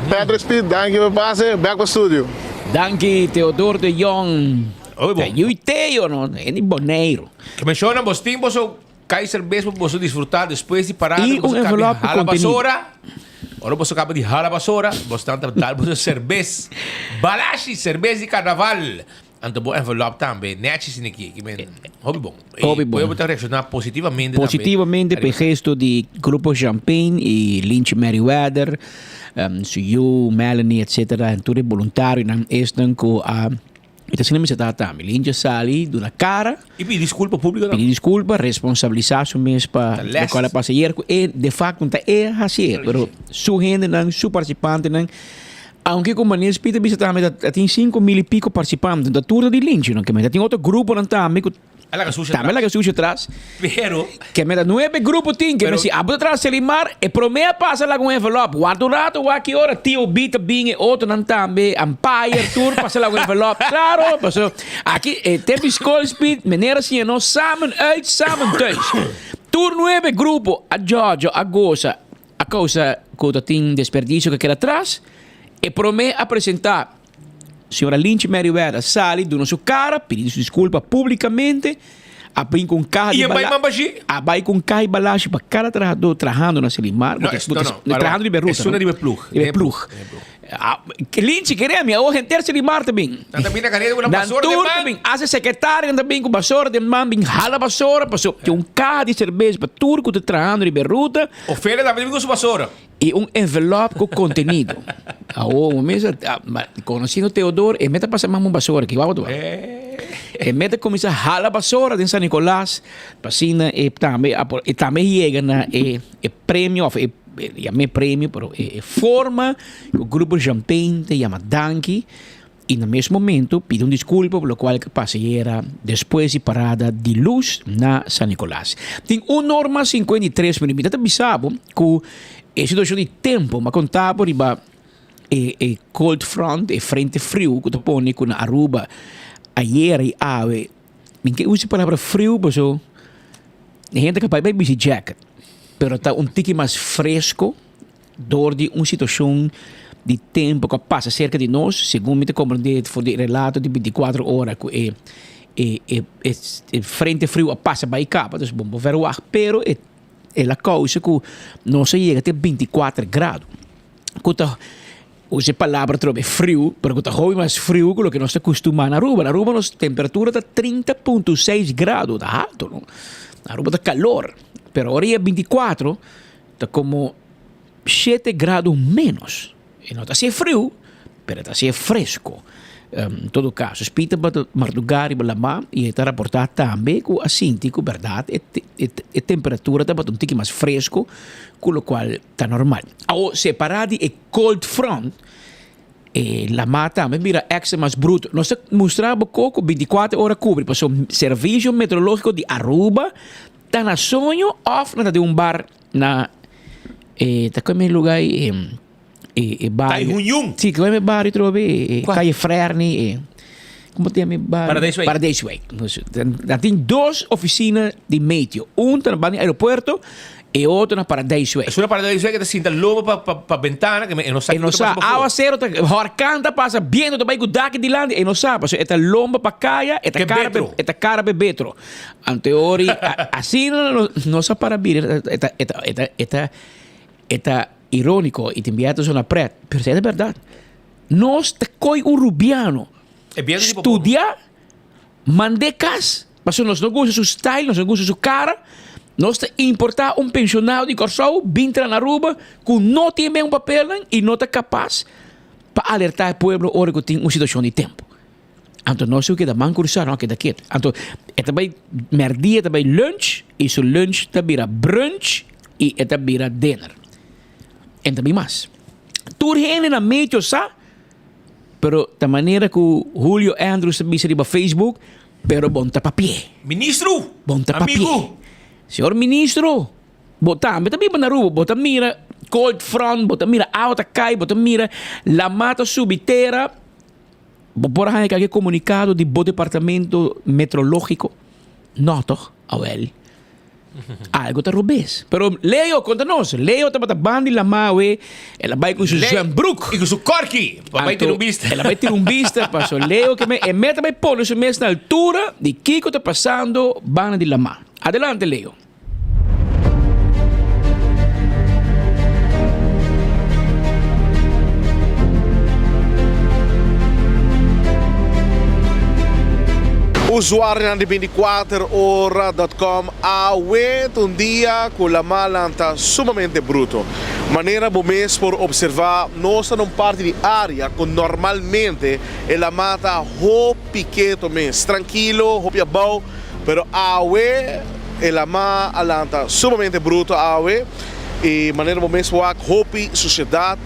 Patrick Speed danki pa pase bèk pa studio. Danki Theodor de Jong. Yu i Theo no, e di Boneiru. Ke menshona bos tin boso Kaiser bes pa boso disfruta despues di parada I boso un kaba di envelop ku hala kontenido. basora. Ora boso kaba di hala basora, boso tan ta dal boso serbes. Balashi, serbes di karnaval. Anto bo envelop tambe, nechi sini ki, ki men hopi bon. I Hopi bon. pueblo ta reacciona positivamente tambe. Positivamente pa e gesto di Grupo Champagne i Lynch Merryweather, su yu Melanie etcetera en tur e boluntarionan esnan ku a Mi ta asina mester ta tambe. Lintje sali duna kara. I pidi diskulpa públiko tambe. Pidi diskulpa, responsabilisá su mes pa lokual a pasa ayer ku e de fakto no ta e hasi e, pero su hendenan, su partisipantenan, aunke ku Manel Speed a bisa tambe ta tin 5000 i piko partisipante, no ta tur ta di Lintje no, ta tin otro gruponan tambe ku. A laga sushi Tambe atras. laga sushi atras. Pero. Ke meta nuebe grupo tin, ke si abo ta traha Selimar, e prome a pasa laga un envelop. Warda un rato, wak ki ora TOB ta bin, e otronan tambe, Empire, tur pasa laga un envelop. Claro, paso aki e tempo di skol speed, meneer a siña nos samen uit, samen thuis. Tur nuebe grupo a djòdjò, a gosa, a kousa ku ta tin desperdicio ku a keda atras. E prome a presenta. Señora Lynch Merriweather sali duna su cara, pidi su disculpa publicamente, a bin cu un caha di Y e bai bala- mambashi? a bai cu un caha di balashi pa cada trahador trahando na Selimar. No, Bo ta- es- bo no, ta- no, para- trahando riba e ruta, Esun no? riba e ploeg. Riba e ploeg. Ah, Lynch kere mi, awo henter Selimar ta bin. Nan ta bin na careda cu nan Nan basora den tur ta man. bin. Hace secretario nan ta bin cu basora den man, bin hala basora, paso tin un caha di cerveza pa tur cu ta trahando riba e ruta. Ofelia tambe ta bin cu su basora. I un envelop ku kontenido. Awor un mes konosiendo Theodor, e meta pasa mas un basora ki wou tu. E meta kuminsá hala basora den San Nicolas, pa asina e tambe e tambe yega na e e premio òf e yam'é premio pero e forma ku grupo Champagne ta yama danki I na mes momento pidi un disculpa por locual cu pasa ayera despues di parada di luz na San Nicolas. Tin un norma 53 minuut. Mi ta ta bisa bo cu e situacion di tempo, m'a conta bo riba e e cold front, e frente friu cu ta pone cu na Aruba ayera y awe, mi ke usa e palabra friu paso e hende capaz bai bisti jacket, pero ta un tiki mas fresco. Dor di un situacion di tempo cu a pasa cerca di nos, segun mi ta comprende for di e relato di binticuatro ora cu e e e e frente friu a pasa bay caba, dus bo por verwacht, pero e el a causa cu nos a yega te binticuatro grado, cu ta usa e palabra atrobe friu, pero cu ta hopi mas friu cu loke nos ta custuma na Aruba. Na Aruba nos temperatura ta trinta punto seis grado, ta alto no, na Aruba ta calor, pero ora yega binticuatro Ta como shete grado menos. E no ta hacié friu, pero e ta hacié fresco. En todo caso, Speed tabata mardugá riba lamá y e ta raportá tambe cu a sinti cu berdad e e temperatura tabata un tiki mas fresco, cu locual ta normal. Awor, separá di e cold front, e lamá tambe bira extra mas bruto. Nos ta mustra bo koco binticuater ora cubri, pasobra Servicio Meteorologico di Aruba Ta na soño of nan ta den un bar na e ta kome lugar e e bario. Taihun Si, kome bario trobe e calle Ferni e como te yama e bario? Paradijswijk. Paradijswijk. Nan tin dos oficina di meteo. Un ta na banda di aeropuerto e otro na Paradijswijk. Esun na Paradijswijk e ta sinta lobo pa pa pa bentana e no sa E no sa. Awacero ta horcan ta pasa biento ta bay cu dak dilanti e no sa pasobra e ta lomba pa caya e ta cara e ta cara pa e betro. Anteori, asina nos a para bira, e ta, e ta, e ta, e ta, e ta irónico y tin bia ta sona pret, pero esei ta berdad. Nos ta coy un rubiano studia, mand'é cas, pasobra nos no gusta su style, nos no gusta su cara, nos ta importa un pensionado di Kòrsou bin traha na Aruba cu no tin ben un papelnan y no ta capas pa alerta e pueblo ora cu tin un situacion di tempo. Anto nos su keda man cruzá, no a keda ketu. Anto e ta bai mèrdia, e ta bai lunch i su lunch ta bira brunch i e ta bira dinner. E no ta bin mas. Tur hende na medio sa, pero ta manera ku Julio Andrews ta bisa riba Facebook, pero bon ta papié. Ministro! Bon ta papié. Amigo! Señor ministro, bo tambe ta biba na Aruba, bo ta mira cold front, bo ta mira awa ta kai, bo ta mira lama ta subi tera. Bo por a haña kalke komunikado di bo departamento metrológiko? No tòg? Awèl, algu ta robes. Pero Leo, konta nos. Leo tabata ban di lamá awe, el a bai ku su zwembruk. I ku su kòrki pa bai tira un bista. El a bai tira un bista paso Leo ke me e meta bai pone su mes na altura di kiko ta pasando banda di lamá. Adelante Leo. Usuarionan di binticuater ora dot com awe ta un dia cu la malanta sumamente bruto. Manera bo mes por observa nos ta na un parti di area cu normalmente e lama ta hopi keto mes, trankilo, hopi abao. Pero awe e lama a lanta sumamente bruto awe y manera bo mes wak hopi suciedad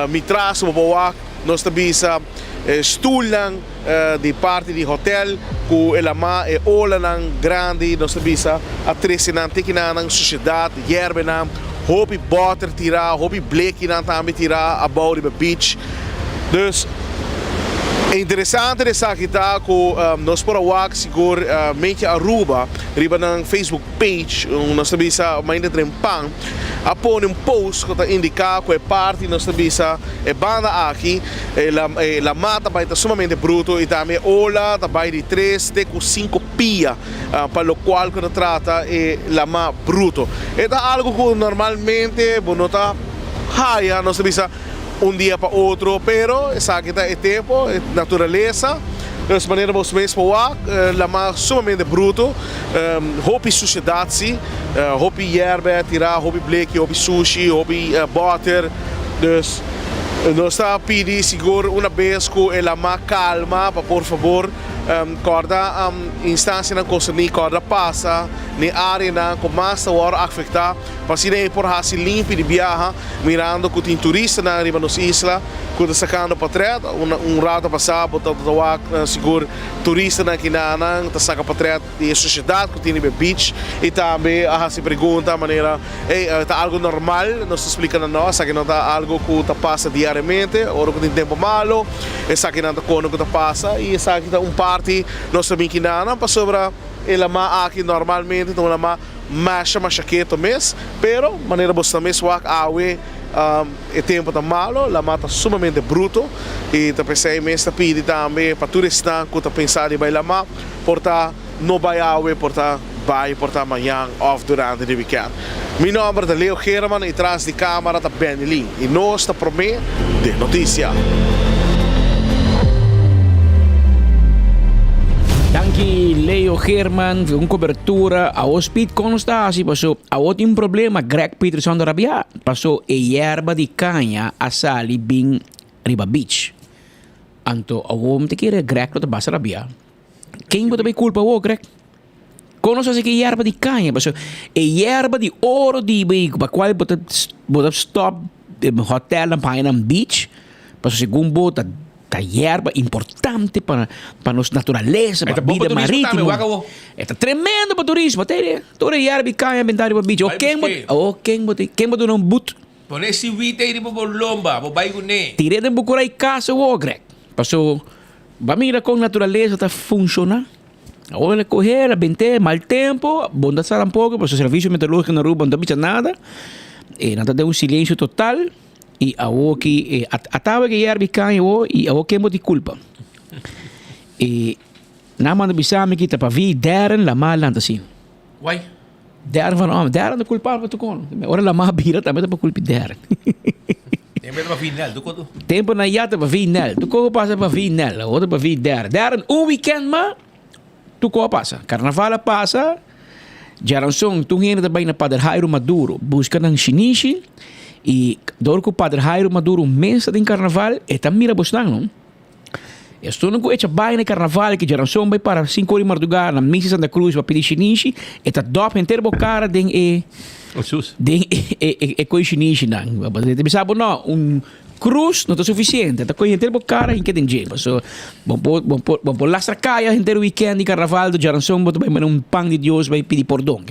mi tras bo por wak nos ta bisa. Stoelnan di parti di hotel ku e lamá e olanan grandi nos ta bisa a trese nan te kinanan sushedat yerbenan hopi bòter tirá hopi blekinan tambe tirá abou riba beach dus e interesante di esaki ta ku nos por a wak sigur Mechi Aruba riba nan Facebook page nos ta bisa mainta trempan a pone un post ku ta indiká ku e parti nos ta bisa e banda aki. E lamá ta bai ta sumamente bruto i tambe e ola ta bai di tres te ku sinku pia pa lokual ku ta trata e lamá bruto. E ta algu ku normalmente bo no ta haya, nos ta bisa un dia pa otro, pero esaki ta e tempu, e naturalesa. Dus manera bo mes por wak, lamá sumamente bruto, hopi sushedat si, hopi yèrbè tirá, hopi bleki, hopi sushi, hopi bòter. Dus nos ta pidi sigur una bes ku e lama kalma pa por fabor kòrda instansianan konserní kòrda pasa n'e áreanan ku mas ta wòrdu afektá pa asina e por hasi limpi di biaha mirando ku tin turistanan riba nos isla ku ta sakando patrèt. Un rato pasá bo ta wak sigur turistanan kinanan ta saka patrèt. di e sociedad cu tin riba e beach y tambe a haci pregunta manera ey ta algo normal nos ta splica nan no esaki no ta algo cu ta pasa diariamente ora cu tin tempo malo esaki nan ta cono cu ta pasa y esaki ta un parti nos ta bin kina nan pasobra e lama aki normalmente ta un lama masha masha keto mes pero manera bo sta mes wak awe e tempo ta malo lama ta sumamente bruto y ta pesey mes ta pidi tambe pa tur esnan cu ta pensa di bay lama. Por ta no bai awe, por ta bai, por ta mañan of durante di weekend. Mi nomber ta Leo Geerman y tras di camara ta Benny Lee y nos ta prome den noticia. Danki Leo Geerman un cobertura awo speed con nos ta haci paso awo tin un problema Greg Peterson ta rabia paso e yerba di caña a sali bin riba beach. Anto awor mi ta kere Greg lo ta basta rabia. Ken bo ta bay culpa awor Greg? Kon nos haci ki yerba di caña? Pasobra e yerba di oro di bay pa cual bo ta bo ta stop hotelnan pa haña nan beach pasobra segun bo ta ta yerba importante pa pa nos naturalesa pa bida maritimo. E ta tremendo pa turismo. Te tur e yerba di caña benta riba beach. O ken bo o ken bo ken bo duna un but? Pone siwita ei riba bo lomba, bo bai kuné. Tir'é den bo kura i kasa wou, Greg. Paso, bo a mira kon naturalesa ta funshoná. Awor el a kohé, el a bent'é, mal tempu, bo no ta sa tampoko, paso servisio meteorológiko na Aruba no ta bisa nada. E nan ta den un silensio total i awor ki e a taba ke yerba i kaña awor i awor ken bo tin kulpa? E nan manda bisa mi ki ta pavia i dèren la mal nan ta asina. Why? Derde van oh, derde de culpable pa tukon. Ora la ma bira tambe ta pa culpi derde. Tempo pa vinel, tu koto. Tempo na yata pa vinel. Tu ko pasa pa vinel, otro pa vi derde. Derde un weekend ma tu ko pasa. Carnaval a pasa. Jaranson, tu hende ta bai na Pader Jairo Maduro, busca nan shinishi y door ku Pader Jairo Maduro mes ta den carnaval, e ta mira bosnan, no? Esun ku echa bai na karnaval ki djaranson bai para sinku ora di mardugá na misa Santa Cruz pa pidi shinishi, e ta dòp henter bo kara den e den e e koi shinishinan. E ta bisa bo no, un krus no ta sufisiente, ta koi henter bo kara hinke den dje. Paso bo por bo por bo por lastra kaya henter wikènt di karnaval do djaranson bo ta bai manda un pan di Dios bai pidi pordon.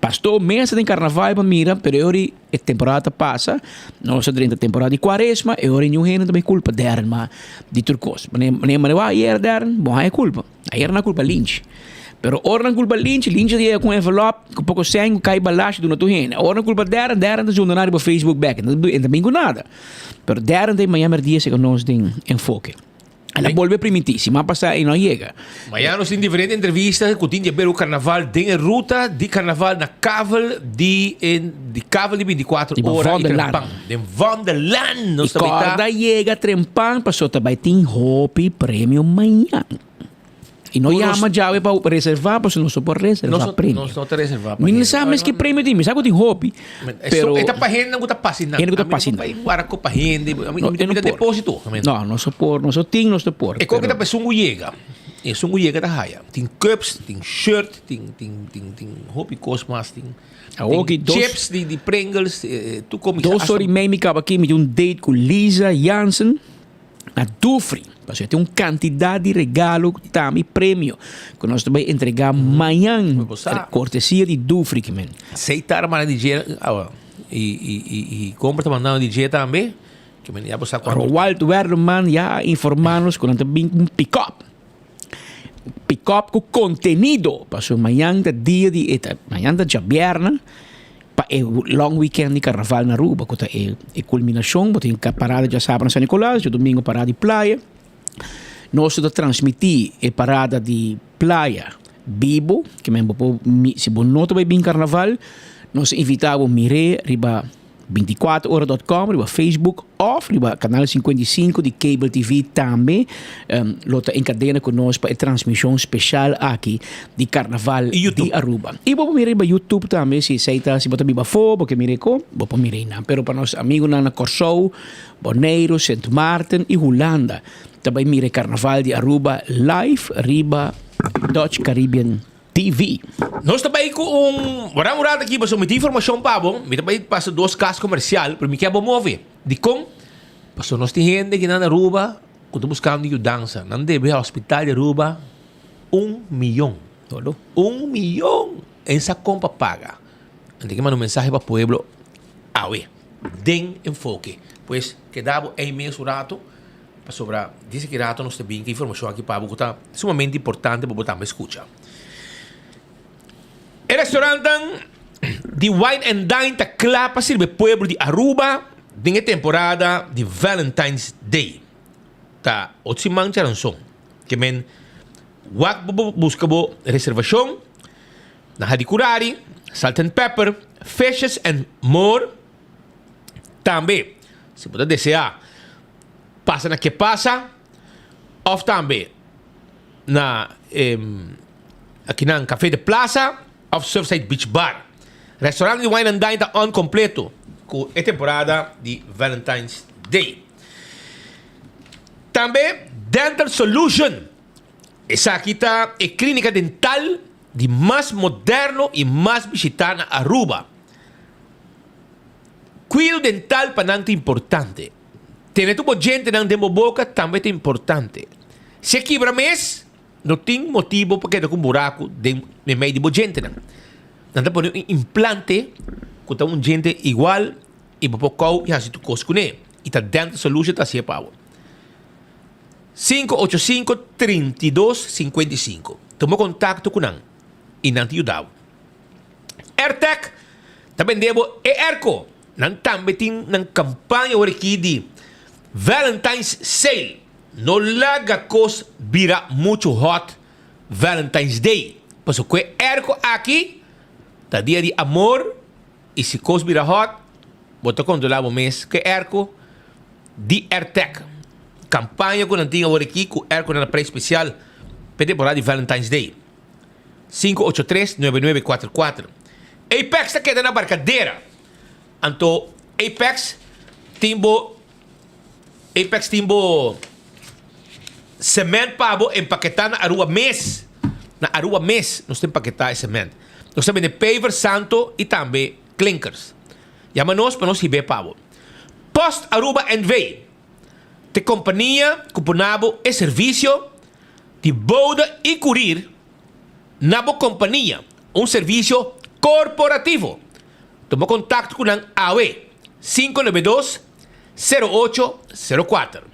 Pastor mes ta den karnaval pa mira pero e ora E temporada ta pasa, nos ta drenta temporada di cuaresma, e ora niun hende ta bay culpa Darren ma di tur cos. Mane mane mane wak ayer Darren, bo haña culpa. Ayer nan a culpa Lynch. Pero ora nan culpa Lynch, Lynch ta yega cu un envelop cu poco cen cu cay balashi duna tur hende. Ora nan culpa Darren, Darren ta zunda nan riba Facebook bek. E ta bin cu nada. Pero Darren ta mañana merdia seca nos den enfoke. El a bolbe primintí, siman pasá e no a yega. Mañana nos tin diferente entrevista ku tin di haber ku karnaval den e ruta di karnaval na kavel di e di kavel di 24 Di ora i Vondellaan. Trempan. Den Vondellaan nos I ta bai ta. kòrda yega Trempan pasobra ta bai tin hopi premio mañan. I no Ku nos- yama djawe pa reservá pasobra nos no por reservá Nos no- premio. nos no ta reservá pa Mi no hende. sa mes ki premio tin, mi sa ku tin hopi, pero E ta pa hende ku ta pasa nan. Hende ku ta Ami pasa no nan. por bai wara ku pa hende. Ami No, mi e no ta por. deposito. No, nos no por, nos no tin, nos no por. E koke pero- ta pa esun ku yega. Esun ku yega ta haya. Tin cups, tin shirt, tin tin tin tin hopi kos mas. Tin Awor tin ki dos- chips di di Pringles, eh, tur komi. Dos ora i mei mi kaba aki, mi tin un date ku Lisa Jansen. na Dufry. Pasobra tin un kantidat di regalo tambe premio ku nos ta bai entregá mañan. Kortesia di Dufry ki men. Sei ta manda di dje awa i i i i kompra ta mandando di dje tambe ki men ya bo sa kuantu. Roald Werleman ya a informá nos ku nan ta bin ku un pikòp. Pikòp ku kontenido pasobra mañan ta dia di e ta mañan ta djabièrnè pa e long weekend di karnaval na Aruba ku ta e e kulminashon bo tin parada djasabra na San Nicolas djadumingu parada di playa nos ta transmití e parada di playa bibo ke men bo por si bo no ta bai bin karnaval nos ta invitá bo mir'é riba 24 ora dot com riba Facebook of riba kanal 55 di Cable TV tambe um, lo ta en kadena ku nos pa e transmishon speshal aki di Karnaval di Aruba. I bo por mira riba YouTube tambe si esei ta si bo ta biba afó bo ke mira e ko bo por mira einan. Pero pa nos amigunan na Kòrsou, Boneiru, Sint Maarten i Hulanda ta bai mira e Karnaval di Aruba live riba Dutch Caribbean TV. Nos ta bai ku un Wara un rato aki pasobra mi tin informashon pa bo. Mi ta bai pasa dos kas komersial, pero mi ke bo move. Dikon? Pasobra nos tin hende ki nan na Aruba ku ta buskando yudansa. Nan debe hospital di Aruba un miyon. Un miyon! En sa kon pa paga. Anto ke manda un mensahe pa pueblo awe den enfoke. Pues keda bo ei mes un rato. Pasobra dise ki rato nos ta bin ku informashon aki pa bo ku ta sumamente importante pa bo tambe skucha. E restaurantnan di Wine and Dine ta kla pa sirbi e pueblo di Aruba den e temporada di Valentine's Day. Ta otro siman djaranson. Ke men wak bo buska bo reservashon na Hadicurari, Salt and Pepper, Fishes and More. Tambe si bo ta desea pasa na ke pasa of tambe na akinan Café de Plaza of Surfside Beach Bar. Restaurant di Wine and Dine ta on completo ku e temporada di Valentine's Day. Tambe Dental Solution, esaki ta e klinika dental di mas moderno i mas bishita na Aruba. Kuido dental pa nan ta importante. Tene tur bo djentenan den bo boka tambe ta importante. Si e kibra mes, no tin motibo pa keda ku un buraku den meimei di bo djentenan. Nan ta pone un implante ku ta un djente igual i bo por kou i hasi tur kos kuné. I ta Dental Solution ta hasié pa bo. 585 32 55. Tuma kontakto ku nan i nan ta yuda bo. Airtec ta bende bo e airco. Nan tambe tin nan campaña awor aki di Valentine's Sale. No laga cos bira mucho hot Valentine's Day. Pasobra cu e airco aki ta dia di amor y si cos bira hot bo ta controla bo mes cu e airco di Airtec. Campaña cu nan tin awor aki cu airco nan na prijs special p'e temporada di Valentine's Day. 583 9944. Apex ta keda na Barcadera. Anto Apex tin bo Apex tin bo cement pa bo empaketá na Aruba mes. Na Aruba mes nos ta empaketá e cement. Nos ta bende paver, santo i tambe klinkers. Yama nos pa nos hib'é pa bo. Post Aruba NV. Ta e kompania ku puna bo e servisio di bode i kurir na bo kompania, un servisio korporativo. Tuma kontakto ku nan awe, 592 08 04.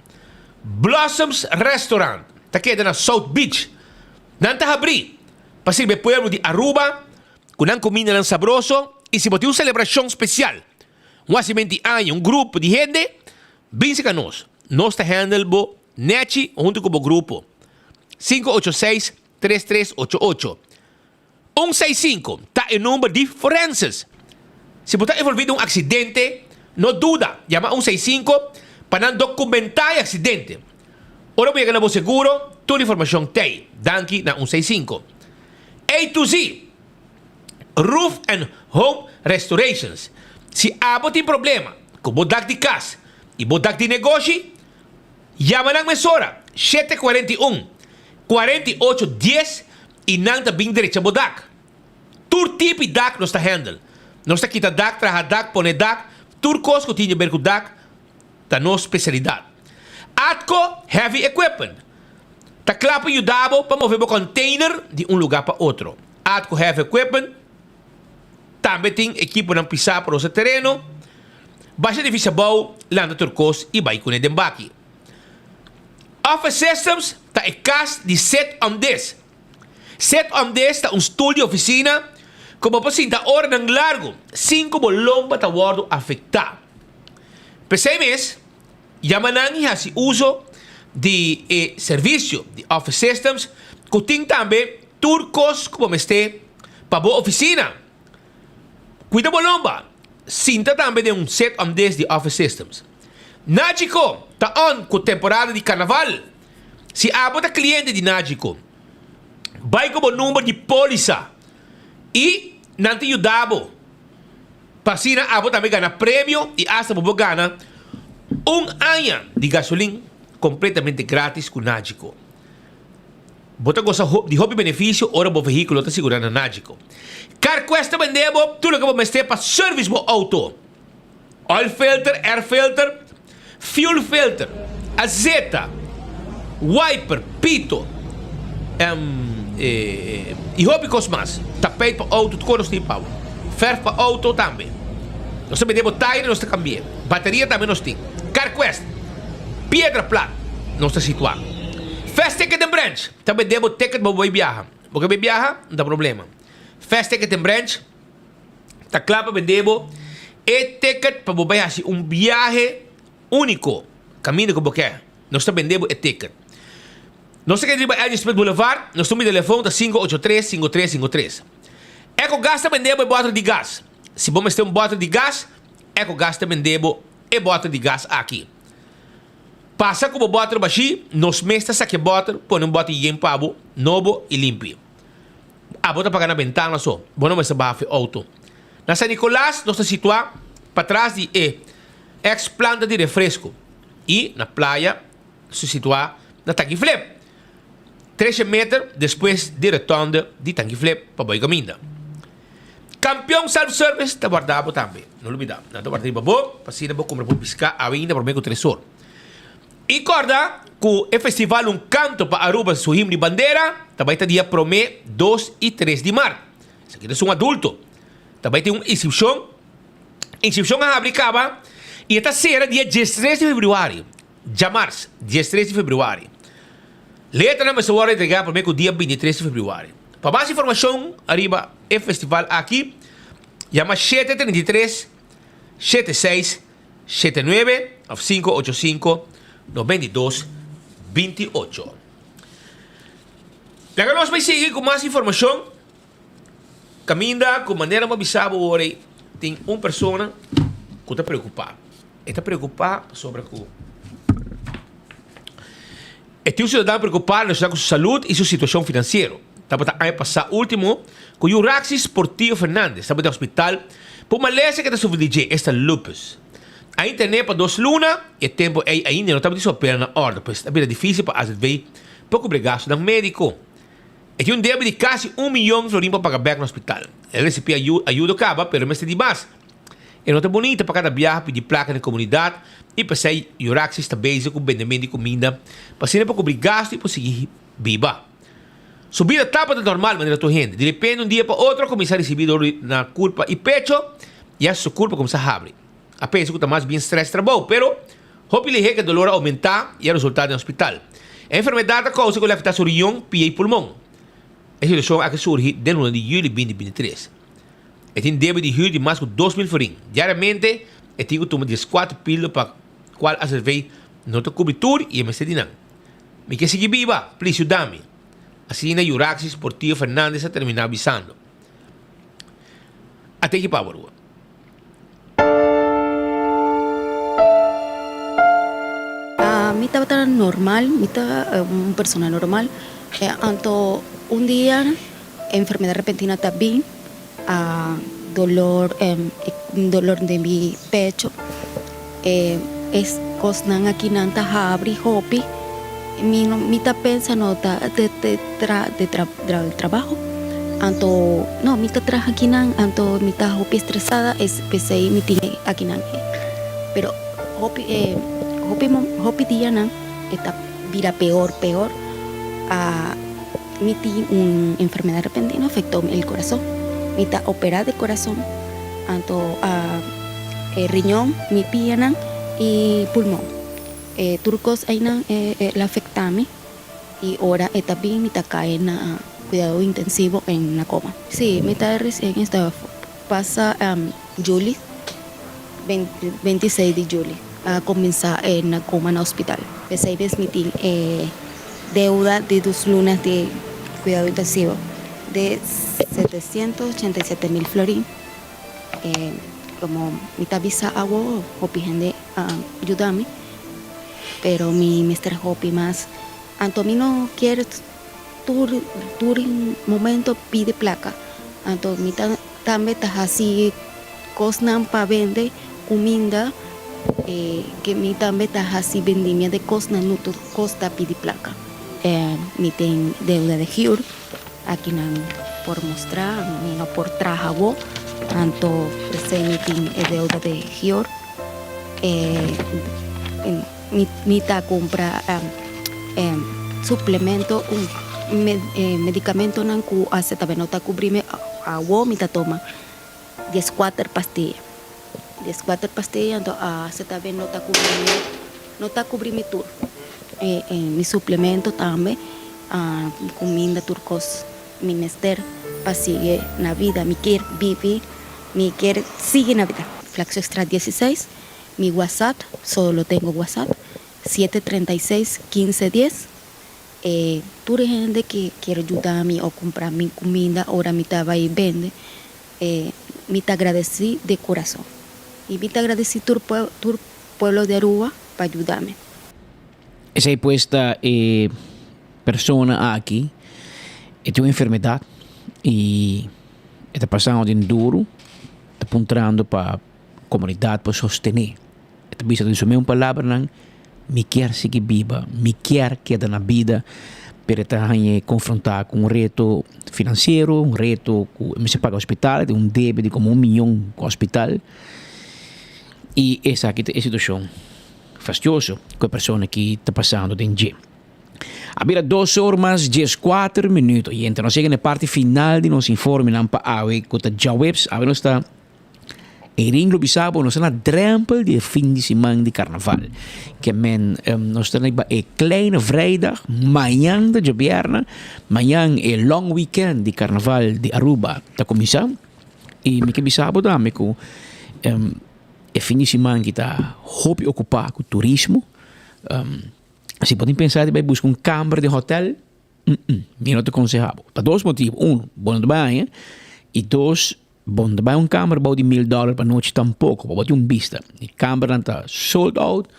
Blossoms Restaurant ta keda na South Beach. Nan ta habrí pa sirbi e pueblo di Aruba ku nan kumindanan sabroso i si bo tin un selebrashon spesial, un hasimenti aña, un grupo di hende, bin serka nos. Nos ta handle bo Nechi huntu ku bo grupo. 586 3388. 165 ta e number di forenses. Si bo ta envolvi den un aksidente, no duda, yama 165 pa nan dokumentá e aksidente. Ora bo yega na bo seguro, tur informashon t'ei. Danki na 165. A to Z Roof and Home Restorations. Si abo tin problema ku bo dak di kas i bo dak di negoshi, Yama nan mesora, 7 41, 48 10 i nan ta bin drecha bo dak. Tur tipi dak nos ta handle. Nos ta kita dak, traha dak, pone dak, tur kos ku tin di ber ku dak ta nos spesialidat. Atco Heavy Equipment ta kla pa yuda bo pa move bo container di un luga pa otro. Atco Heavy Equipment tambe tin ekiponan pisá pa rosa tereno, basha edifisio abou, lanta tur kos i bai kuné den baki. Office Systems ta e kas di Sit on This. Sit on This ta un stul di ofisina ku bo por sinta oranan largu sin ku bo lomba ta wòrdu afektá. P'esei mes, Yama nan i hasi uso di e servisio di Office Systems ku tin tambe tur kos ku bo mester pa bo ofisina. Kuida bo lomba, sinta tambe den un set om des di Office Systems. Nagico ta on ku temporada di karnaval. Si abo ta kliente di Nagico, bai ku bo number di polisa i nan ta yuda bo. Pa asina abo tambe gana premio y hasta bo por gana un aña di gasolin completamente gratis cu Nagico. Bo ta goza di hopi beneficio ora bo vehiculo ta sigura na Nagico. CarQuest ta bende bo tur loke bo mester pa service bo auto. Oil filter, air filter, fuel filter, azeta, wiper, pito, y hopi cos mas. Tapijt pa auto, tur cos nos tin pa bo. Verf pa auto tambe. Nos ta bende bo taire, nos ta cambia. Bateria tambe nos tin. CarQuest, Piedra Plat nos ta situa. Fast Ticket and Branch ta bende bo ticket pa bo bay biaha. Bo ke bay biaha? No ta problema. Fast Ticket and Branch. Ta kla pa bende bo e ticket pa bo bai hasi un biahe úniko kaminda ku bo ke. Nos ta bende bo e ticket. Nos ta keda riba L. J. Smith Boulevard. Nos number di telefon ta 583 5353. Ecogas ta bende bo e bòter di gas. Si bo mester un bòter di gas, Ecogas ta bende bo e bòter di gas aki. Pasa ku bo bòter bashí, nos mes ta saka e bòter, pone un bòter yen pa bo, nobo i limpi. Abo ta paga na bentana so, bo no mester baha fe auto. Na San Nicolas nos ta situa patras di e ex planta di refresco y na playa nos ta situa na Tanki Flip, trece meter despues di rotonde di Tanki Flip pa boy caminda. Campeon Self Service ta warda bo tambe, no lubida, nan ta warda riba bo pa asina bo cumpra bo pisca awe ainda prome cu tres or. I kòrda ku e festival Un Kanto pa Aruba su himno i bandera ta bai ta dia promé, dos i tres di mart. Esaki ta esun adulto. Ta bai tin un inskripshon. Inskripshon a habri kaba i e ta sera dia diestres di febrüari, djamars, diestres di febrüari. Letranan mester wòrdu entregá promé ku dia bintitres di febrüari. Pa mas informashon ariba e festival aki, yama shete 33 shete seis 79 of 585 92 28. Laga nos bai sigui ku mas informashon. Kaminda ku manera bo a bisa bo ora ei tin un persona ku ta preokupá. E ta preokupá pasobra ku e tin un siudadano preokupá relashoná ku su salud i su situashon finansiero. Tabata aña pasá último ku Yuraxis Portillo Fernandez tabata den hospital pa un malesa ku e ta sufri di dje, esta lupus. A intern'é pa dos luna i e tempu ei ainda no tabatin su papelnan na òrde, pues ta bira difísil pa AZV pa kubri gastunan médiko. E tin un debe di kasi un miyon florin pa paga bèk na hospital. El a risibí ayudo kaba, pero mester di mas. E no ta bunita pa kada biaha pidi plaka na e komunidat i p'esei Yuraxis ta bezig ku bendemento di kuminda pa asina por kubri gastu i por sigui biba. Su bida tabata normal manera tur hende. Di repente un dia pa otro a kuminsá risibí dolor na kurpa i pecho i hasta su kurpa kuminsá habri. A pensa ku ta mas bien strès trabou, pero hopi lihé ku e dolor a oumentá i a resultá den hospital. E enfermedat a kousa ku el afektá su riñon, pia i pulmon. E situashon aki surgi den luna di yüli binti 23. E tin debe di hür di mas ku 2000 florin. Diariamente e tin ku tuma dieskuater pildo pa kual AZV no ta kubri tur i e mester di nan. Mi ke sigui biba, plis yuda mi. Asina Yuraxis Portillo Fernandez a terminá bisando. A teki pa bo. Mi tabata normal, mi ta un persona normal. Anto un dia enfermedad repentina ta bin, dolor, dolor den mi pecho. E es kosnan aki nan ta habri hopi. Mi no mi ta pensa no ta de de tra de tra trabaho anto no mi ta traha akinan anto mi ta hopi estresada es p'esei mi tin akinan pero hopi e hopi hopi dianan. E ta bira peor peor a mi tin un enfermedad repentino afectó el corazón mi ta opera de corazón anto a e riñon mi pianan y pulmon e tur cos aynan el afecta mi y ora e ta bin mi ta cae na cuidado intensivo en na coma. Si mi ta recien esta pasa juli 26 di juli a cuminsa na coma na hospital. Pesey bes mi tin e deuda di dos luna di cuidado intensivo di 787 mil florin. Como mi ta bisa awo hopi hende a yuda mi pero mi mester hopi mas anto mi no kier tur tur momento pidi placa anto mi ta Tambe ta hasi kosnan pa bende kuminda ke mi tambe ta hasi bendimia de kosnan no tur kos ta pidi plaka. Mi tin deuda de huur akinan por mustra mi no por traha awo anto p'esei mi tin e deuda de huur mi ta kumpra suplemento medicamentonan ku hace tambe no ta kubri mi awo mi ta toma dieskuater pastilla dieskuater pastilla anto hace tambe no ta kubri mi no ta kubri mi tur mi suplemento tambe kuminda tur kos mi mester pa sigui na vida mi kier bibi mi kier sigui na vida. Flaxo Extra dieseis mi whatsapp solo tengo whatsapp siete 36 15 10 E tur hende ki kier yuda mi o kumpra mi kuminda ora mi ta bai bende, e mi ta agradesí di kurason. I mi ta agradesí tur tur pueblo di Aruba pa yuda mi. Esei pues ta e persona aki, e tin un enfermedat i e ta pasando den duru, ta puntrando pa komunidat por sostené. E ta bisa den su meun palabranan, Mi kier sigui biba, mi kier keda na bida, pero e ta hañ'é konfrontá ku un reto finansiero, un reto ku e mester paga hospital, e tin un debe di komo un miyon ku hospital. I esaki ta e situashon fastioso ku e persona aki ta pasando den dje. A bira dos or mas dieskuater minuto i enta nos yega na e parti final di nos informenan pa awe ku ta djaweps. Awe nos ta. E ring lo bisa bo nos ta na drempel di e fin di siman di karnaval. Ke men nos ta riba e kleine vrijdag, mañan ta djobièrnè, mañan e long weekend di karnaval di Aruba ta kuminsá. I mi ke bisa bo tambe ku e fin di siman ki ta hopi okupá ku turismo. Si bo tin pensa di bai buska un kamber di hotel, mi no ta konsehá bo. Pa dos motibu, uno, bo no ta bai haña, i dos, Bo no ta bai un kamer bou di mil dòler pa nochi tampoko, pa bo tin un bista. E kamernan ta sold out.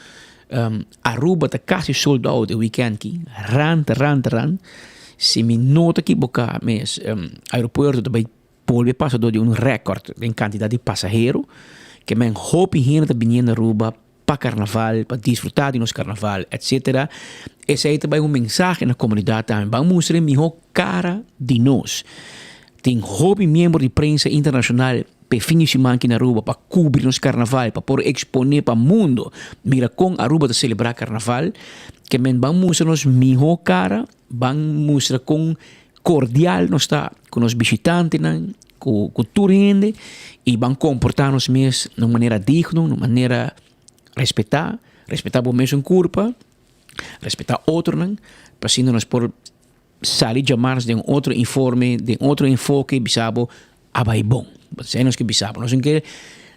Aruba ta kasi sold out e weekend aki. Rant, rant, rant. Si mi no ta kiboká mes, aeropuerto ta bai bolbe pasa dor di un rèkòrt den kantidat di pasahero. Ke men hopi hende ta biniendo Aruba pa karnaval, pa disfrutá di nos karnaval, etsetera. Esei ta bai un mensahe na komunidat tambe. Ban mustra e mihó kara di nos. Tin hopi miembro di prensa internashonal p'e fin di siman aki na Aruba pa kubri nos karnaval, pa por eksponé pa mundo mira kon Aruba ta selebrá karnaval. Ke men ban mustra nos mihó kara, ban mustra kon kordial nos ta ku nos bishitantenan, ku ku tur hende i ban komportá nos mes na un manera digno, na un manera respetá, respetá bo mesun kurpa, respetá otronan, pa asina nos por sali djamars den otro informe, den otro enfoke bisa bo a bai bon. Esei nos ke bisa bo. Nos no ke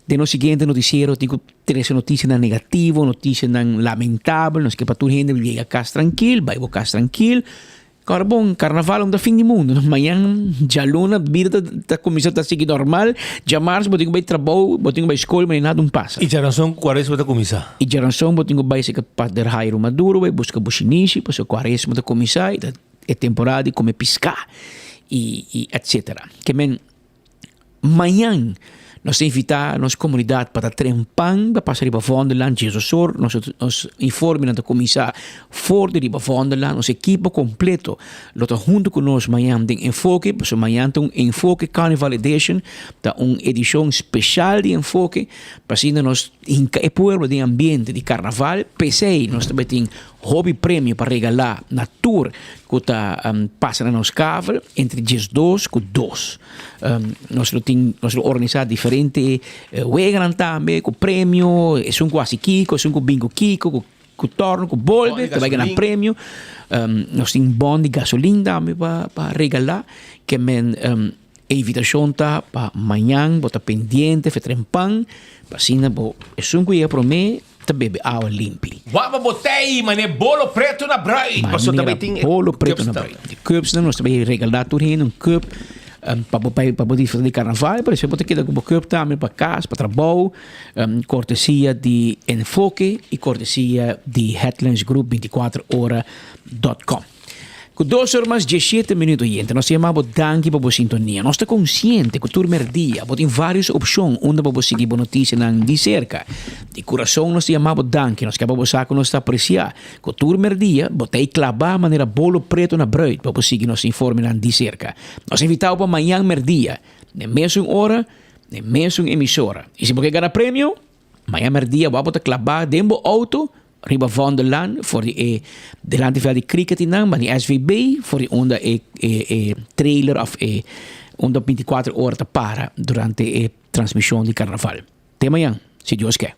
den nos siguiente notisiero tin ku trese notisianan negativo, notisianan lamentabel, nos ke pa tur hende yega kas trankil, bai bo kas trankil. Kòrda bon, karnaval no ta fin di mundu. Mañan djaluna bida ta ta kuminsá ta sigui normal. Djamars bo tin ku bai trabou, bo tin ku bai skol, ma nada un pasa. I djaranson kuaresma ta kuminsá. I djaranson bo tin ku bai seka Pader Jairo Maduro bai buska bo shinishi pasobra kuaresma ta kuminsá i ta e temporada di kome piská i i etsetera. Ke men Mañan nos ta invitá nos komunidat pa ta trempan pa pasa riba Vondelland Jesosor. Nos nos informenan ta kuminsá for di riba Vondelland. Nos ekipo kompleto lo ta huntu ku nos mañan den Enfoke, pasobra mañan ta un Enfoke Carnival Edition, ta un edishon speshal di Enfoke pa asina nos hinka e pueblo den ambiente di karnaval. P'esei nos ta bai tin. hopi premio pa regalá na tur ku ta pasa na nos kavel entre 12 ku dos. Nos lo tin nos lo organisá diferente weganan tambe ku premio, esun ku hasi kiko, esun ku bin ku kiko, ku ku tòrno, ku bolbe, ta bai gana premio. Nos tin bon di gasolin tambe pa pa regalá ke men E invitashon ta pa mañan bo ta pendiente fe trempan pa asina bo esun ku yega promé ta bebe awa limpi. Wak pa bo tei mane bolo preto na bruid. Paso ta bai tin e bolo preto na bruid. E cupsnan nos ta bai regalá tur hende un cup pa bo bai pa bo disfruta di karnaval pero despues bo ta keda ku bo cup tambe pa kas pa trabou kortesia di Enfoke i kortesia di Headlines Group 24 ora dot com. Ku dos or mas dieshete minuut oyente, nos ta yama bo danki pa bo sintonia. Nos ta konsiente ku tur merdia bo tin vários opshon unda pa bo sigui bo notisianan di serka. Di kurason nos ta yama bo danki. Nos ke pa bo sa ku nos ta apresiá ku tur merdia bo ta ei klabá manera bolo pretu na bruid pa bo sigui nos informenan di serka. Nos ta invitá bo pa mañan merdia, n'e mesun ora, n'e mesun emisora. I si bo ke gana premio, Maña merdia bo a bota klabá den bo outo riba Vondellaan for di e delante veld di cricket nan ban di SVB for di unda e e e trailer of e unda 24 ora ta para durante e transmision di carnaval. Te mañan, si Dios ke.